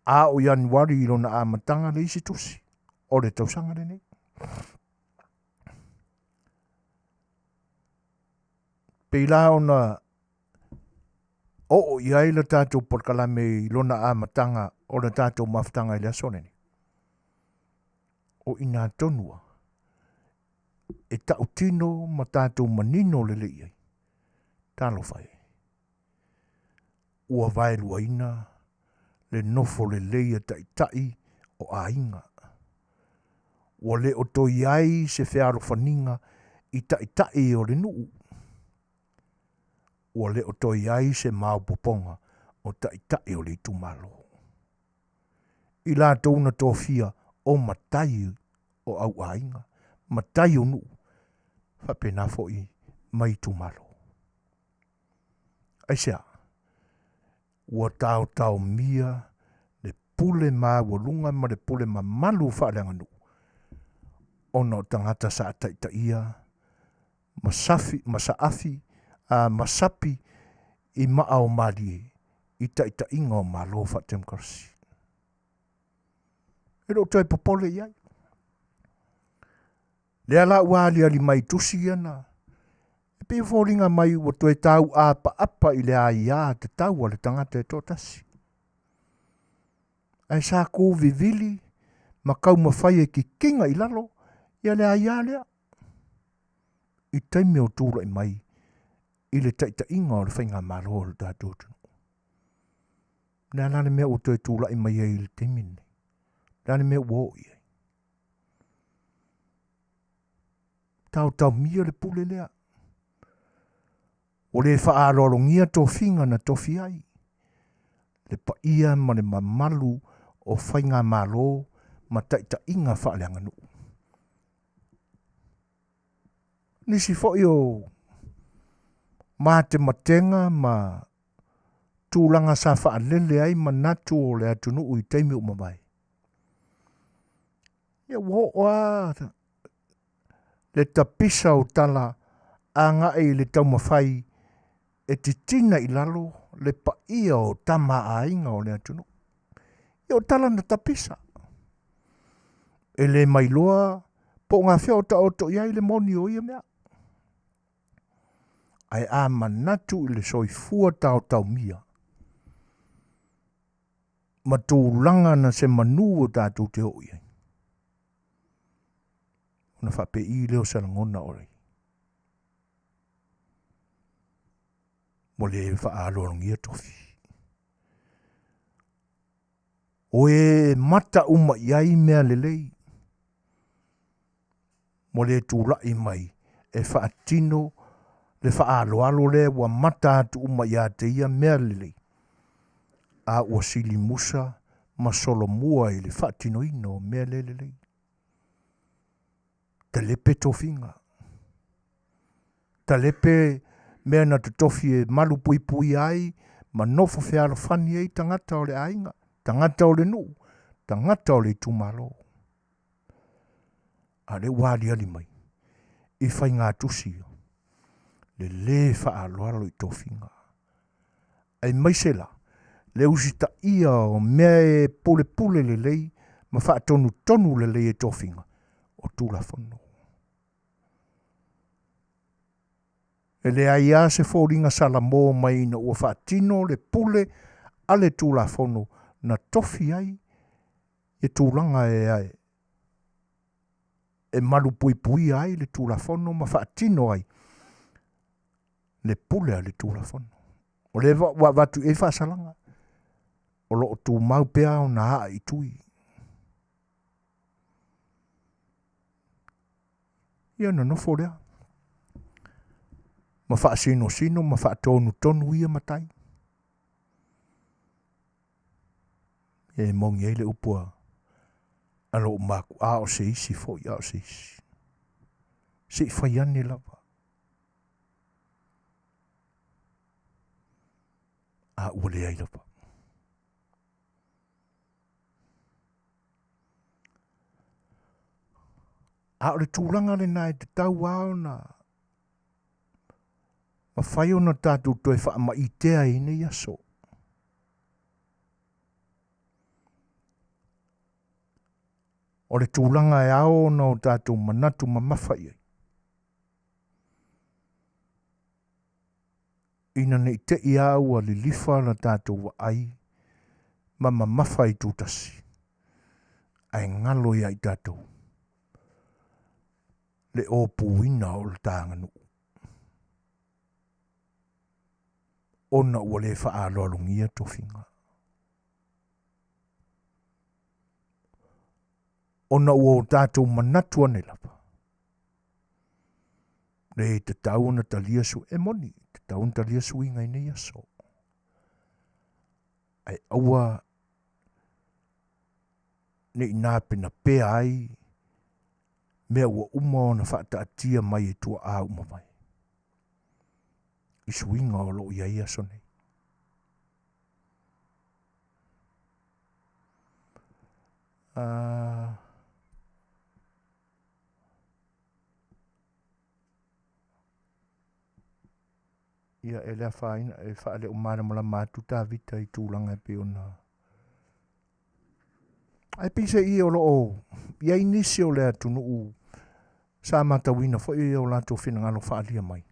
A o Ianuari i lona amataga le isi tusi o le tausaga lenei. Pei la ona oo i ai le tatou polokalame i lona amataga o le tatou mafutaga i le aso lenei. O ina tonu a e tautino ma tatou manino lelei ai. Talofa e. Ua vaeluaina le nofo lelei a taitai o aiga. Ua le o toe i ai se fealofaniga i taitai o le nuu. Ua le o toe i ai se maopoopoga o taitai o le itumalo. I latou na tofia o matai o au aiga, matai o nuu, faapena foi ma itumalo. Aisea? Ua taotaomia le pule maualuga ma le pule mamalu faaleaganuu ona o tagata sa taitaia ma safi, ma saafi, a, ma sapi i maa o malie i taitaiga o Malo faatemokarasi. E le o toe popole i ai. Lea la ua aliali mai tusi ia na, e pei e foliga mai ua toe tauapaapa i le aia tatau a le tagata e toatasi. Ae sa kuvivili ma taumafai e kikiga i lalo ia le aia lea i taimi o tulai mai i le taitaiga o le faigamalo o le tatou atunuu. O le a la le mea ua toe tulai mai ai i le taimi lenei? O le a le mea ua oo i ai? Taotaomia le pule lea. Ua le faaaloalogia tofiga na tofi ai le paia ma le mamalu o faigamalo ma taitaiga faaleaganuu. Nisi foi o matematega ma tulaga sa faalele ai manatu o le atunuu i taimi ua mavae. Ia ua oo lava le tapisa o tala agai i le taumafai e titina i lalo le paia o tama a aiga o le atunuu. Ia o tala na tapisa. E le mailoa po o gafea o taoto i ai le moni o ia mea. Ae a manatu i le soifua taotaomia ma tulaga na se manu o tatou te oo i ai, ona faapei lea o se lagona o ai. Ua le faaaloalogia tofi. O e mata uma i ai mea lelei, ua le tulai mai e faatino le faaaloalo lea ua mata atu uma ia te ia mea lelei, a ua silimusa ma solomua i le faatinoina o mea le lelei. Talepe tofiga. Talepe mea na totofi e malupuipuia ai ma nofo fealofani ai tagata o le aiga, tagata o le nuu, tagata o le itumalo. A o lea ua aliali mai i faigatusi ia le lē faaaloalo i tofiga. Aemaise la le usitaia o mea e pulepule lelei ma faatonutonu lelei e tofiga o Tulafono. E leai lava se foliga salamo mai ina ua faatino le pule a le Tulafono na tofi ai le tulaga e e malupuipuia ai le Tulafono ma faatino ai le pule a le Tulafono. O lea ua avatu i ai faasalaga, o lo o tumau pea ona aa i tui. Ia ona nofo lea ma faasinosino ma faatonutonu ia matai. E moni ai le upu a a lou maku'a o se isi foi a o se isi. Se i fai ane lava. A ua leai lava. A o le tulaga lena e tatau lava ona mafai ona tatou toe faamaitea i nei aso. O le tulaga e ao ona o tatou manatu mamafa i ai, ina ne i te i lava ua lilifa la tatou vaai ma mamafa i tutasi, ae galo ia i tatou le opuina o le ta aganuu, ona ua le faaaloalogia tofiga. Ona ua o tatou manatu ane lava, le tatau ona talia su, e moni, tatau ona talia suiga i nei aso. Ae aua ne i napenapea ai mea ua uma ona faataatia mai e tuaa uma mai i suiga o lo o i ai aso nei. Ia e le afaina e faaleo malamalama atu Tavita i tulaga e pei ona ae peiseai o lo o i ai nisi o le atunuu sa matauina foi o latou finagalo faaalia mai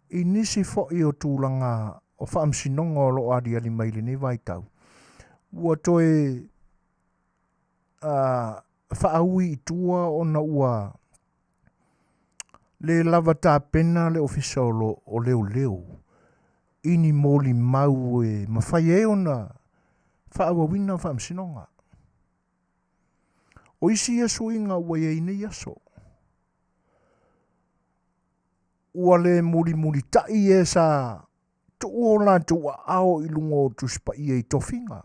i nisi foi o tulaga o faamasinoga o lo o aliali mai i lenei vaitau ua toe faaui i tua ona ua le lava tapena le Ofisa o Leoleo i ni molimau e mafai ai ona faaauauina faamasinoga. O isi ia suiga ua i ai nei aso, ua le mulimulitai e sa tuu o latou aao i luga o Tusi Paia i tofiga,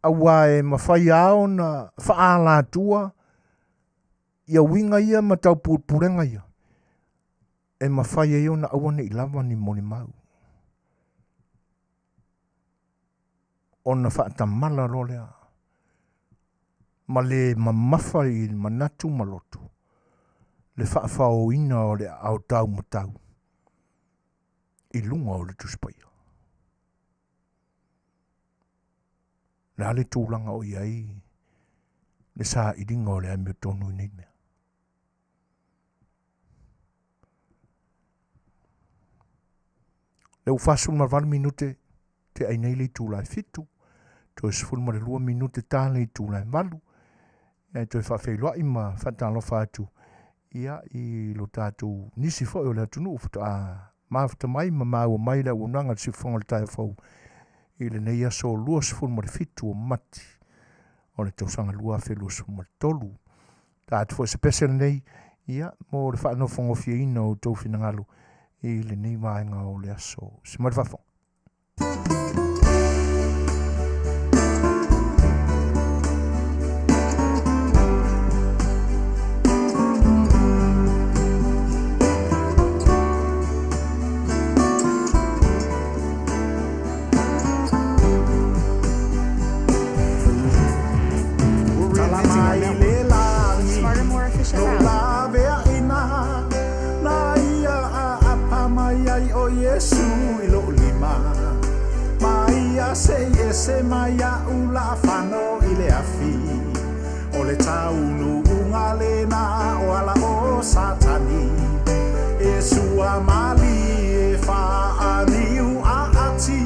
auā e mafai lava ona faaalatua ia uiga ia ma taupulepulega ia e mafai ai ona aua ne i lava ni molimau, ona faatamala loa lea ma le mamafa i manatu ma loto le faafaoina o le aao taumatau i luga o le Tusi Paia. Le a le tulaga o i ai le sailiga o le amiotonu i nei mea? Lea ua 48 minute te ai nei le itula e 7, toe 12 minute ta le itula e 8. Ia e toe faafeiloai ma faatalofa atu ia i lo tatou nisi foi o le atunuu faatoa mafuta mai ma maua mai le auaunaga a le Siufofoga o le Taeao Fou i lenei aso 27 o Mati o le tausaga 2023. Ta atu foi se pese lenei ia mo le faanofonofieina o outou finagalo i lenei vaega o le aso. Se mai le faafofoga. Iesu i lo'u lima Ma ia se'i ese mai a'u la'afano i le afi O le taunu'uga lena o ala o Satani E sua malie fa'aniu a'ati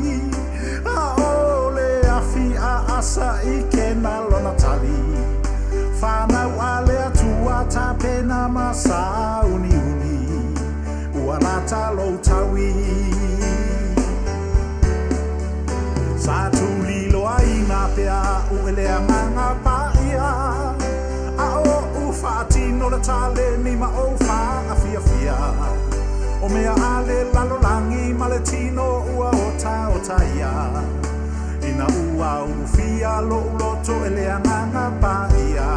A o le afi a'asa i kena lona tali Fanau a le Atua tapena ma sauniuni Ua lata lou taui Sa tuliloaina pea a'u e le Agaga Paia A oʻu faatino le taleni ma ou faafiafia O mea a le lalolagi ma le tino ua otaotaia Ina ua ulufia loʻu loto e le Agaga Paia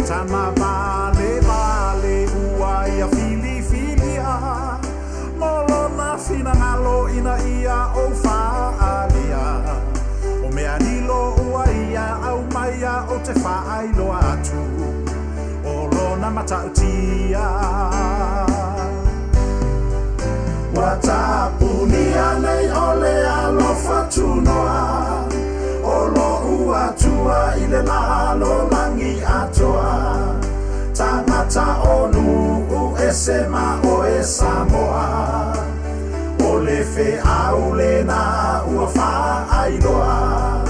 Tama valevale ua ia filifilia Mo lona finagalo ina ia ou faaalia O mea lilo ua ia aumaia ou te faailoa atu O lona matautia Ua tapunia nei o le alofa tunoa O lo'u Atua i le lalolagi atoa Tagata o nuu ese ma oe Samoa O le feau lena ua faailoa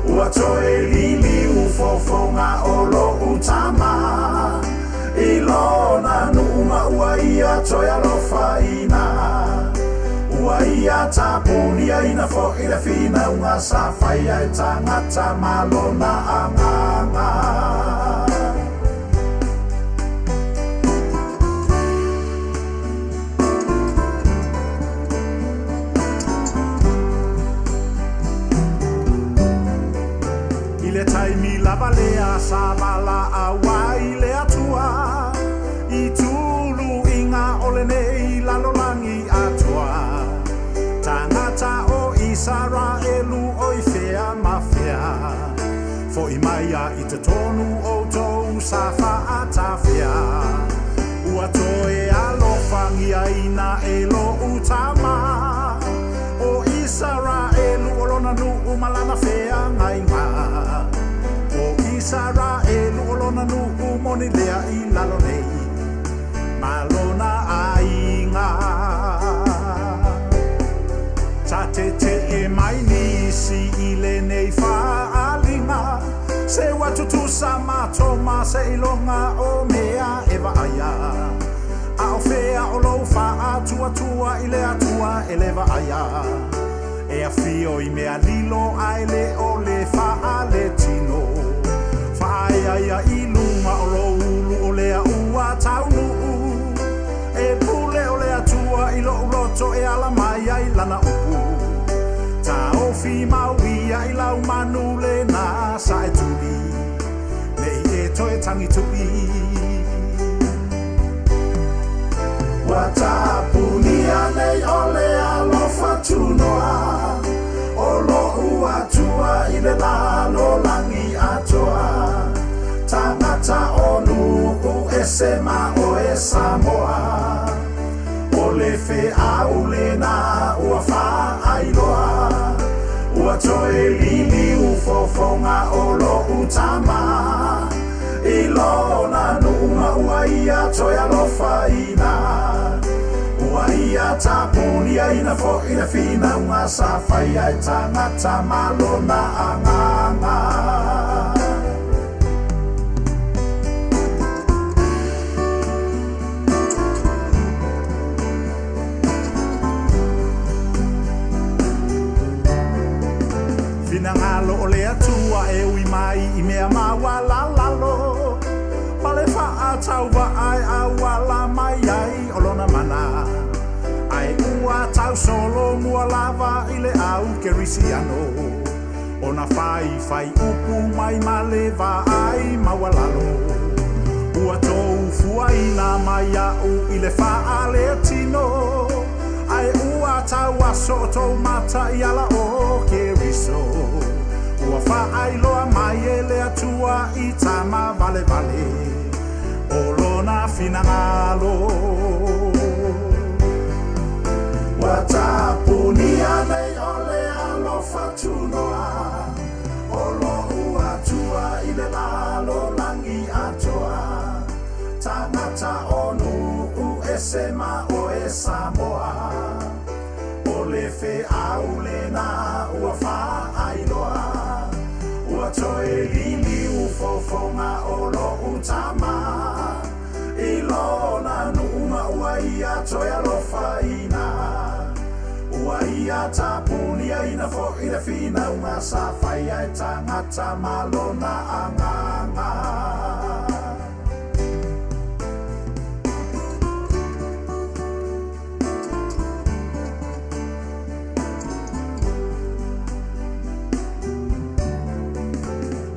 Ua toe liliu fofoga o lo'u Tama I lona nuu ma ua ia toe alofaina Ua ia tapuniaina fo'i le finauga sa faia e tagata ma lona Agaga. I le taimi lava lea sa valaau ai le Atua i tuluiga o lenei lalolagi atoa, tagata o Isaraelu o i fea ma fea, fo'i mai ia i totonu outou sa fa'atafea. Ua toe alofagiaina e lo'u Tama o Isaraelu o lona nuu ma lana feagaiga. O Isaraelu o lona nuu moni lea i lalo nei ma lona aiga. Sa tete'e mai nisi i lenei faaaliga se ua tutusa matou ma seiloga o mea e vaaia. A o fea o lou faatuatua i le Atua e le vaaia? E afio i mea lilo ae le o le faaletino. Faaeaea i luga o lou ulu o lea ua taunuu. E pule o le Atua i lo'u loto e ala mai ai lana upu. Taofi mau ia i lau manu lena sa e tuli Nei e toe tagitu'i. Ua tapunia nei o le alofa tunoa O lo'u Atua i le lalolagi atoa Tagata o nuu ese ma oe Samoa O le feau lena ua faailoa Ua toe liliu fofoga o lo'u Tama I lona nuu ma ua ia toe alofaina Ua ia tapuniaina fo'i le finauga sa faia e tagata ma lona Agaga. Finagalo o le Atua e ui mai i mea maualalalo Ma le faatauva'a e auala mai ai o lona mana Ae ua tausolomua lava i le au kerisiano Ona faifai upu mai ma le vaai maualalo Ua tou fuaina mai a'u i le faaletino Ae ua tauaso outou mata i ala o Keriso Ua faailoa mai e le Atua i tama valevale O lona finagalo Ua. oe Samoa. O le feau lena ua faailoa, ua toe liliu fofoga o lo'u tama i lona nuu ma ua ia toe alofaina. Ua ia tapuniaina fo'i le finauga sa faia e tagata ma lona agaga.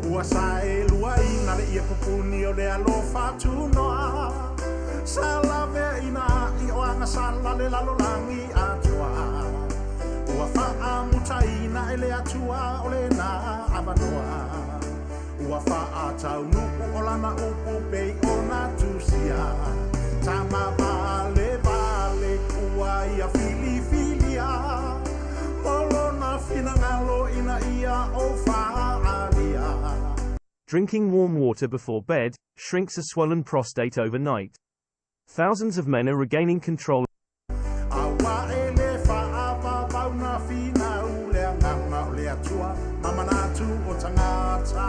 Ua saeluaina le ie pupuni o le alofa tunoa, sa laveaina i o agasala le lalolagi atoa. Ua faamutaina e le Atua o lena avanoa, ua faataunuu o lana upu pei ona tusia. Tama valevale ua ia filifilia mo lona finagalo ina ia ou faaalia. Drinking warm water before bed shrinks a swollen prostate overnight. Thousands of men are regaining control. Aua e le faavavau na finau le agaga o le Atua ma manatu o tagata.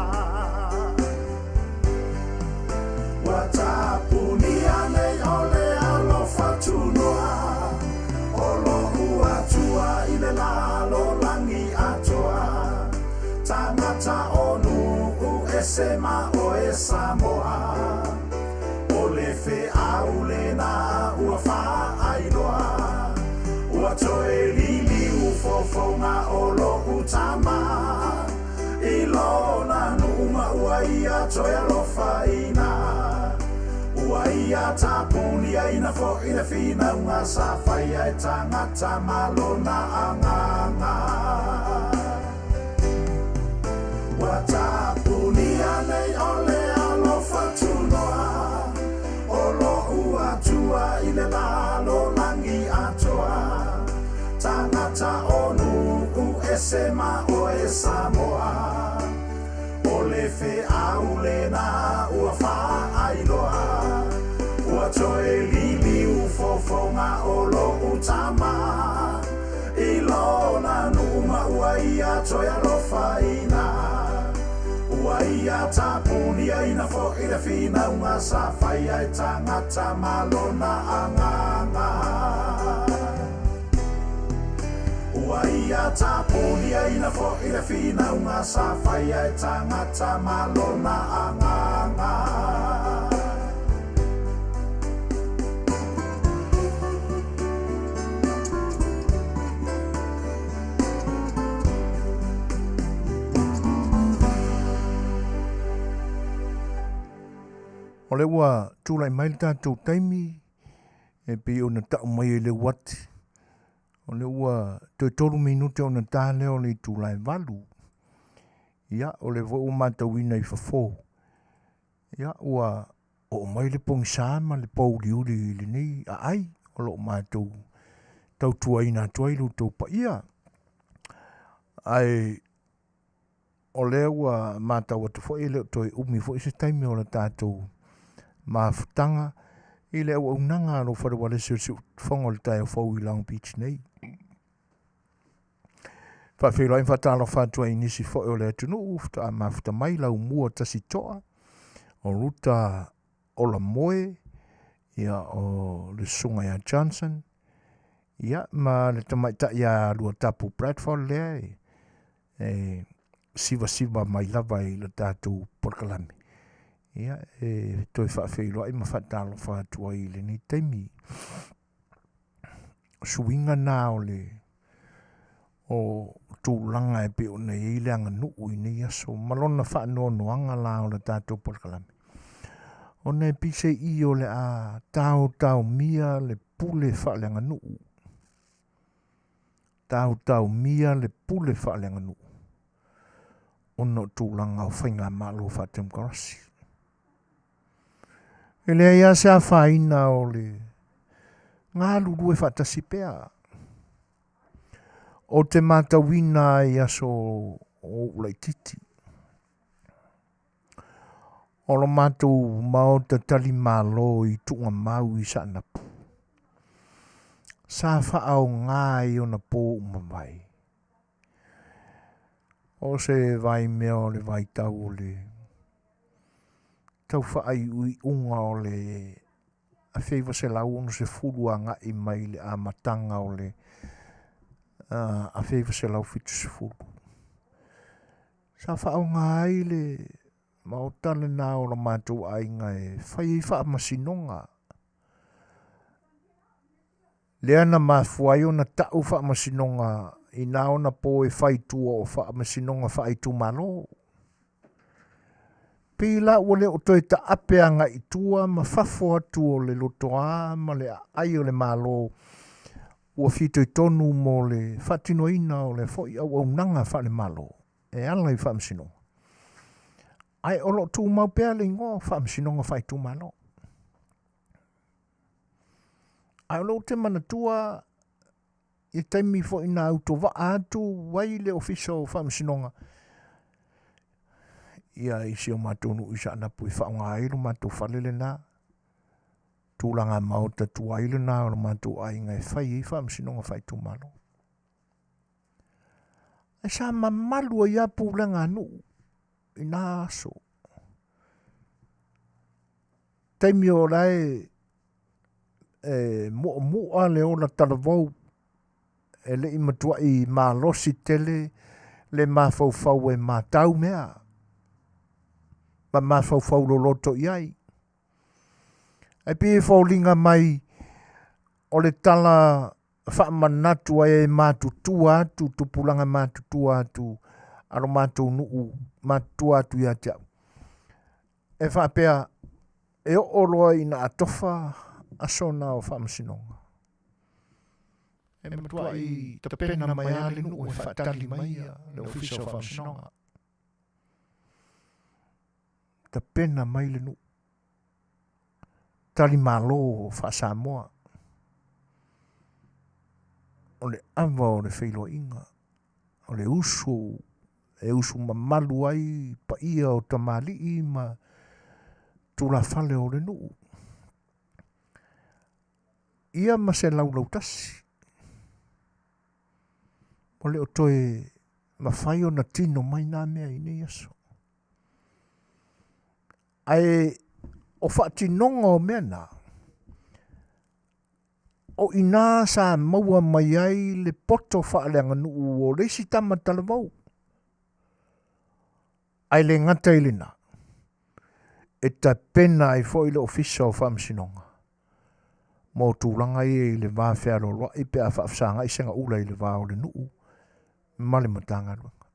Ua tapunia nei o le alofa tunoa o lo'u Atua i le lalolagi atoa. Tagata o nuu ese ma oe Samoa. O le feau lena ua faailoa, ua toe liliu fofoga o lo'u tama i lona nuu ma ua ia toe alofaina. Ua ia tapuniaina fo'i le finauga sa faia e tagata ma lona agaga. Ua tapunia nei o le alofa tunoa o lo'u Atua i le lalolagi atoa. Tagata o nuu ese ma oe Samoa. O le feau lena ua faailoa, ua toe liliu fofoga o lo'u tama i lona nuu ma ua ia toe alofaina. Ua ia tapuniaina fo'i le finauga sa faia e tagata ma lona agaga. Ua ia tapuniaina fo'i le finauga sa faia e tagata ma lona agaga. O lea ua tulai mai le tatou taimi e pei ona tau mai e le uati. O lea ua toe tolu minute ona ta lea o le itula e 8. Ia, o lea foi ua matauina i fafo. Ia, ua oo mai le pogisa ma le pouliuli i lenei aai o lo o matou tautuaina atu ai lo outou paia. Ae o lea ua matau atu foi e le o toe umi foi se taimi o le tatou mafutaga i le auaunaga a lou fale ualesi o le siufofoga o le taeao fou i Long Beach nei. Faafeiloai ma faatalofa atu ai i nisi foi o le atunuu faatoa mafuta mai Laumua Tasitoa, o Ruta Olamoe, ia o le susuga ia Johnson, ia ma le tamaitai ia Luatapu Bradford lea e sivasiva mai lava i le tatou polokalame. Ia e toe faafeiloai ma faatalofa atu ai i lenei taimi. Suiga na o le o tulaga e pei ona i ai le aganuu i nei aso ma lona faanoanoaga la o le tatou polokalame. Ona e peiseai o le a taotaomia le pule faaleaganuu. Taotaomia le pule faaleaganuu ona o tulaga o faigamalo faatemokarasi. E leai lava se afaina o le galulue faatasi pea. O te matauina ai aso o ou laitiiti. O lo matou maota talimalo i Tuugamau i Saanapu. Sa faaoga i ona po uma mai. O se vaimea o le vaitau o le tau faaiuiuga o le 1960 agai mai i le amataga o le 1970. Sa faaoga ai le maota lena o lo matou aiga e fai ai faamasinoga. Lea na mafua ai ona tau faamasinoga i na ona po e fai i tua o faamasinoga faaitumalo. Pei la ua le o toe taape agai i tua ma fafo atu o le lotoa ma le aai o le Malo ua fitoitonu mo le faatinoina o lea foi auaunaga faale-Malo e ala i faamasinoga, ae o lo o tumau pea le igoa o faamasinoga faaitumalo. Ae o lea ou te manatua i taimi foi na autovaa atu ai le Ofisa o Faamasinoga ia i si o matou nuu i Saanapu e faaaoga ai lo matou fale lena, tulaga maota tuai lena o lo matou aiga e fai ai faamasinoga faaitumalo. Ae sa mamalu ai lava pulega a nuu i na aso. Taimi o la e e mu'amu'a le ola talavou, e le i matua'i malosi tele le mafaufau e matau mea ma mafaufau loloto i ai. Ae pei e foliga mai o le tala faamanatu ai e matutua atu tupulaga matutua atu a lo matou nuu matutua atu ia te au. E faapea, e oo loa ina atofa aso na o faamasinoga, e matuai tapena mai lava le nuu e faatali mai le Ofisa o Faamasinoga. Tapena mai le nuu. Tali malo faa-Samoa. O le ava o le feiloaiga, o le usu e usu mamalu ai paia o tamalii ma tulafale o le nuu. Ia ma se laulautasi, ua le o toe mafai ona tino mai na mea i nei aso. Ae o faatinoga o mea na, o i ina sa maua mai ai le poto faaleaganuu o le isi tama talavou. Ae le gata i lena, e tapena ai foi le Ofisa o Faamasinoga mo tulaga ia i le va fealoaloai pe a faafesagai segaula i le va o le nuu ma le Matagaluega.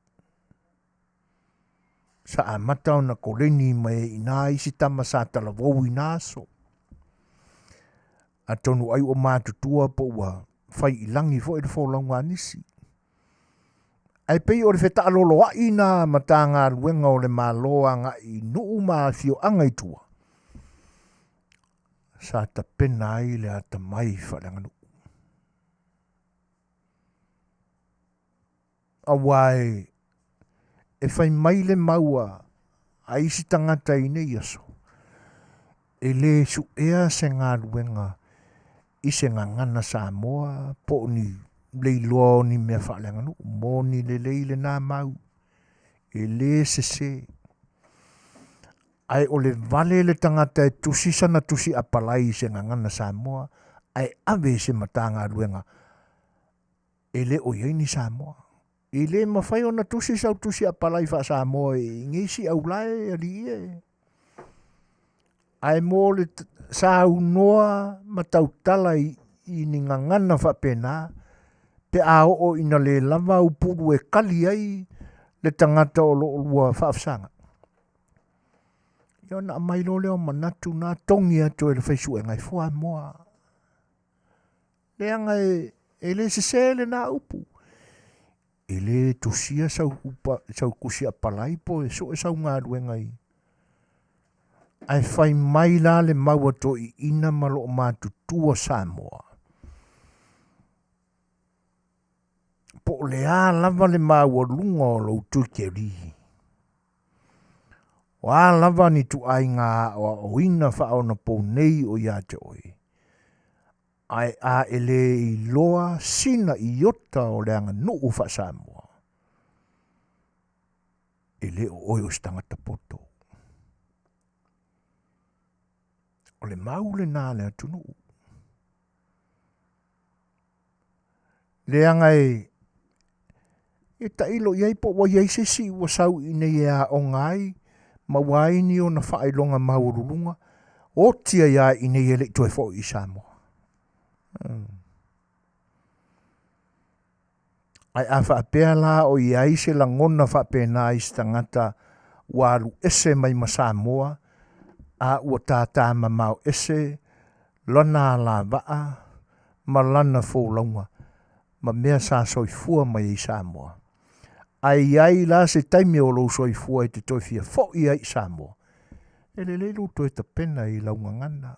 Sa amata ona koleni mai ai i ina isi tama sa talavou i na aso. Atonu ai ua matutua po ua fai i lagi foi le folauga a nisi. Ae pei o le fetaaloloai na Matagaluega o le Malo agai i nuu ma afioaga i tua, sa tapena ai le atamai faaleaganuu. Aua e, e fai mai le mau a, a isi tagata i nei aso, e lē suʻea se galuega i se gagana Samoa po o ni leiloa o ni mea faaleaganuu. Moni lelei lena mau, e lē sesē. Ae o le vale le tagata e tusi sana tusi apalai i se gagana Samoa ae ave i se Matagaluega e le o i ai ni Samoa. E le mafai ona tusi sau tusi apalai faa-Samoa i igisi aulae alii e. Ae mo le saunoa ma tautala i, i ni gagana faapena, pe a oo ina le lava au pulu e kali ai le tagata o lo o lua faafesagai. Ia ona aumai loa lea o manatu na togi atu e le faisuega e fuamoa. Leaga e, e le sesē lena upu. E le tusia sau, upa, sau tusi apalai po e sue sau galuega i. Ae fai mai la le mau a toeaiina ma loo matutua Samoa. Po o le a lava le maualuga o lou tuikeli. O a lava ni ituaiga aoaoina faaonaponei o ia te oe. Ae a e le iloa sina iota o le aganuu faa-Samoa, e le o oe o se tagata poto. O le mau lena a le atunuu. Leaga e e tailo i ai po ua i ai se isi ua sau i inei e aoga ai ma ua ai ni ona faailoga maualuluga, oti ai lava i inei e le i toe foi i Samoa. Ae a faapea la o i ai se lagona faapena i se tagata ua alu ese mai ma Samoa a ua tātā mamao ese lana alavaa ma lana folauga ma mea sa soifua mai ai i Samoa, ae i ai la se taimi o lou soifua e te toe fia foi ai i Samoa, e lelei lou toe tapena i lau gagana.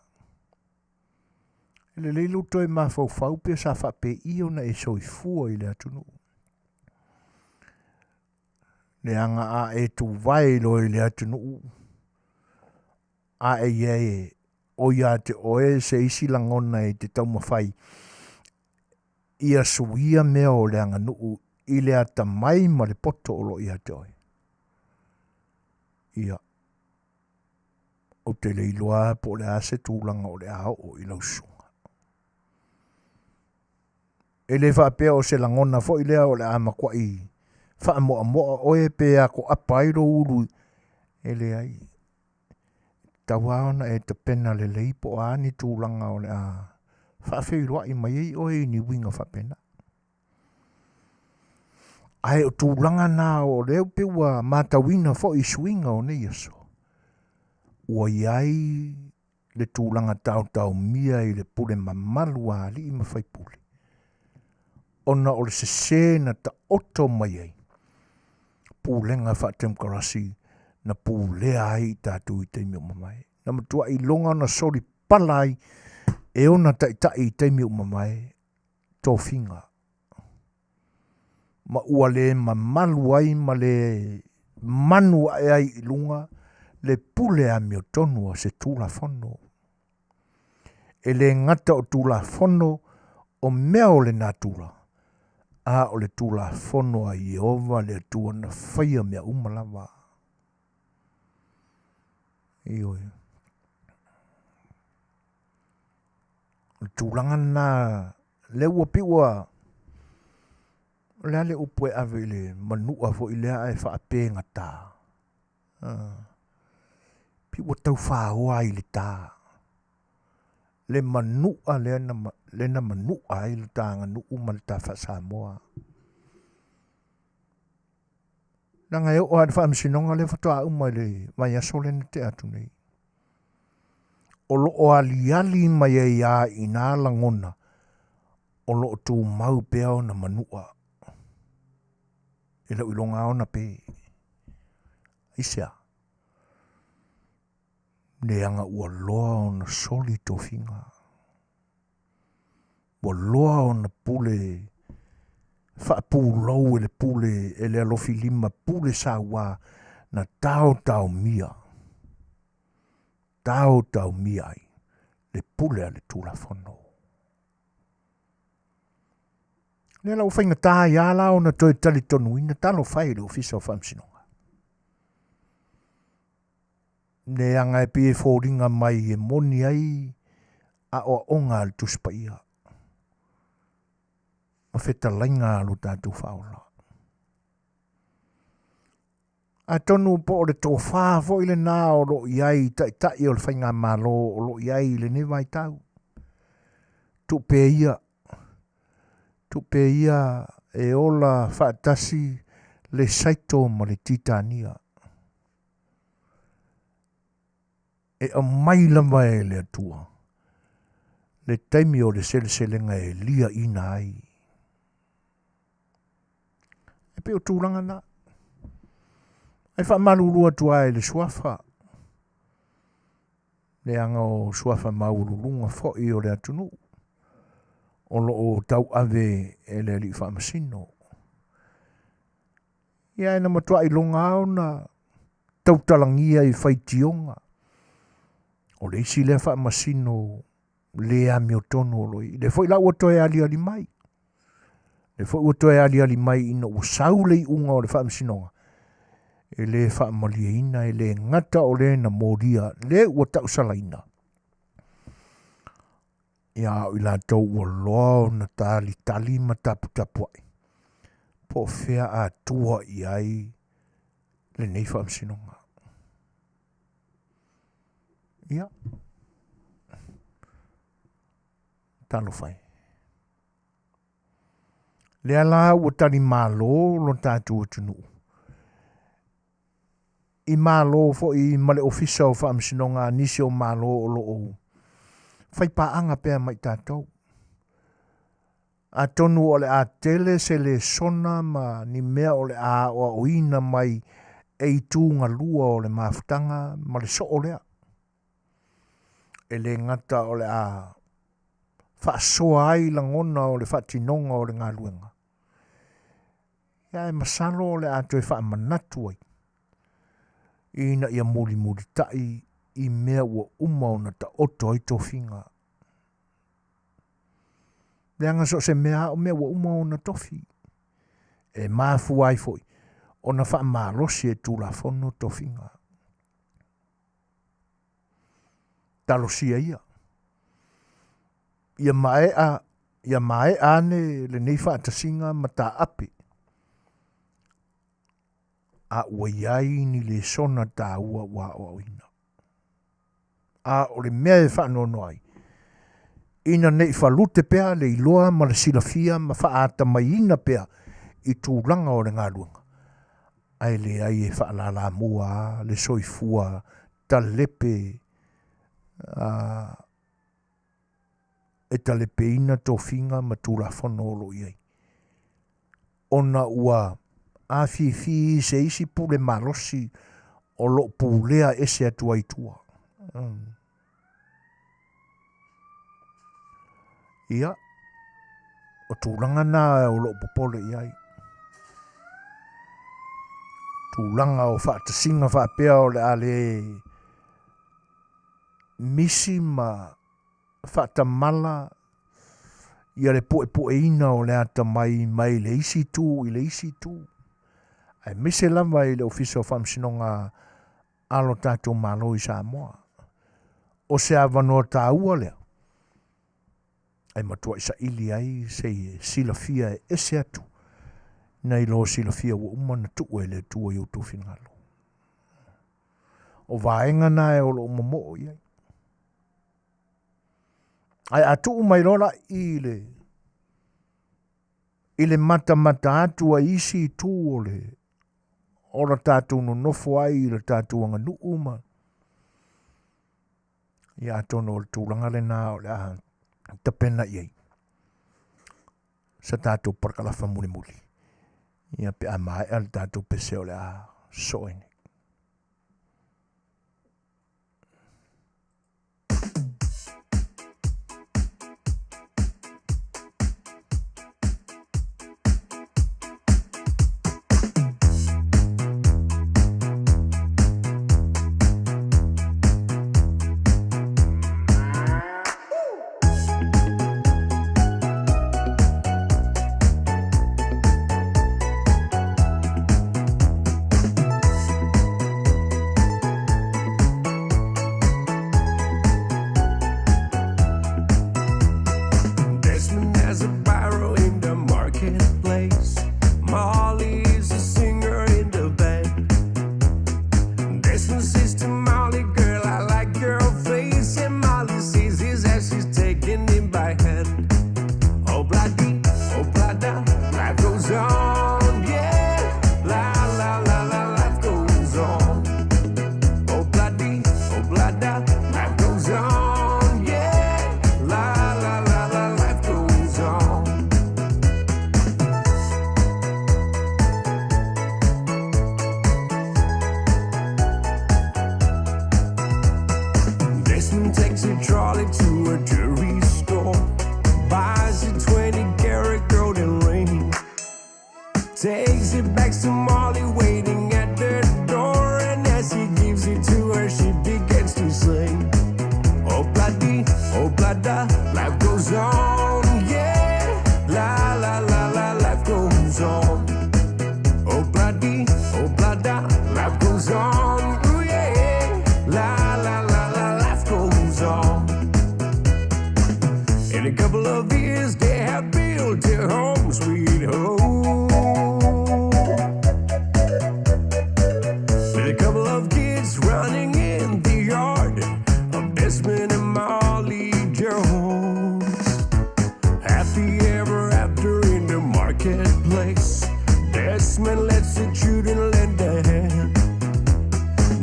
E lelei lou toe mafaufau pe sa faapei ona e soifua i le atunuu. Leaga a e tuvae loa i le atunuu, a e i ai e o ia te oe se isi lagona e te taumafai ia suia mea o le aganuu i le atamai ma le poto o lo o ia te oe. Ia, ou te le iloa lava po o le a se tulaga o le a oo i lau susuga. E le faapea o se lagona foi lea o le a matuai faamoamoa oe pe akoapa ai lou ulu, e leai. Tatau lava ona e tapena lelei po o a ni tulaga o le a faafeiloai mai ai oe i ni uiga faapena. Ae o tulaga na o lea pei ua matauina foi i suiga o nei aso, ua i ai le tulaga taotaomia i le pule mamalu a alii ma faipule, ona o le sese na taoto mai ai pulega faatemokarasi na pulea ai i tatou i taimi ua mavae. Na matuai iloga ona soli pala ai e ona taitai i taimi ua mavae tofiga ma ua le mamalu ai ma le manu ae ai i luga le pule amiotonu a se Tulafono. E le gata o Tulafono o mea o le natura, a o le Tulafono a Ieova le Atua na faia mea uma lava. Ioe. O le tulaga lena lea ua pei ua o le a le upu e ave i le manua foi lea ae faapegata. Pei ua tau faoa ai i le ta le manua lea na, lea na manua ai le ta aganuu ma le ta faa-Samoa. Leaga e oo lava i le faamasinoga lea faatoa uma i le vaiaso lea na tea atu nei. O lo o aliali mai ai lava i ina lagona o lo o tumau pea ona manua. I lou iloga lava ona pe. Aisea? Leaga ua loa ona soli tofiga. Ua loa ona pule faapulou e le pule e le alofilima pule saua na taotaomia taotaomia ai le pule a le Tulafono. Lea la ua faigata ai lava la ona toe talitonuina, talofa e i le Ofisa o Faamasinoga. Leaga e pei e foliga mai e moni ai aoaoga a le Tusi Paia ma fetalaiga a lo tatou Faaola. Atonu po o le tofa foi lena o lo o i ai i taitai o le faigamalo o lo o i ai i lenei vaitau. Tuu pea ia, tuu pea ia e ola faatasi le saito ma le titania. E aumai lava e le Atua le taimi o le seleselega e liaina ai. E pei o tulaga na. Ae faamalulu atu lava i le suafa, leaga o suafa maualuluga foi o le atunuu o lo o tauave e le Alii Faamasino. Ia ae na matuai iloga lava ona tautalagia i faitioga. O le isi lea faamasino. le amiotonu o lo o i ai. Lea foi la ua toe aliali mai. Lea foi ua toe aliali mai ina ua sau le iuga o le faamasinoga, e le faamalieina, e le gata o le na molia, le ua tausalaina. Ia a o i latou ua loa ona talitali ma taputapuai, po o fea a tua i ai lenei faamasinoga. Ia, talofa e. Lea la ua tali malo lo tatou atunuu i malo foi ma le Ofisa o Faamasinoga a nisi o malo o lo o faipaaga pea ma i tatou. Atonu o le a tele se lesona ma ni mea o le a aoaoina mai e itu galua o le mafutaga ma le soo lea. E le gata o le a faasoa ai lagona o le faatinoga o le galuega, ia ae masalo o le a toe faamanatu ai ina ia mulimulitai i mea ua uma ona taoto ai tofiga. Leaga so o se mea lava o mea ua uma ona tofi. E mafua ai foi ona faamalosi e Tulafono tofiga. Talosia ia. Ia maea, ia maea ane lenei faatasiga ma taape a ua i ai ni lesona taua ua aoaoina. A o le mea e faanoanoa ai, ina ne i falute pea le iloa ma le silafia ma faaatamaiina pea i tulaga o le galuega, ae leai e faalalamua lava le soifua talepe e talepeina tofiga ma Tulafono o lo o i ai, ona ua afifi i se isi pule malosi o lo o pulea ese atu ai i tua. Ia, o tulaga na o lo o popole i ai. Tulaga o faatasiga faapea o le a le misi ma faatamala ia le puepueina o le atamai mai le isi itu i le isi itu, aemaise lava i le Ofisa o Faamasinoga a lo tatou Malo i Samoa. O se avanoa taua lea e matuai saili ai se silafia e ese atu nai lo silafia ua uma ona tuu e le Atua i outou finagalo. O vaega na o lo o momoo i ai. Ae a tuu mai loa la i le i le matamata atu a isi itu o le o la tatou nonofo ai i le tatou aganuu ma ia atonu o le tulaga lena o le a tapena i ai sa tatou parakalafa mulimuli ia pe a maea le tatou pese o le a soo ai nei. Desmond has a barrow in the marketplace. Molly is a singer in the band. Desmond says to Molly, girl, I like your face. And Molly sees his as she's taking him by hand. Oh, bloody, oh, blada, life goes on, yeah. La, la, la, la, life goes on. Oh, bloody, oh, blada, life goes on, yeah. La, la, la, la, life goes on. Desmond takes a trolley to a jewelry store, buys a 20 karat golden ring, takes it back to Molly waiting at the door, and as he gives it to her, she begins to sing. Oh bloody, oh blada, to home, sweet home. With a couple of kids running in the yard of Desmond and Molly Jones. Happy ever after in the marketplace. Desmond lets the children lend a hand.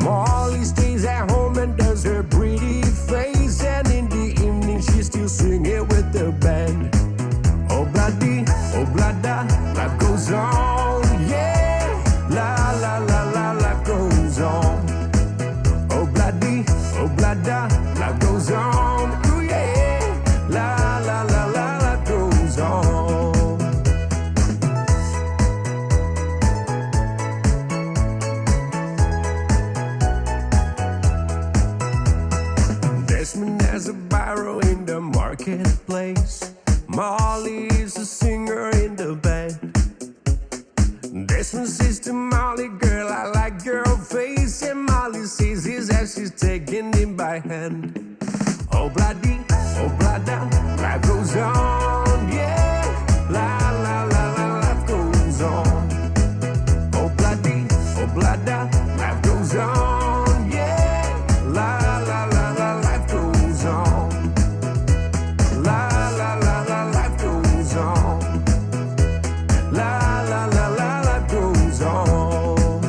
Molly stays at home and does her pretty face, and in the evening she's still singing with the band. Oh bloody, oh blada, life goes on, yeah. La la la la, life goes on. Oh bloody, oh blada, life goes on, ooh yeah. La la la la, life goes on. Desmond has a barrow in the marketplace. Molly is a singer in the band. Desmond says to Molly, girl, I like your face. And Molly says his as she's taking him by hand. Oh bloody, oh blada, life goes on, yeah. La la la la, life goes on. Oh bloody, oh blada, life goes on, yeah. La la la la, life goes on. La la la la, life goes on. La la la la, life goes on.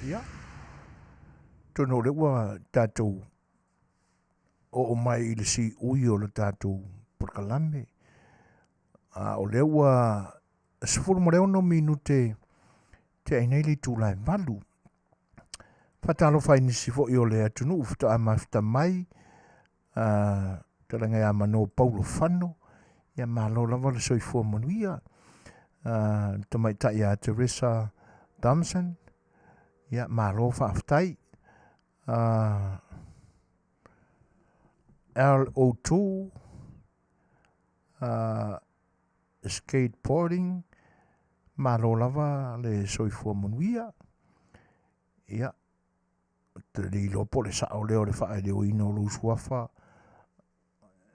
Ia, atonu o lea ua tatou oo mai i le siui o le tatou polokalame, a o lea ua 16 minute tea ai nei le itula e 8. Faatalofa i nisi foi o le atunuu faatoa mafuta mai, fetalaiga ia Mano Paulo Fano, ia malo lava le soifua manuia. Le tamaitai ia Teresa Thompson, ia malo faafetai. LO2, skateboarding, malo lava le soifua manuia. Ia, ou te le iloa po o le sao lea o le faaeleoina o lou suafa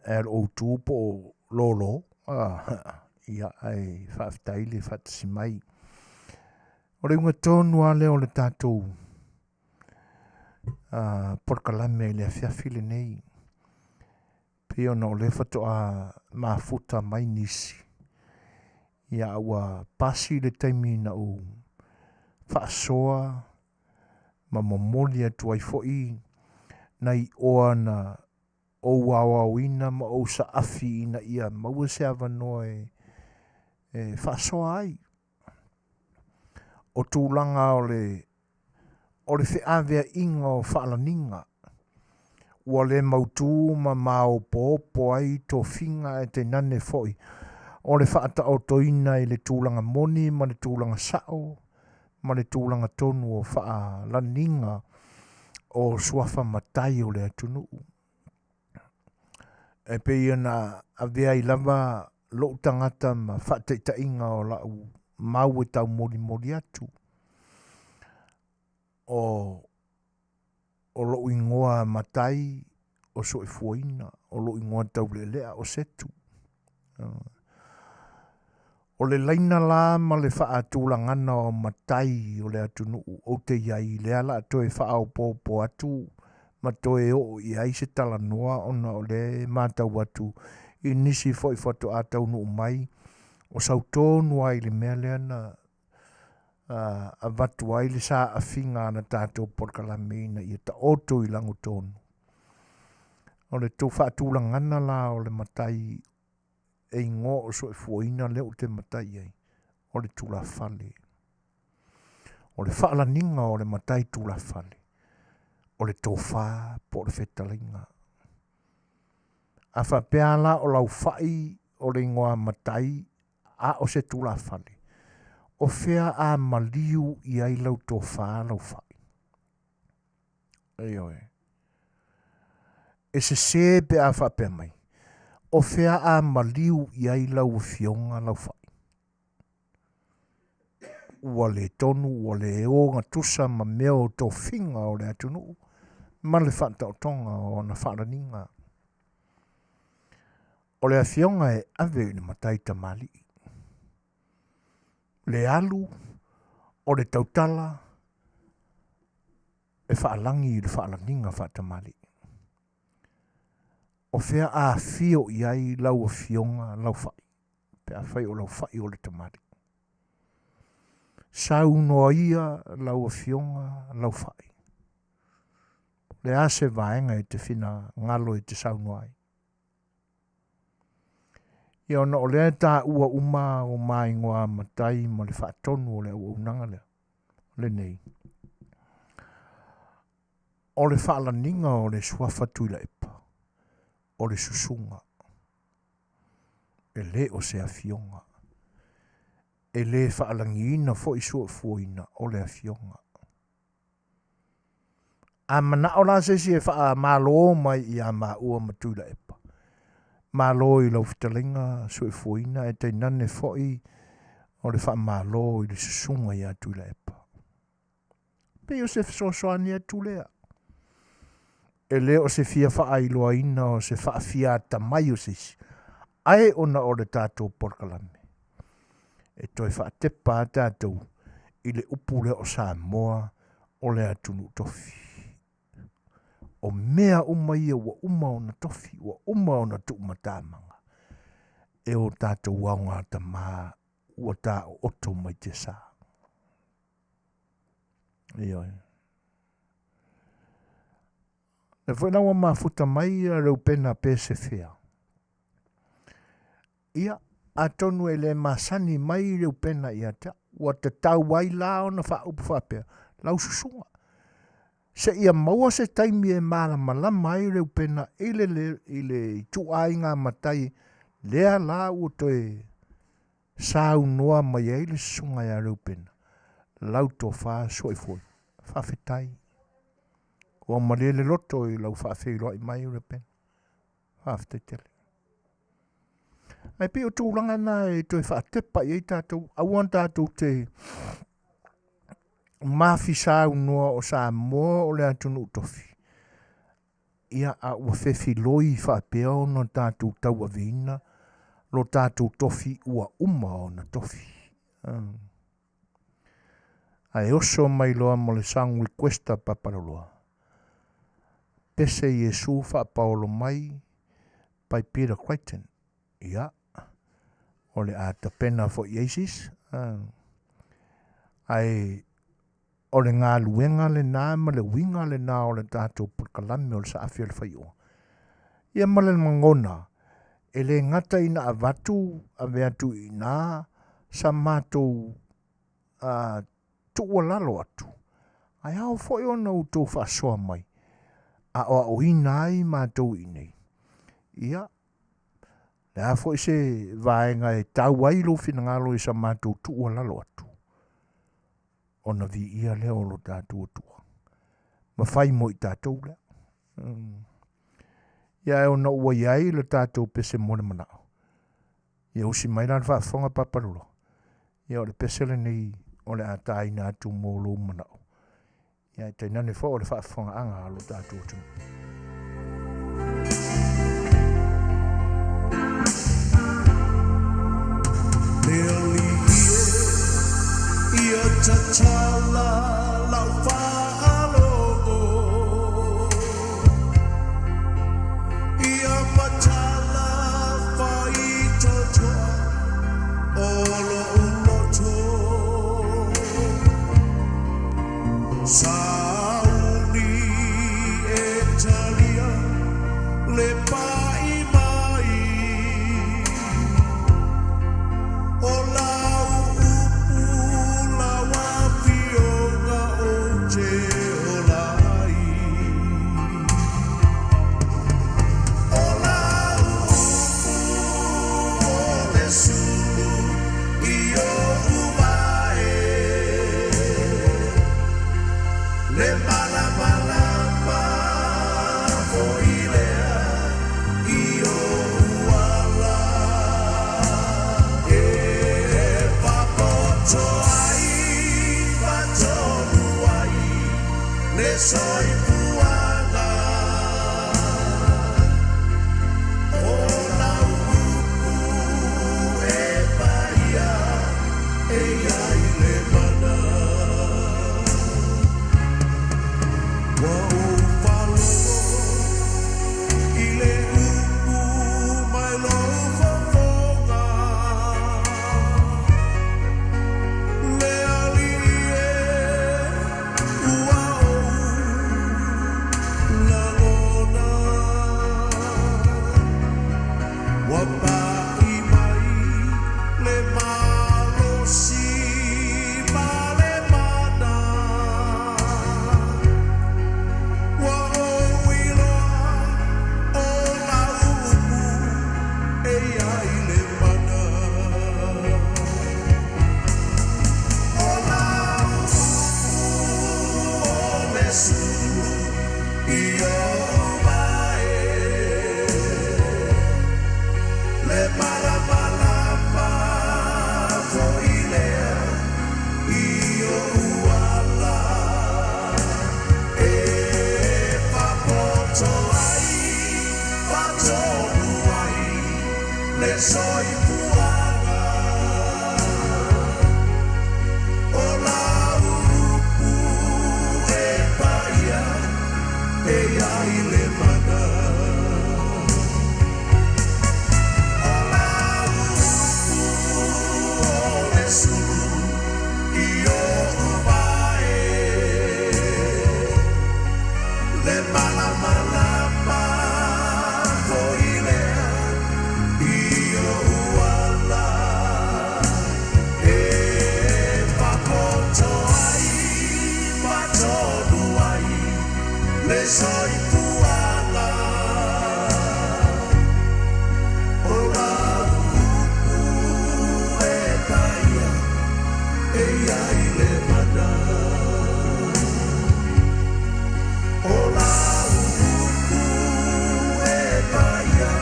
LO2 po o Lolo, ia, ae faafetai le faatasi mai. O le uiga tonu lava lea o le tatou polokalame i le afiafi lenei, pei ona o lea faatoa mafuta mai nisi, ia a ua pasi le taimi na ou faasoa ma momoli atu ai foi nai oa na ou aoaoina ma ou saafi ina ia maua se avanoa e faasoa ai. O tulaga o le o le feaveaiga o faalaniga ua le mautu ma maopoopo ai tofiga ae tainane foi o le faataotoina i le tulaga moni ma le tulaga sao ma le tulaga tonu o faalaniga o suafa matai o le atunuu. E pei ona avea ai lava lou tagata ma faataitaiga o lau mau e taumolimoli atu, o lou igoa matai o Soefuaina, o lou igoa taulealea o Setu. O le laina la ma le faatulagana o matai o le atunuu ou te i ai, lea o le a toe faaopoopo atu ma toe oo i ai se talanoa ona o lea e matau atu i nisi foi faatoa taunuu mai, o sau tonu lava i le mea lea na avatu ai le saafiga a le tatou polokalame ina ia taoto i lagotonu. O le tou faatulagana la o le matai e igoa o Soefuaina lea ou te matai ai, o le tulafale. O le faalaniga o le matai tulafale, o le tofa po o le fetalaiga. A faapea la o lau fai o le igoa matai a o se tulafale, o fea a maliu i ai lau tofa lau fai? Ioe. E sese pe a faapea mai, o fea a maliu i ai lau afioga lau fai? Ua le tonu, ua le ogatusa ma mea o tofiga o le atunuu ma le faataotoga o ona faalaniga. O le afioga e ave i le matai tamalii. Le alu o le tautala e faalagi i le faalagiga faatamalii. O fea afio i ai lau afioga lau fai, pe afai o lau fai o le tamalii. Saunoa ia lau afioga lau fai. O le a se vaega e te finagalo e te saunoa ai. Ia ona o lea e taua uma o maigoa matai ma le faatonu o le auaunaga lea lenei. O le faalaniga o le suafa Tuilaepa, o le susuga, e le o se afioga. E le faalagiina foi suafuaina o le afioga. A manao la se isi e faamalo mai ia maua ma Tuilaepa, malo i lau fetalaiga soifuaina ae tainane foi o le faamalo i le susuga ia Tuilaepa. Pei o se fesoasoani atu lea. E le o se fia faailoaina o se faafiatamai o se isi, ae ona o le tatou polokalame. E toe faatepa a tatou i le upu lea o Samoa o le atunuu tofi. O mea uma ia ua uma ona tofi, ua uma ona tuumatamaga e o tatou aogatamā ua taooto mai tiasa. Ioe. Lea foi la ua mafuta mai Reupena Pesefea. Ia, atonu e le masani mai Reupena ia te au, ua tatau ai la ona faaupu faapea, lau susuga, seia maua se taimi e malamalama ai Reupena i le, le, i le ituaiga matai lea la ua toe saunoa mai ai le susuga ia Reupena, lau tofa soifua. Faafetai. Ua malie le loto i lau faafeiloai mai Reupena. Faafetai tele. Ae pei o tulaga na e toe faatepa i ai tatou, aua tatou te mafisaunoa o Samoa o le atunuu tofi. Ia, a ua fefiloi faapea ona tatou tauaveina lo tatou tofi ua uma ona tofi. Ae oso mai loa mo le song request a Papaloloa. Pese Iesu faapaolo mai by Peter Crichton. Ia, o le a tapena foi i ai sis. Ae o le galuega lena ma le uiga lena o le tatou polokalame o le saafi o le faaiuga. Ia ma le lagona, e le gata ina avatu, ave atu i ina sa matou tuualalo atu, ae ao foi ona outou faasoa mai, aoaoina ai matou i inei. Ia, le a foi se vaega e tau ai lou finagalo i sa matou tuualalo atu, ona viia lea o lo tatou Atua. Ma fai mo i tatou lea. Ia ae ona ua i ai le tatou pese mo le manao. Ia usi mai la le faafofoga Papalulo. Ia o le pese lenei o le a taina atu mo lou manao. Ia ae tainane foi o le faafofogaaga a lo tatou atunuu. Le alii e ia tatala lau faalogo Ia matala faitotoa o lo'u loto Sauni e talia le pa'i mai O lau upu lau Ua pai mai le malosi ma le mana, Ua ou iloa o lau upu e i ai le mana. O lau upu o le sulu i ou mae, Le malamalama foi lea i ou ala, E faapoto ai, faatonu ai le soifuaga. O lau upu e paia e i ai le mana. O lau upu o le sulu i ou vae, Le malamalama foi lea i ou ala, E faapoto ai, faatonu ai le soifuaga. O lau upu e paia e i ai le mana. O lau upu e paia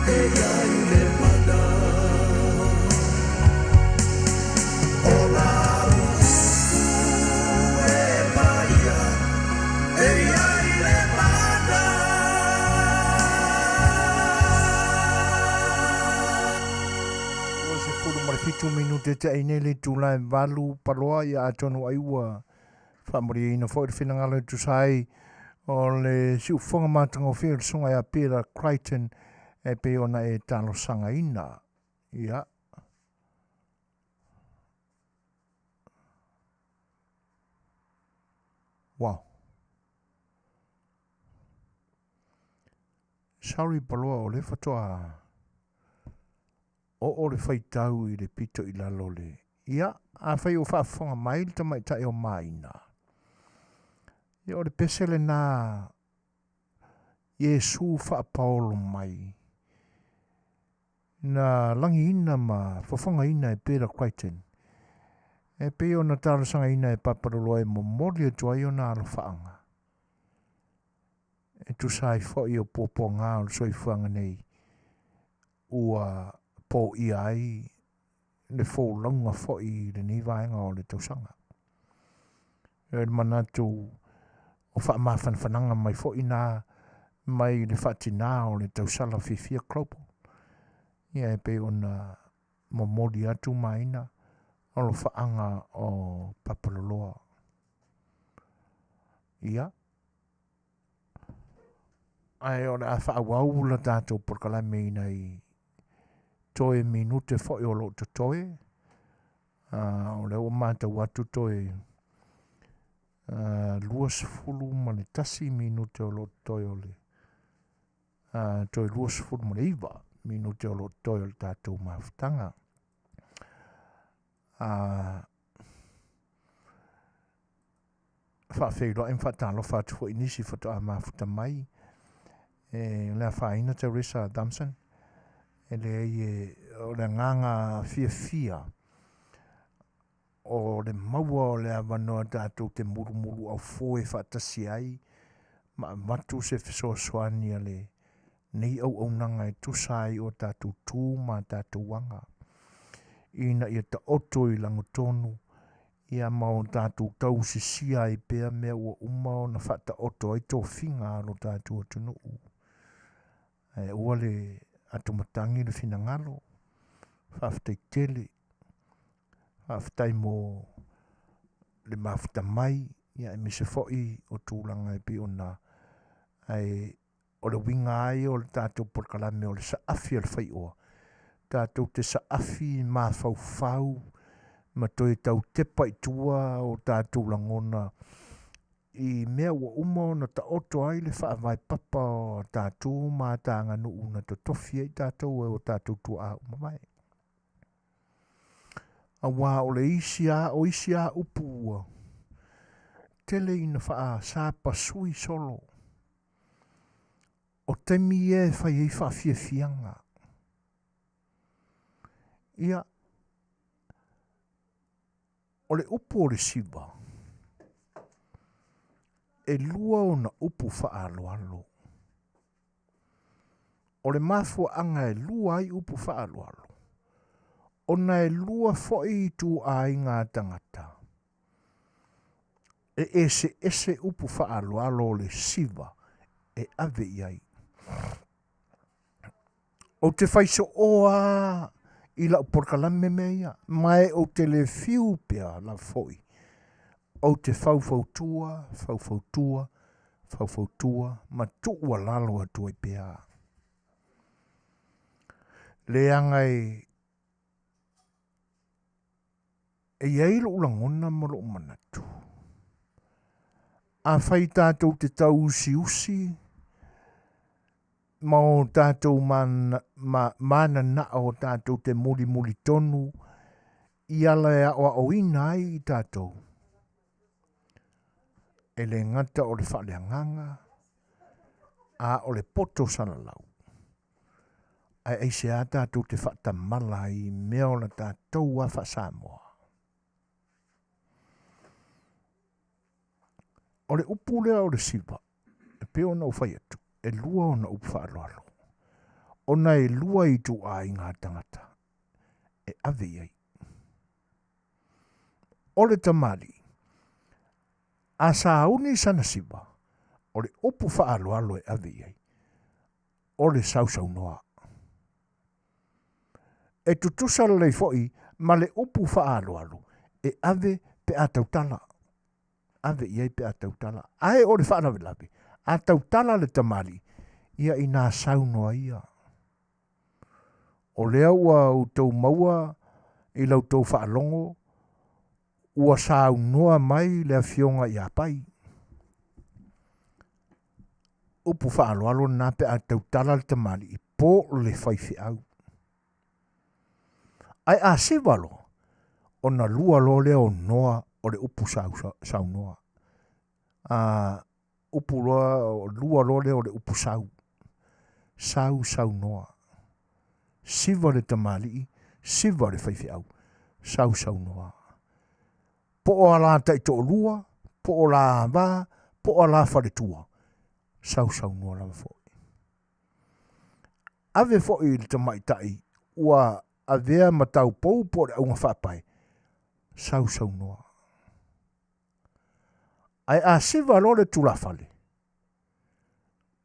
e i ai le mana. O lau upu e paia e i ai le mana. 27 minute te ai nei le itula e 8 paloa ia atonu ai ua faamalieina foi le finagalo e tusa ai o le siufofoga matagofie o le susuga ia Peter Crichton e pei ona e talosagaina. Ia. Wow. Sorry paloa o le faatoa oo le faitau i le pito i lalo le. Ia, afai o faafofoga mai le tamaitai o Maina. Ia o le pese lena Iesu faapaolo mai na lagiina ma fofogaina e Peter Crichton e pei ona talosagaina e Papaloloa e momoli atu ai ona alofaaga e tusa ai foi o puapuaga o le soifuaga nei ua poia ai le folauga foi i lenei vaega o le tausaga. E le manatu o faamafanafanaga mai foi na mai le faatinā o le tausala fiafia global. Ia e pei ona momoli atu maina alofaaga o Papaloloa. Ia, ae o le a faaauau la tatou polokalame ina i toe minute foi o loo totoe. O lea ua matau atu toe 21 minute o loo totoe o le toe 29 minute o loo totoe o le tatou mafutaga. Faafeiloai ma faatalofa atu foi i nisi faatoa mafuta mai. E le afaina Teresa Thompson, e leai e o le agaga fiafia o le maua o le avanoa tatou te mulumulu aufoe faatasi ai ma avatu se fesoasoani a le nei auaunaga e tusa ai o tatou tu ma tatou aga ina ia taoto i lagotonu ia ma o tatou tausisia ai pea mea ua uma ona faataoto ai tofiga a lo tatou atunuu. Ae aua le atumatagi le finagalo, faafetai tele, faafetai mo le mafuta mai, ia aemaise foi o tulaga e pei ona ae o le uiga ai o le tatou polokalame o le saafi o le faioa, tatou te saafi mafaufau ma toe tau tepa i tua o tatou lagona. i mea ua uma ona taoto ai le faavae papa o tatou ma Ataganuu na totofi ai tatou e o tatou tuaa ua mavae. Auā o le isi a, o isi a upu ua tele ina faasapasui solo. O taimi ia e fai ai faafiafiaga. Ia, o le upu o le siva, e lua ona upu faaaloalo. O le mafuaaga e lua ai upu faaaloalo, ona e lua foi ituaiga a tagata. E eseese upu faaaloalo o le siva e ave i ai. Ou te fai soo lava i lau polokalame mea ia, ma e ou te le fiu pea lava foi. Ou te faufautua, faufautua, faufautua ma tuualalo atu ai pea. Leaga e e i ai lou lagona ma lou manatu. Afai tatou te tauusiusi ma o tatou mananao tatou te mulimuli tonu i ala e aoaoina ai i tatou, e le gata o le faaleagaga, a o le poto salalau. Ae aisea tatou te faatamala ai i mea o la tatou a faa-Samoa? O le upu lea o le siva, e pei ona ou fai atu, e lua ona upu faaaloalo, ona e lua ituaiga tagata e ave i ai. O le tamalii, a sauni sana siva, o le upu faaaloalo e ave i ai, o le sausaunoa. E tutusa lelei foi ma le upu faaaloalo e ave pe a tautala. Ave i ai pe a tautala. Ae o le faalavelave, a tautala le tamalii, ia inā saunoa ia. O lea ua outou maua i la outou faalogo, ua saunoa mai le Afioga ia Pai. Upu faaaloalo lena pe a tautala le tamalii po o le faifeau. Ae a siva loa, ona lua loa lea o noa o le upu saunoa. A upu loa, lua loa lea o le upu sau. Sau saunoa. Siva le tamalii, siva le faifeau. Sau saunoa. Po o a la taitoalua, po o la ava, po o la faletua. Sau saunoa lava foi. Ave foi i le tamaitai ua avea ma taupou po o le auga faapae, sausaunoa. Ae a siva loa le tulafale,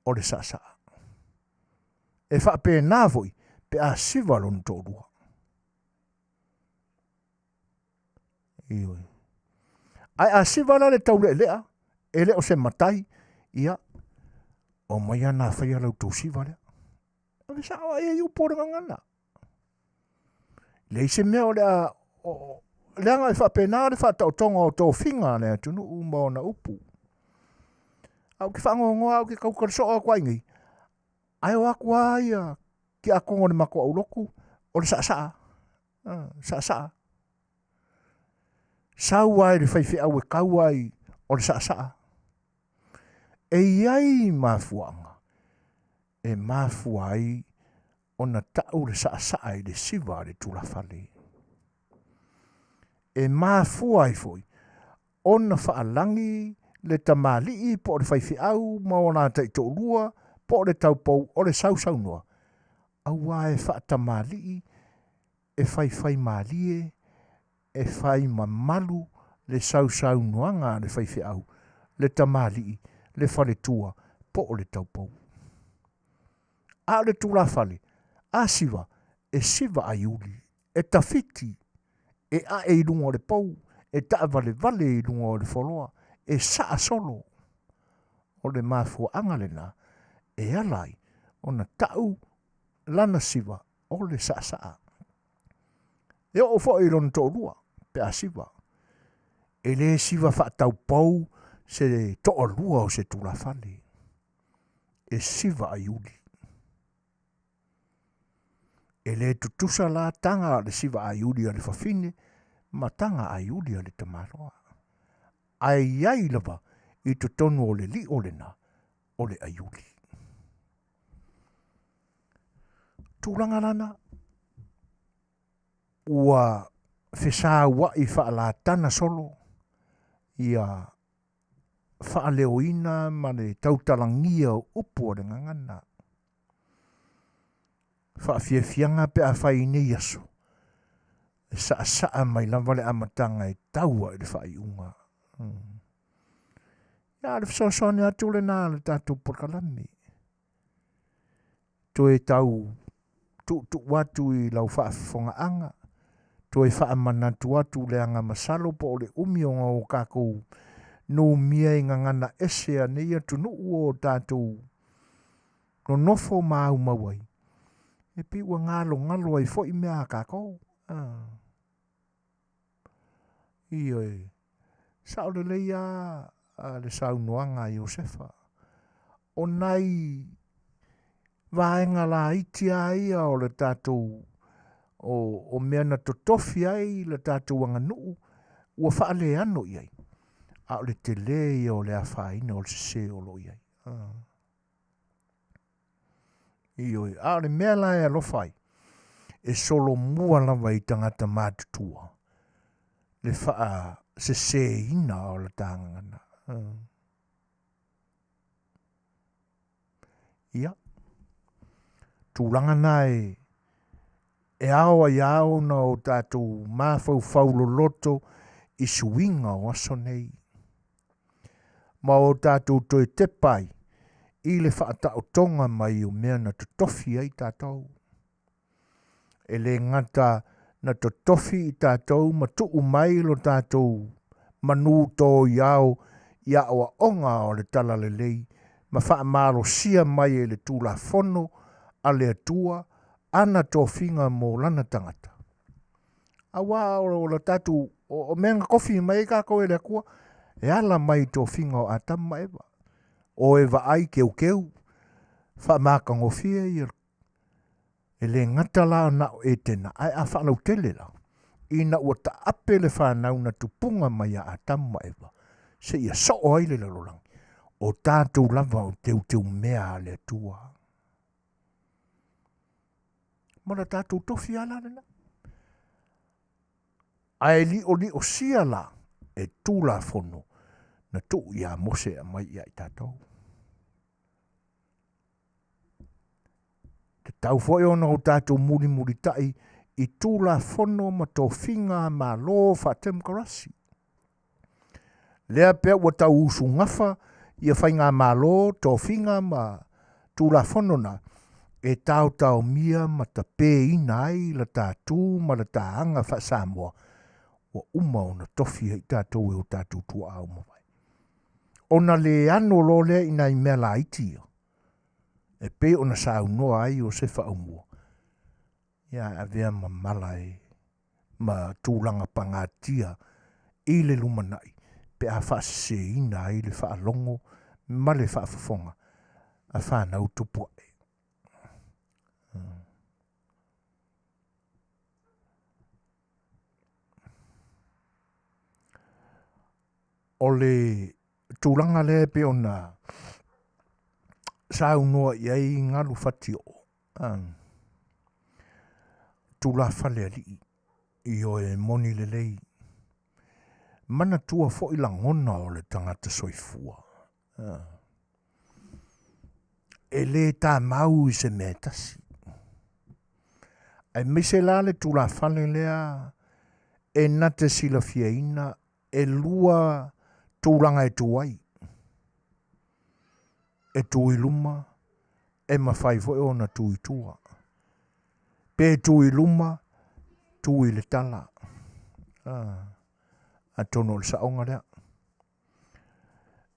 o le saasaa. E faapena foi pe a siva lona toalua. Ioe. Ae a siva la le taulealea, e le o se matai, ia, omaia na faia la outou siva lea. Ave sao ai ai upu o le gagana. Leai se mea o le a leaga e faapena le faataotoga o tofiga a le atunuu ma ona upu. A ou te faanoanoa au ke tautala soo atu ai nei, ae o atu lava ia tiakono o le matou aulotu o le saasaa. Saasaa. Sau lava i le faifeau e tau ai o le saasaa. E i ai mafuaaga e mafua ai ona tau le saasaa i le siva a le tulafale. E mafua ai foi ona faalagi le tamalii po o le faifeau ma ona taitoalua po o le taupou o le sausaunoa, auā e faatamalii, e faifaimalie, e fai mamalu le sausaunoaga a le faifeau, le tamalii, le faletua po o le taupou. A o le tulafale, a siva, e siva aiuli, e tafiti, e ae i luga o le pou, e taavalevale i luga o le foloa, e saa solo. O le mafuaaga lena e ala ai ona tau lana siva o le saasaa. E oo foi i lona toalua pe a siva. E le siva faataupou, se toalua o se tulafale e siva aiuli. E le tutusa la taga a le siva aiuli a le fafine ma taga aiuli a le tamaloa. Ae i ai lava i totonu o le lio lena o le aiuli. Tulaga lana, ua fesaua'i faalatana solo ia faaleoina ma le tautalagia o upu a le gagana. Faafiafiaga pe a fai i nei aso, e saasaa mai lava le amataga e taua i le faaiuga. Ia, o le fesoasoani atu lena a le tatou polokalame. Toe tau tuutuu atu i lau faafofogaaga, toe faamanatu atu leaga masalo po o le umi ona o tatou numia i gagana ese a nei atunuu o tatou nonofo ma aumau ai, e pei ua galogalo ai foi mea a tatou. Ah. Ioe. Sao lelei lava le saunoaga a Iosefa. O nai vaega laiti lava ia o le tatou o, o mea na totofi ai le tatou aganuu ua faaleano i ai, a o le tele ia o le afaina o le sese o lo o i ai. Ah. Ioe, a o le mea la e alofa ai, e solomua lava i tagata matutua le faaseseina o le ta gagana. Ia, tulaga na e, e ao ai ao ona o tatou mafaufau loloto i suiga o aso nei. Ma o tatou toe tepa ai i le faataotoga mai o mea na totofi ai tatou. E le gata na totofi i tatou ma tuu mai lo tatou manū tō i ao i aoaoga o le Talalelei ma faamalosia mai e le Tulafono a le Atua ana tofiga mo lana tagata. Auā o le tatou, o mea na tofi mai ai tatou e le Atua, e ala mai i tofiga o Atamu ma Eva. O e vaai keukeu, faamatagofie ia E le gata la na o Etena, ae a faalautele la, ina ua taape le fanau na tupuga mai ia Atamu ma Eva, seia soo ai le lalolagi, o tatou lava o teuteumea a le Atua. Ma le tatou tofi lava la lena. Ae lioliosia la e Tulafono na tuu iā Mose e aumai ia i tatou. Tatau foi ona o tatou mulimulitai i Tulafono ma tofiga a Malo faatemokarasi. Lea pea ua tau usugafa ia faigamalo, tofiga ma Tulafono na e taotaomia ma tapeina ai la ta tu ma la ta aga faa-Samoa ua uma ona tofi ai tatou e o tatou tuaa ua mavae. Ona le ano loa lea i nai mea laiti ia, e pei ona saunoa ai Iosefa Aumua, ia ae avea ma mala e ma tulaga pagatia i le lumanai pe a faaseseina ai le faalogo ma le faafofoga a fanau tupu ae. O le tulaga lea e pei ona saunoa i ai Galu Fatioo, tulafale alii, ioe moni lelei, manatua foi lagona o le tagata soifua. E le tamau i se mea e tasi. Aemaise la le tulafale lea e na te silafiaina e lua tulaga e tu ai. E tu i luma, e mafai foi ona tu i tua. Pe tu i luma, tu i le tala. Ah, atonu o le saoga lea.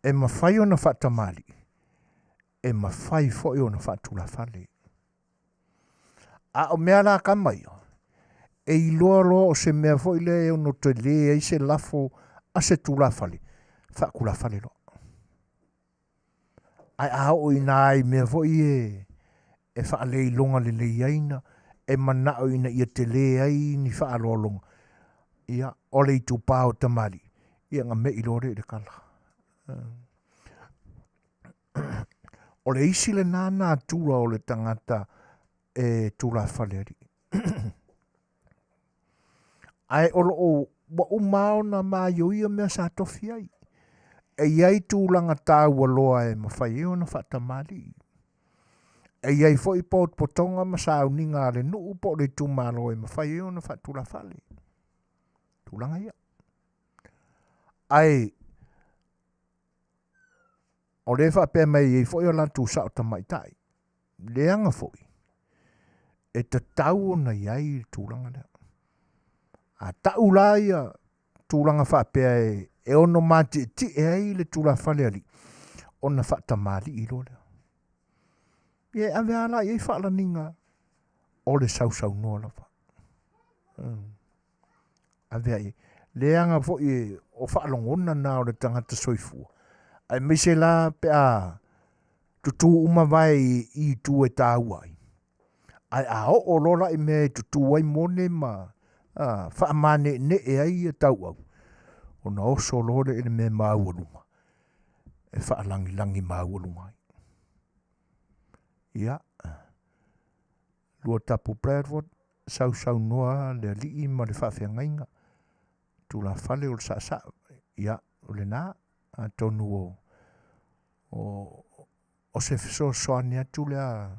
E mafai ona faatamalii, e mafai foi ona faatulafale. A o mea la kama ia, e iloa loa o se mea foi lea e ono tele ai se lafo a se tulafale, faatulafale loa. Ae a oo ina ai mea foi e e faaleiloga lelei ai na e manao ina ia telē ai ni faaaloaloga, ia, o le itupa o tamalii, ia na me'i loa lea i le kala. O le isi lena natura o le tagata e tulafale alii. Ae o lo o ua uma ona maioio mea sa tofi ai. E i ai tulaga taua loa e mafai ai ona faatamalii. E i ai foi potopotoga ma sauniga a le nuu po o le itumalo e mafai ai ona faatulafale. Tulaga ia. Ae o lea e faapea mai e i ai foi o latou sao tamaitai. Leaga foi, e tatau ona i ai le tulaga lea. A tau la ia tulaga faapea e, e ono matietie ai le tulafale alii, ona faatamalii loa lea. Ia e ave lava la i ai faalaniga o le sausaunoa lava. Ave ai. Leaga foi o faalogona na o le tagata soifua, aemaise la pe a tutū uma vae i itu e taua ai. Ae a oo loa la i mea e tutū ai mone ma faamaneenee ai ia tauau, ona oso loa lea i le mea maualuga e faalagilagi maualuga ai. Ia, Luatapu Bradford, sausaunoa le alii ma le faafeagaiga, tulafale o le saasaa, ia, o lena, atonu o, o, o se fesoasoani atu lea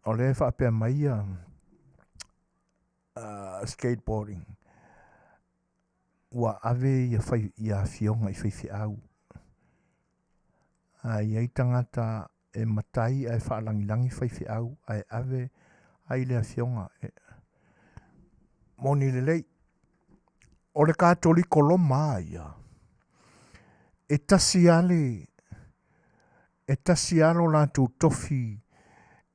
o lea e faapea mai ia skateboarding ua ave ia fai ia afioga i faifeau a i ai tagata e matai ae faalagilagi faifeau ae ave ai le afioga e moni lelei o le Katoliko Roma a ia e tasi lava le e tasi lava lo latou tofi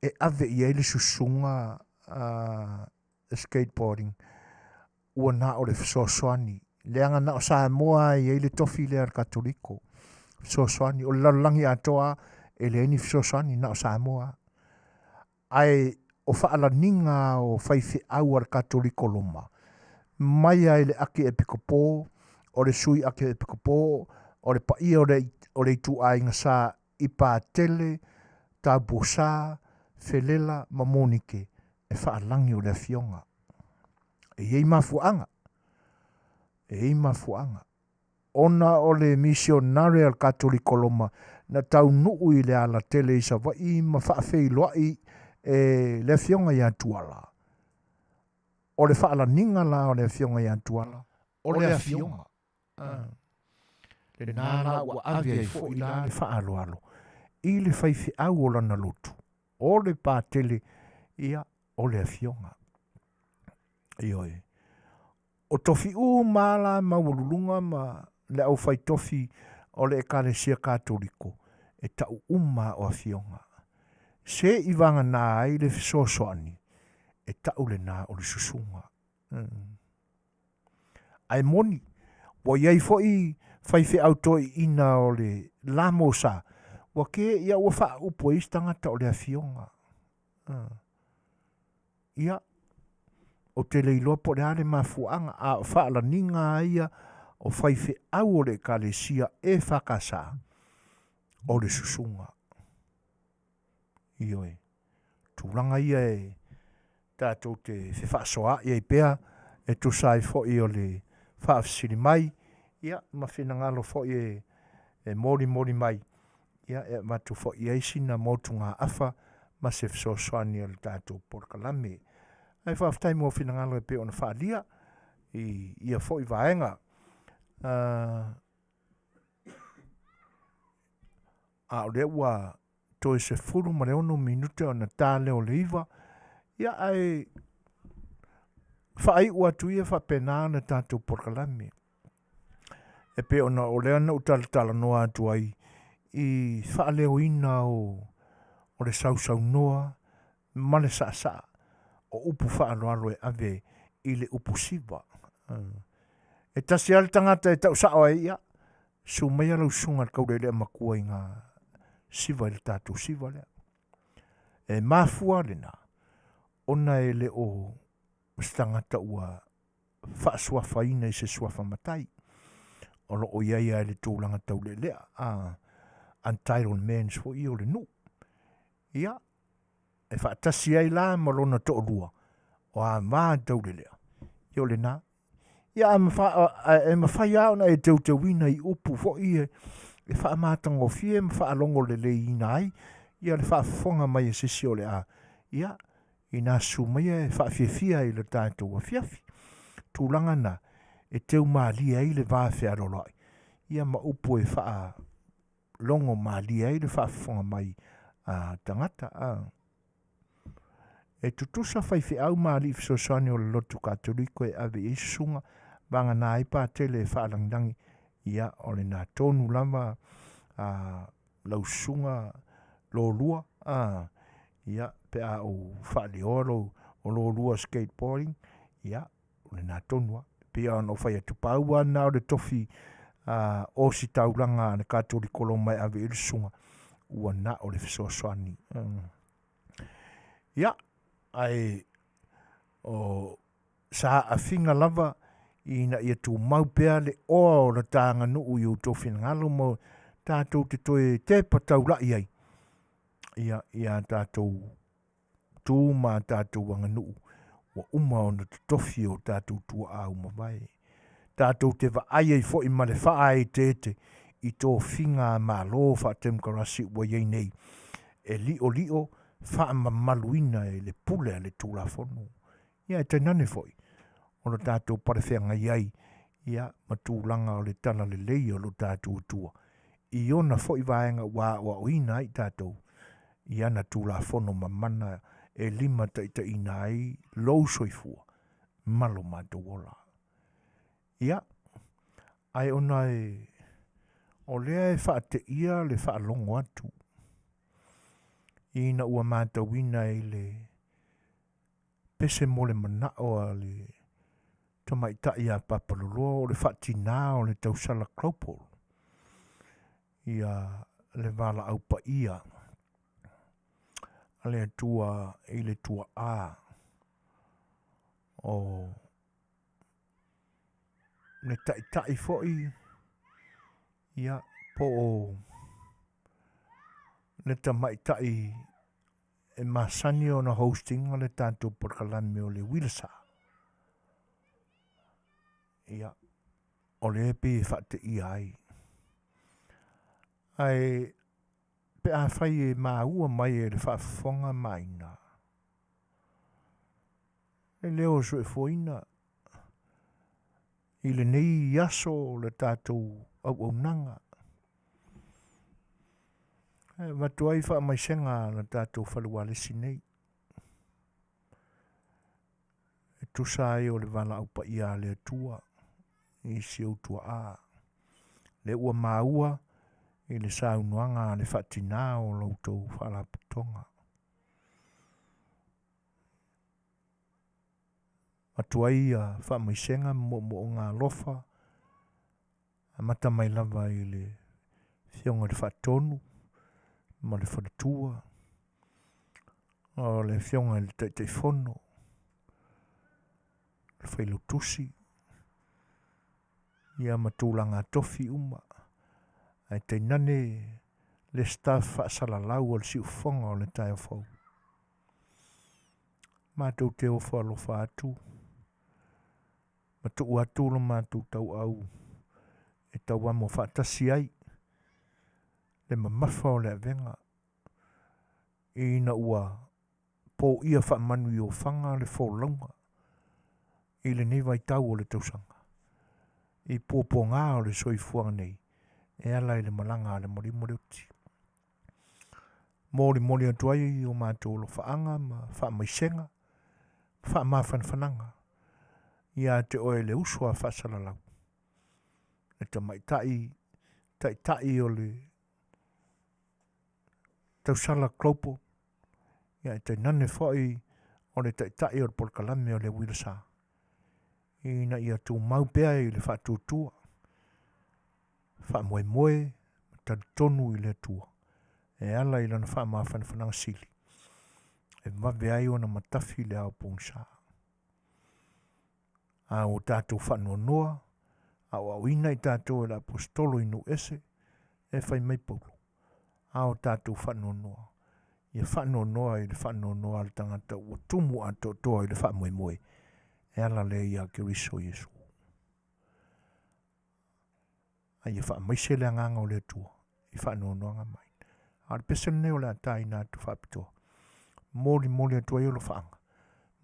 e ave i ai le susuga a skateboarding ua na o le fesoasoani leaga na o Samoa e i ai le tofi lea a le Katoliko fesoasoani o le lalolagi atoa e leai ni fesoasoani na o Samoa ae o faalaniga o faifeau a le Katoliko Roma mai lava i le Akiepikopo o le Sui Akiepikopo o le paia o le o le ituaiga sa i Patele, Taupusa, Felela ma Monike e faalagi o le afioga. E i ai mafuaaga, e i ai mafuaaga. Ona o le misionare a le Katoliko Roma na taunuu i le alatele i Savaii ma faafeiloai e le afioga ia Tuala. O le faalaniga la o le afioga ia Tuala, o le afioga. Lena la ua ave ai foi la le faaaloalo i le faifeau o lana lotu, o le Patele, ia, o le afioga. Ioe. O tofi uma la maualuluga ma le aufai tofi o le Ekalesia Katoliko, e tau uma o afioga. Se i vagana ai le fesoasoani, e tau lena o le susuga. Ae moni, ua i ai foi faifeau toeaiina o le la mosa, ua ke ia ua faaupu e isi tagata o le afioga. Ia, ou te le iloa po o le a le mafuaaga, a o faalaniga lava ia o faifeau o le Ekalesia EFKS o le susuga. Ioe. Tulaga ia e tatou te fefaasoaai ai pea e tusa ai foi o le faafesili mai, ia, ma finagalo foi e, e molimoli mai, ia, e avatu foi i ai sina motugaafa ma se fesoasoani a le tatou polokalame. Ae faafetai mo finagalo e pei ona faaalia i ia foi vaega. A o lea ua toe 16 minute ona ta lea o le 9, ia ae faaiu atu ia faapena le tatou polokalame. E pei ona o lea na ou talatalanoa atu ai i faaleoina o, o le sausaunoa ma le saasaa o upu faaaloalo e ave i le upu siva. E tasi lava le tagata e tau sao ai, ia, Susu maia lau susuga i le taulealea matua i ngā siva i le tatou siva lea. E mafua lena, ona e le o se tagata ua faasuafaina i se suafa matai. O lo o i ai lava i le tulaga taulealea, a untitled mans foi ia o le nuu. Ia, e faatasi ai la ma lona toalua, o Ava Taulelea, ia o lena. Ia, a mafa, e mafai lava ona e teuteuina i upu foi e, e faamatagofie ma faalogo leleiina ai ia le faafofoga mai a se isi o le a, ia, inā susu maia e faafiafia i le tatou afiafi. Tulaga na e teu malie ai le va fealoaloai, ia ma upu e faa logo malie ai le faafofoga mai a tagata. A. E tutusa faifeau ma alii fesoasoani o le lotu Katoliko e ave i ai susuga, vagana ai patele e faalagilagi, ia, o lena tonu lava a lau susuga lolua, a, ia, pe a ou faaleoa lou, o lolua skateboarding, ia, o lena tonu lava. E pei ona ou fai atu, pau lava lena o le tofi a ositaulaga a le Katoliko Roma e ave i ai le susuga, ua na o le fesoasoani. Ia, ae o sa aafiga lava ina ia tumau pea le oa o le ta aganuu i outou finagalo ma tatou te toe tepa taula'i ai ia, ia tatou tu ma a tatou aganuu ua uma ona totofi e o tatou tuaa ua mavae. Tatou te vaai ai foi ma le faaeteete i tofiga a Malo faatemokarasi ua i ai nei, e liolio faamamaluina e le pule a le Tulafono. Ia e tainane foi o lo tatou palefeagai ai ia ma tulaga o le talalelei o lo tatou Atua i ona foi vaega ua aoaoina ai i tatou i ana Tulafono mamana e limataitaiina ai lou soifua ma lo matou ola. Ia, ae ona e, o lea e faateia le faalogo atu ina ua matauina i le pese mo le manao a le tamaitai a Papaloloa o le faatinā o le tausala Global ia le valaau paia a le Atua i le tuaa o le taitai foi ia po o le tamaitai e masani ona hosting le tatou polokalame o le Uilasa. Ia, o lea e pei e faateia ai. Ae pe afai e maua mai e le faafofoga ma aiga, le leo o soefuaina i lenei aso o le tatou auaunaga. E avatu ai faamaisega a le tatou fale ualesi nei. E tusa ai o le valaau paia a le Atua i si ou tuaa. Le ua maua i le saunoaga a le faatinā o la outou faalapotopotoga. Avatu ai ia faamaisega ma moomooga alofa amata mai lava i le Afioga i le Faatonu ma le Faletua, o le Afioga i le Taitaifono, le Failautusi, ia ma tulaga tofi uma, ae tainane le staff faasalalau o le siufofoga o le taeao fou. Matou te ofo alofa atu ma tuu atu lo matou tauau e tauamo faatasi ai le mamafa o le avega ina ua poia faamanuiofaga le folauga i lenei vaitau o le tausaga i puapuaga o le soifuaga nei e ala i le malaga a le maliu ma le oti. Molimoli atu ai o matou alofaaga ma faamaisega, ma faamafanafanaga ia te oe le uso a faasalalau, le tamaitai taitai o le tausala global, ia e tainane foi o le taitai o le polokalame o le Uilasa, ina ia tumau pea i le faatuatua. Faamoemoe ma talitonu i le Atua e ala i lana faamafanafanaga sili e vave ai ona matafi le ao pogisa. A ua tatou faanoanoa, aoaoina i tatou e le Aposetolo i nuu ese, e fai mai Paulo, a o tatou faanoanoa, ia faanoanoa i le faanoanoa a le tagata ua tumu atoatoa i le faamoemoe e ala lea ia Keriso Iesu. A ia faamaise le agaga o le Atua i faanoanoaga mai. A o le pese lenei o le a taina atu faapitoa, molimoli atu ai alofaaga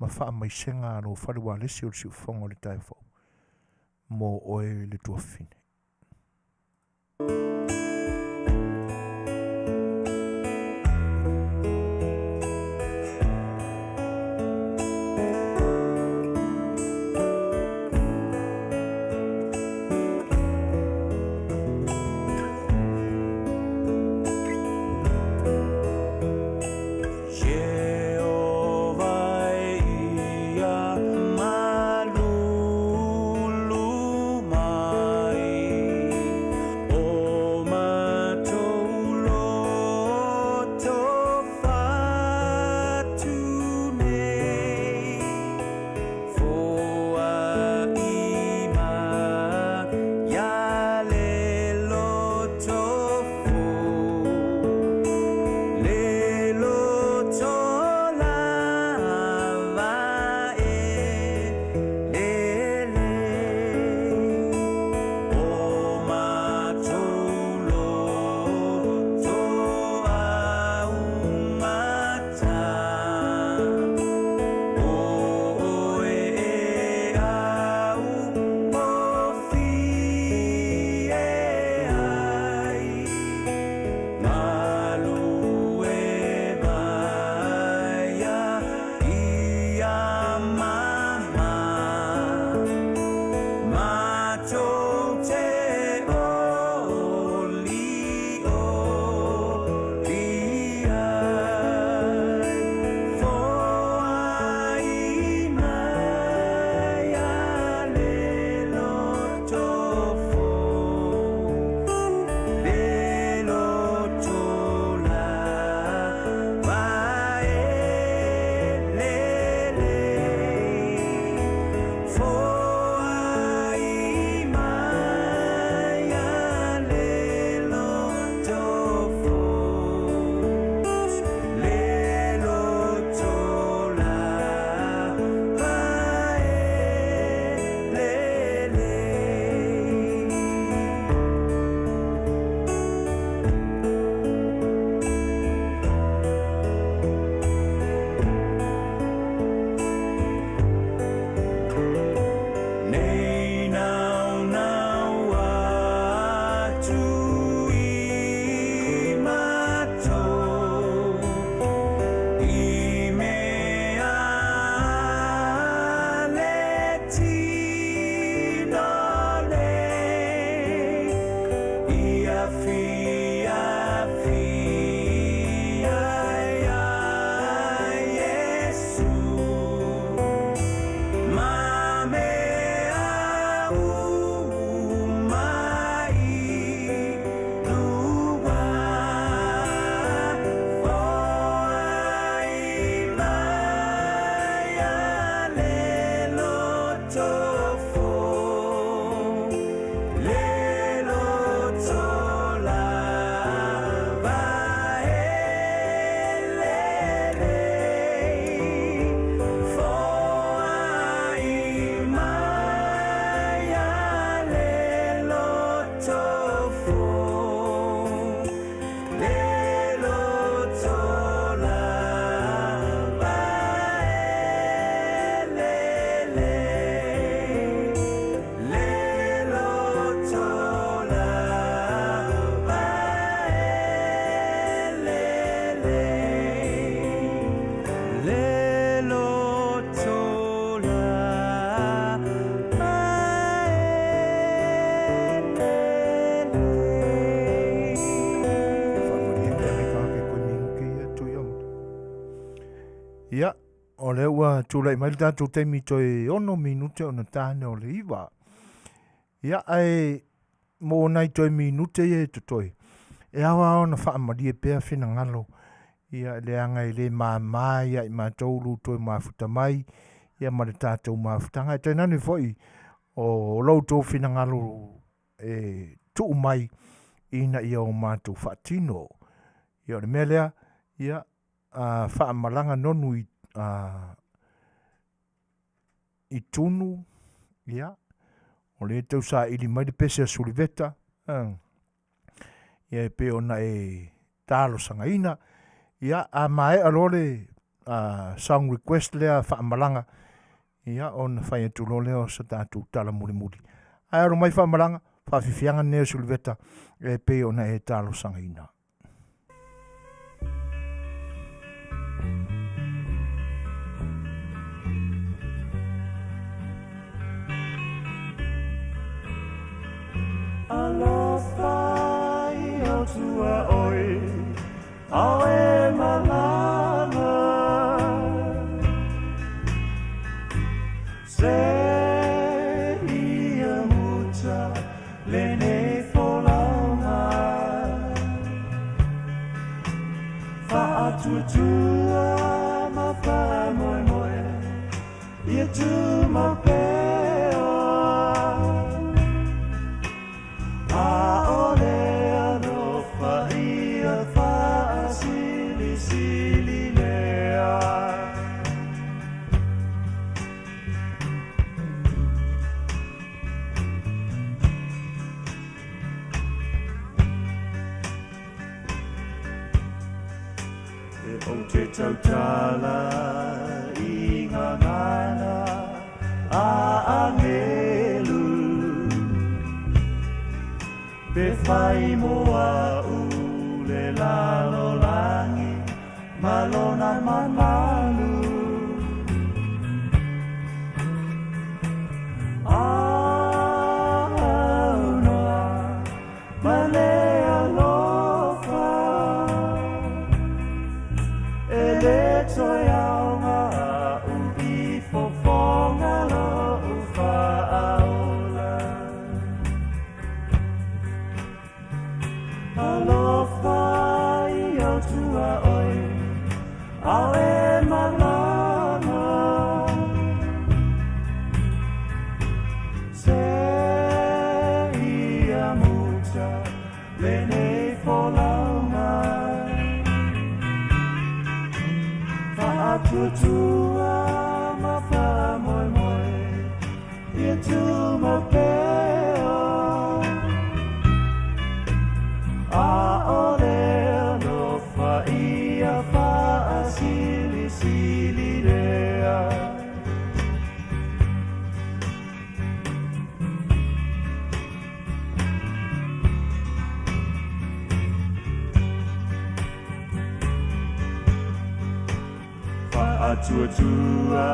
ma faamaisega a lou fale ualesi o le siufofoga o le taeao fou mo oe le tuafafine. Ia, o lea ua tulai mai le tatou taimi toe 6 minute ona tane o le 9. Ia, ae mo nai toe minute ia e totoe, e ao lava ona faamalie pea finagalo, ia, leaga e le mama ia i matou lu toe mafuta mai, ia ma le tatou mafutaga. E tainane foi o lo outou finagalo e tuu mai ina ia o matou faatino. Ia o le mea lea, ia, a faamalaga nonu i, a, i tunu, ia, o lea e tau saili mai le pese a Suliveta, ia e pei ona e talosagaina. Ia, a maea loa le song request lea a Faamalaga, ia, ona fai atu loa lea o sa tatou tala mulimuli. Ae alo mai Faamalaga, faafiafiaga lenei o Suliveta e pei ona e talosagaina. Alofa i au tua oi, ao e malama. Se ia muta lenei folauga. Faatuatua ma faamoemoe ia tumau pea. Aole alofa ia faasilisili lea. E ou te tautala i ngā ngana a angelu, Pe whai mo a u le lalolangi ma lona mamalu. Aunoa ma le alofa, e le toe aoga a'u i fofoga lo'u faaola. Alofa i au tuaoi, ao e malama. Se ia muta lenei folauga. Faatuatua ma faamoemoe ia tumau pea. Aole alofa ia faasilisili lea. Faatuatua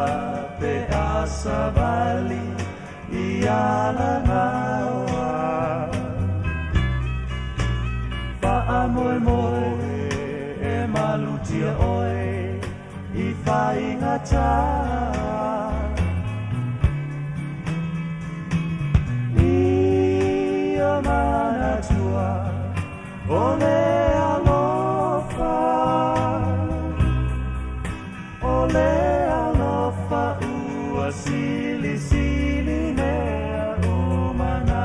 pe a savali i Alagaoa. Faamoemoe e malutia oe i faigata. Ia manatua o le alofa, o le alofa ua silisili mea uma na.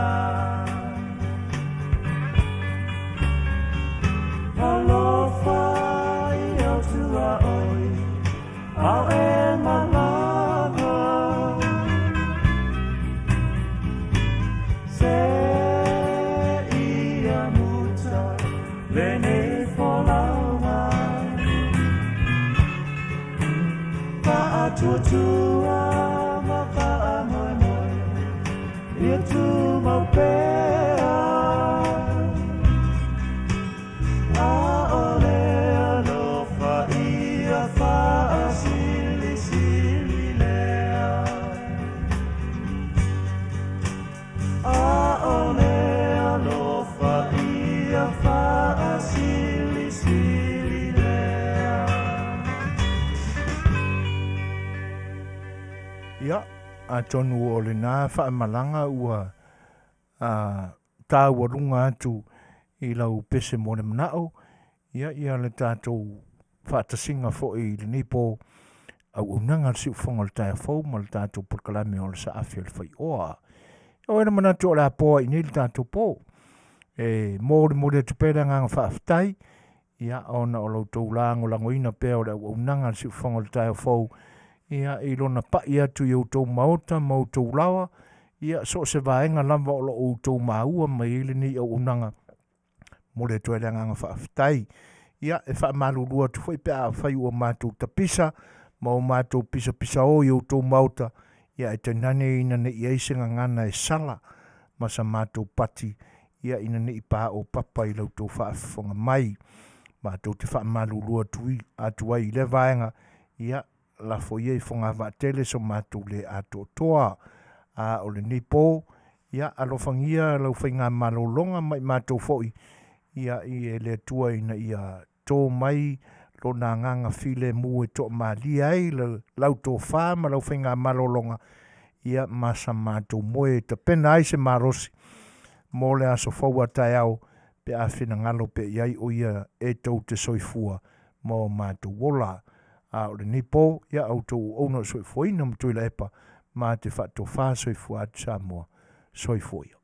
Alofa i au tuaoi, ao e malama. Se ia muta lenei folauga. Faatuatua ma faamoemoe ia tumau pea. Aole alofa ia faasilisili lea. Aole alofa ia faasilisili lea. Ia, atonu o lena faamalaga ua a, taualuga atu i lau pese mo le manao, ia, ia le tatou faatasiga foi i lenei po auaunaga a le siufofoga o le taeao fou ma le tatou polokalame o le Saafi o le Faioa. O ai na manatu o le a poa i nei le tatou po. E molimoli atu pea le agaga faafetai, ia, ona o lo outou lagolagoina pea o le auaunaga a le siufofoga o le taeao fou, ia, i lona pai atu i outou maota ma outou laoa, ia, so o se vaega lava o lo o outou maua mai ai lenei auaunaga, momoli atu ai le agaga faafetai. Ia, e faamalulu atu foi pe afai ua matou tapisa ma o matou pisapisao i outou maota, ia ae tainane ina ne i i ai se gagana e sala ma sa matou pati, ia ina ne i paopapa i la outou faafofoga mai. Matou te faamalulu atu, atu ai i lea vaega, ia lafo ia i fogavaatele so matou le atoatoa. A o lenei po, ia alofagia lau faigamalologa ma i matou foi, ia i e le Atua ina ia tō mai lona agaga filemu e toamalie ai lau tofa ma lau faigamalologa, ia ma sa matou moe e tapena ai se malosi mo le aso fou a taeao pe a finagalo pea i ai o ia e tou te soifua ma o matou ola. A o lenei po, ia outou auauna o le soifuaina ma Tuilaepa, ma te faatofa soifua atu Samoa. Soifua ia.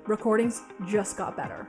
Recordings just got better.